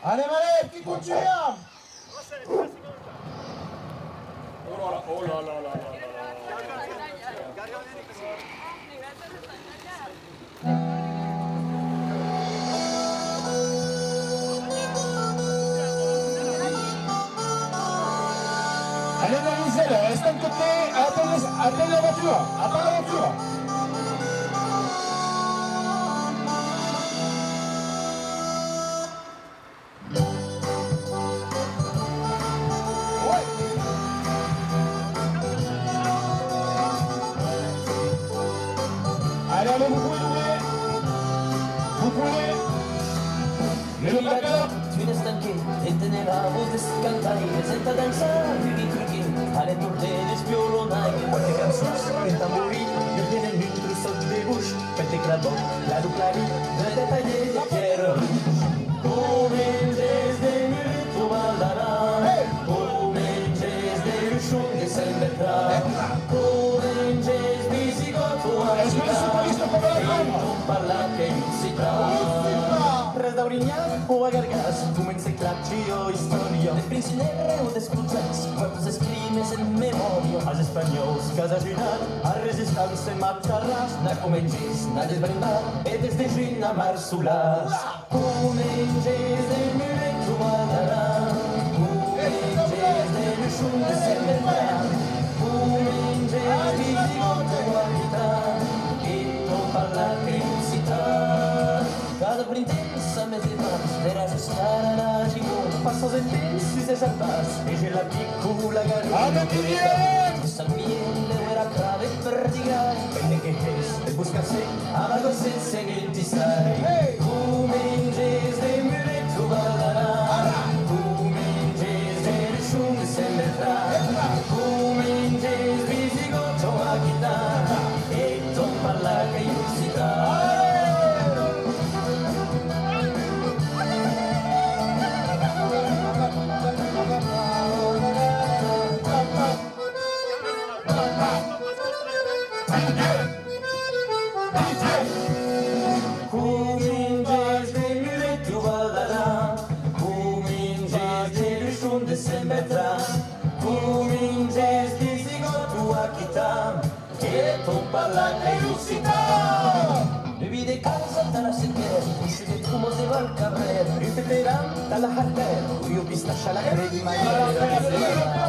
Anem, anem, que contunham! Allez, Daniel, estanca-te, attends, attends la voiture, attends la voiture. Allez, allez, vous pouvez l'ouvrir. Vous pouvez. Le backup. Tu n'estanque, te tenera vos d'escantar, les enta dançar, Ruby Truque, a l'entorn de les violonai. Quate cançons, un tamborin, que vienen un trossòt de bush, pel teclado, la du clarin, de detalhe de pierre rouge. Comenges de Muret o Baldaran, comenges de Luchon de Sent Bertran, comenges visigòt o aquitan, e ton parlar qu'ei occitan. Res d'Aurinhan o Agargàs, comencen clap, io, istòria. De Princi Negre o d'Esclochans, quantas escrimes en memòria. As espanhòus qu'as ajudat, a resistant se mataràs. Na comenges, na desbrembar, e des de junh a març solàs. Comenges de Muret o Baldaran, comenges de Luchon de Sent Bertran, comenges visigòt o aquitan, e ton parlar qu'ei occitan. Cada printemps, a mes de març, veràs estar a la Gimona. Passas un temps sus es arbars, e je la pico la garona. Ah, ben, que bien! San Miele, era prave perdigai. Pende que hès, e buscar-se, a la gocet sen un tissai. Comenges de Muret o Baldaran, comenges de Luchon de Sent Bertran, comenges visigòt o aquitan, e ton parlar qu'ei occitan. Comenges de Muret o Baldaran, comenges de Luchon de Sent Bertran, comenges visigòt o aquitan, e ton parlar qu'ei occitan. Bevi de causa tà la sequèra, un suguet coma de Valcarrèra, un peteran tà la harpèra, ua pistacha a la cremadièra,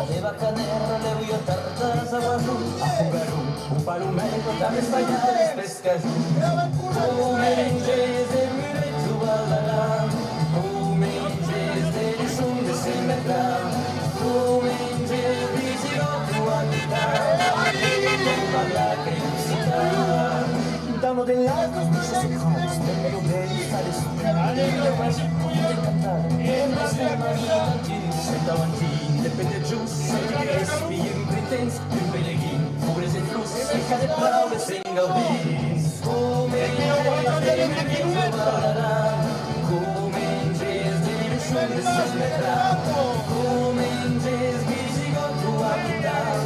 de Bacanèra, lèu ua tarta a Guajon, a Fogaron, un palomèr tà destalhar es pescajons. Comenges de Muret o Baldaran, comenges de Luchon de Sent Bertran, comenges visigòt o aquitan, e ton parlar qu'ei occitan. Dama de las dos bruixas sofrants, del meu ben fa l'estiu. Allez, le principe, vous êtes capable. Et parce que ma vie est un tir, c'est avant-hier, de petits jours, c'est du respire, un printemps, un pelegrin, pour les influx, c'est qu'à des paraules, c'est un gaudin. Comenges de Muret o Baldaran, comenges de Luchon de Sent Bertran, comenges visigòt o aquitan,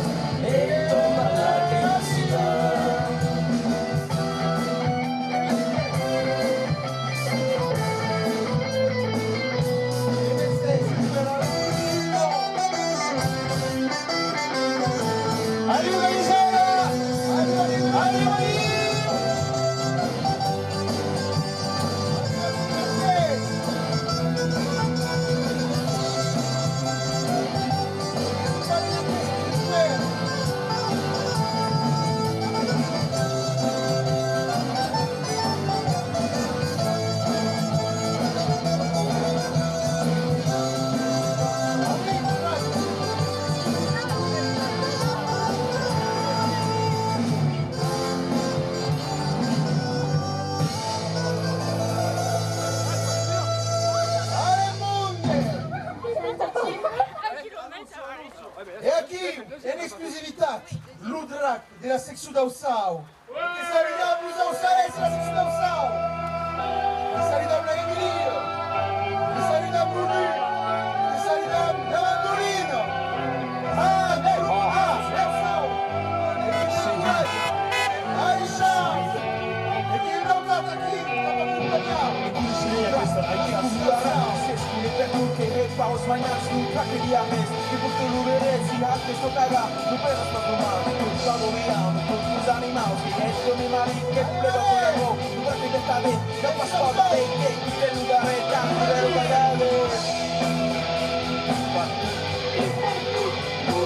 e ton parlar qu'ei occitan. E aquí, en exclusivitat, lo drac de la seccion d'Aussau. Que saludam los auçarets de la seccion d'Aussau! Que saludam la Emilia! Que saludam Brunu! Que saludam la Mandolina! Ah, Nèu! Ah, Nèu Sau! E que saludam Aisha! E que un autre aquí, cap a Montpelhièr! Lo pèl es tot cagat, lo pèl es tot lo mal, tots los animaus, que es lo mari que plega per la veu, lo braque de tadet, que pas pas barrer, que quite lo darrèr, tant de lo bagade. Partout, e partout, lo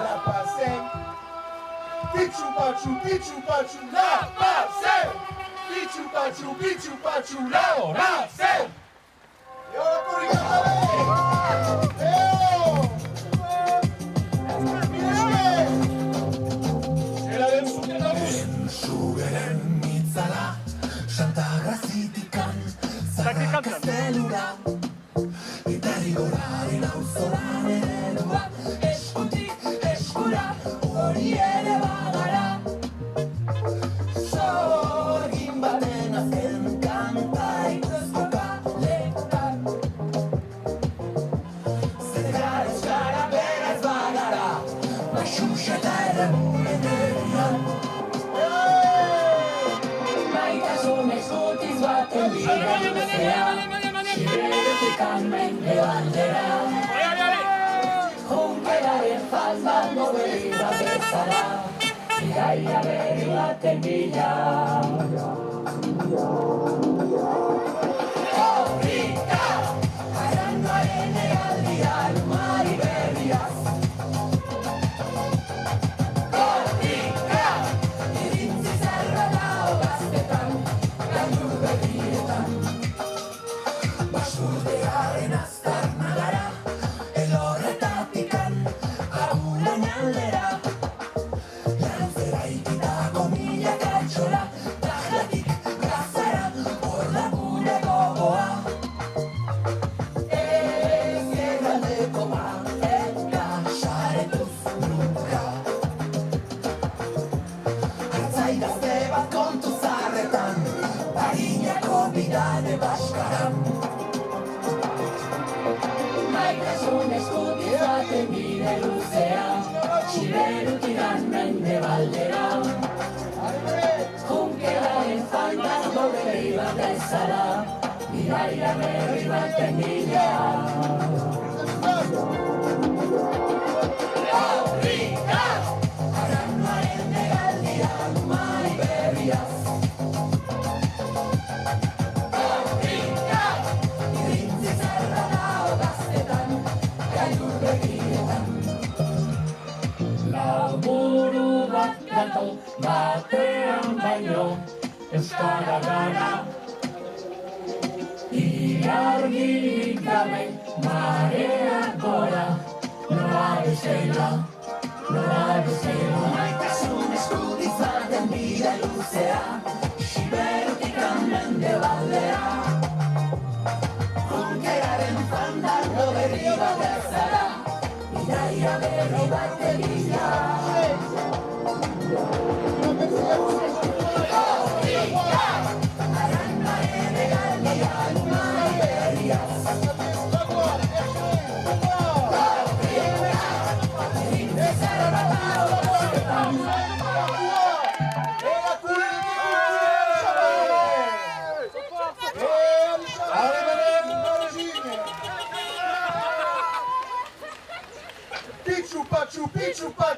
La Passem! Pichu pachu, pichu pachu, la Passem! Pichu pachu, pichu pachu, la Passem! E ora corri, e ora! E la vençuda de la música! Sacre cantant! Laburu bat gatoz batean baino, Euskara gara. Ilargirik gabe, marea gora, nola bestela, nola bestela. Maitasun eskuditz baten bide luzea, Siberutik mendebaldera. Hunkeraren fandango berri bat bezala, bidaia berri baten bila.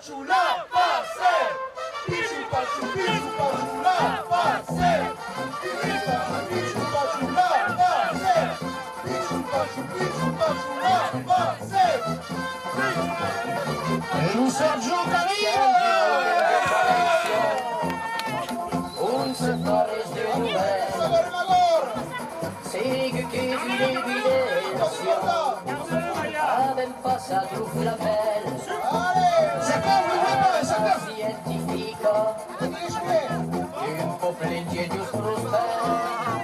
Pachu, la Passem! Pichu pachu, pichu pachu, la Passem! Pichu pachu, pichu pachu, la Passem! Pichu pachu, pichu pachu, la Passem! E lo Sergio Canino! On se fa res de nouvèl. Segur qu'es una evidéncia. Avèm passat lo flamèl. Scientifica, un pòble ingeniós prospèr.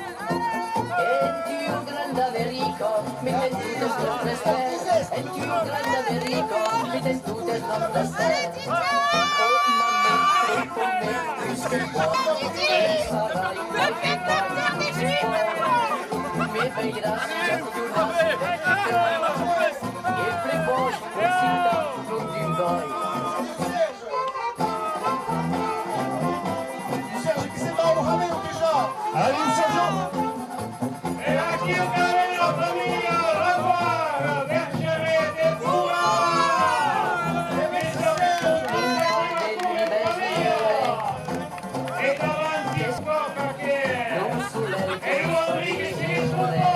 En tua granda America, metem totes los respècts. En tua granda America, metem totes los respècts. Oh, mama, Serge, que se va au Ramiro déjà. Allez, Sergio. E aquí acaba la familha Ravoir, Bergeret e Bourras! E ben, e davanti Coca que e Rodrigues e Coca!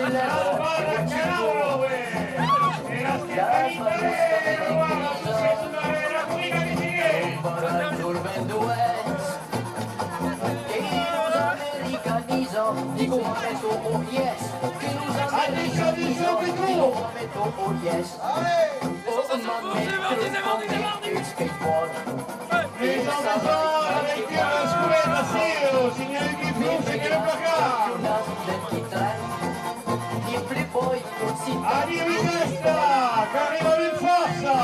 La Barra Canauro, e la Stefanita e Ravoir, se somarà la Coca que sigue! Que nos americaniza, digo, meto, oh yes. Que nos americaniza, digo, meto, oh yes. Oh, mama, que skateboard. Maison, maison, la lectura es cobèrta, sí, o signal que flou, se queda placar. Adiu, Iniesta, qu'arriba amb fòrça.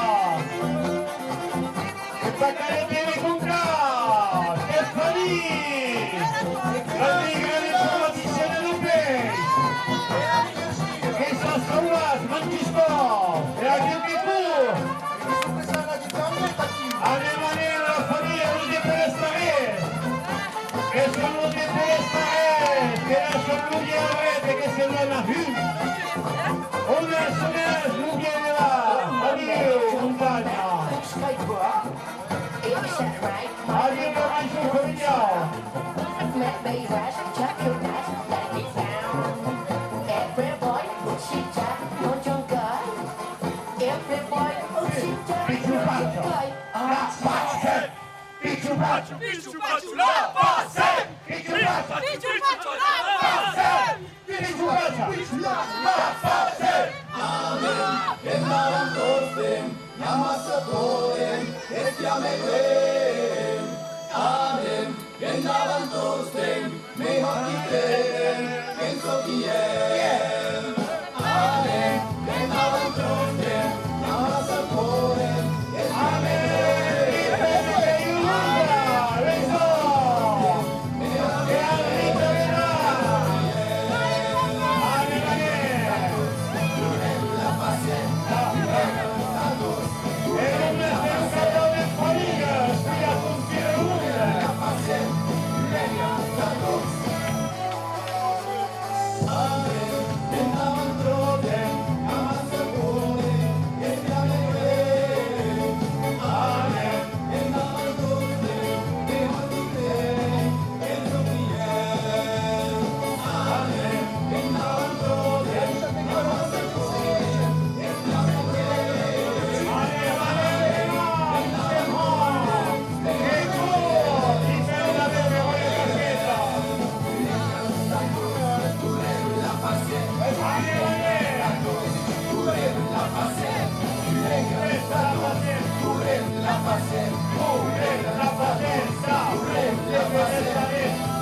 E pas qu'arrepene Conca! Stefani! Grandi, grandi informatician de Lopez! Que s'ha sauvat, Mantisco! E adiu que cor! Anem, anem, la familha, lo de Pelestaré! Que son lo de Pelestaré! Que la son lo de Arret e que se dona un! On es, on es, lo de la... Adiu, montanha! Adiu, Lorenzo Corinho. Pichu pachu, la Passem! Pichu pachu, pichu pachu, la Passem! Pichu pachu, pichu pachu, la Passem! Pichu pachu, pichu pachu, la Passem! Anem, endavant tostemp, i a massa podem, espiam e luem. Anem, endavant tostemp, mei hòrt qui creden, qu'en çò qui hèm. Anem, endavant tostemp, i a massa podem, espiam e luem.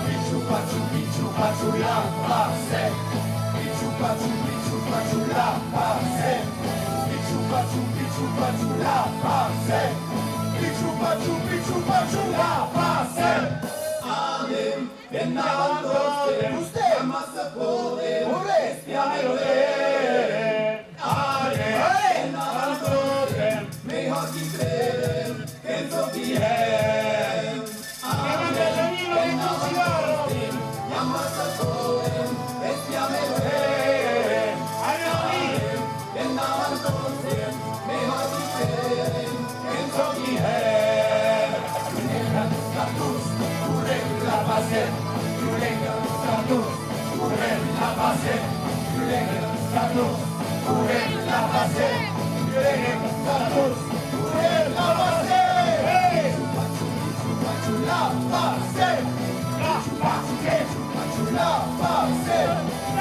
Pichu pachu, pichu pachu, la Passem. Pichu pachu, pichu pachu, la Passem. Pichu pachu, pichu pachu, la Passem. Pichu pachu, pichu pachu, la Passem. Anem, endavant tostemp, i a massa podem, espiam e luem. Anem, endavant tostemp, mei hòrt qui creden, qu'en çò qui hèm. Anem, endavant tostemp, i a massa podem, espiam e luem. Anem, endavant tostemp, mei hòrt qui creden, La Passem!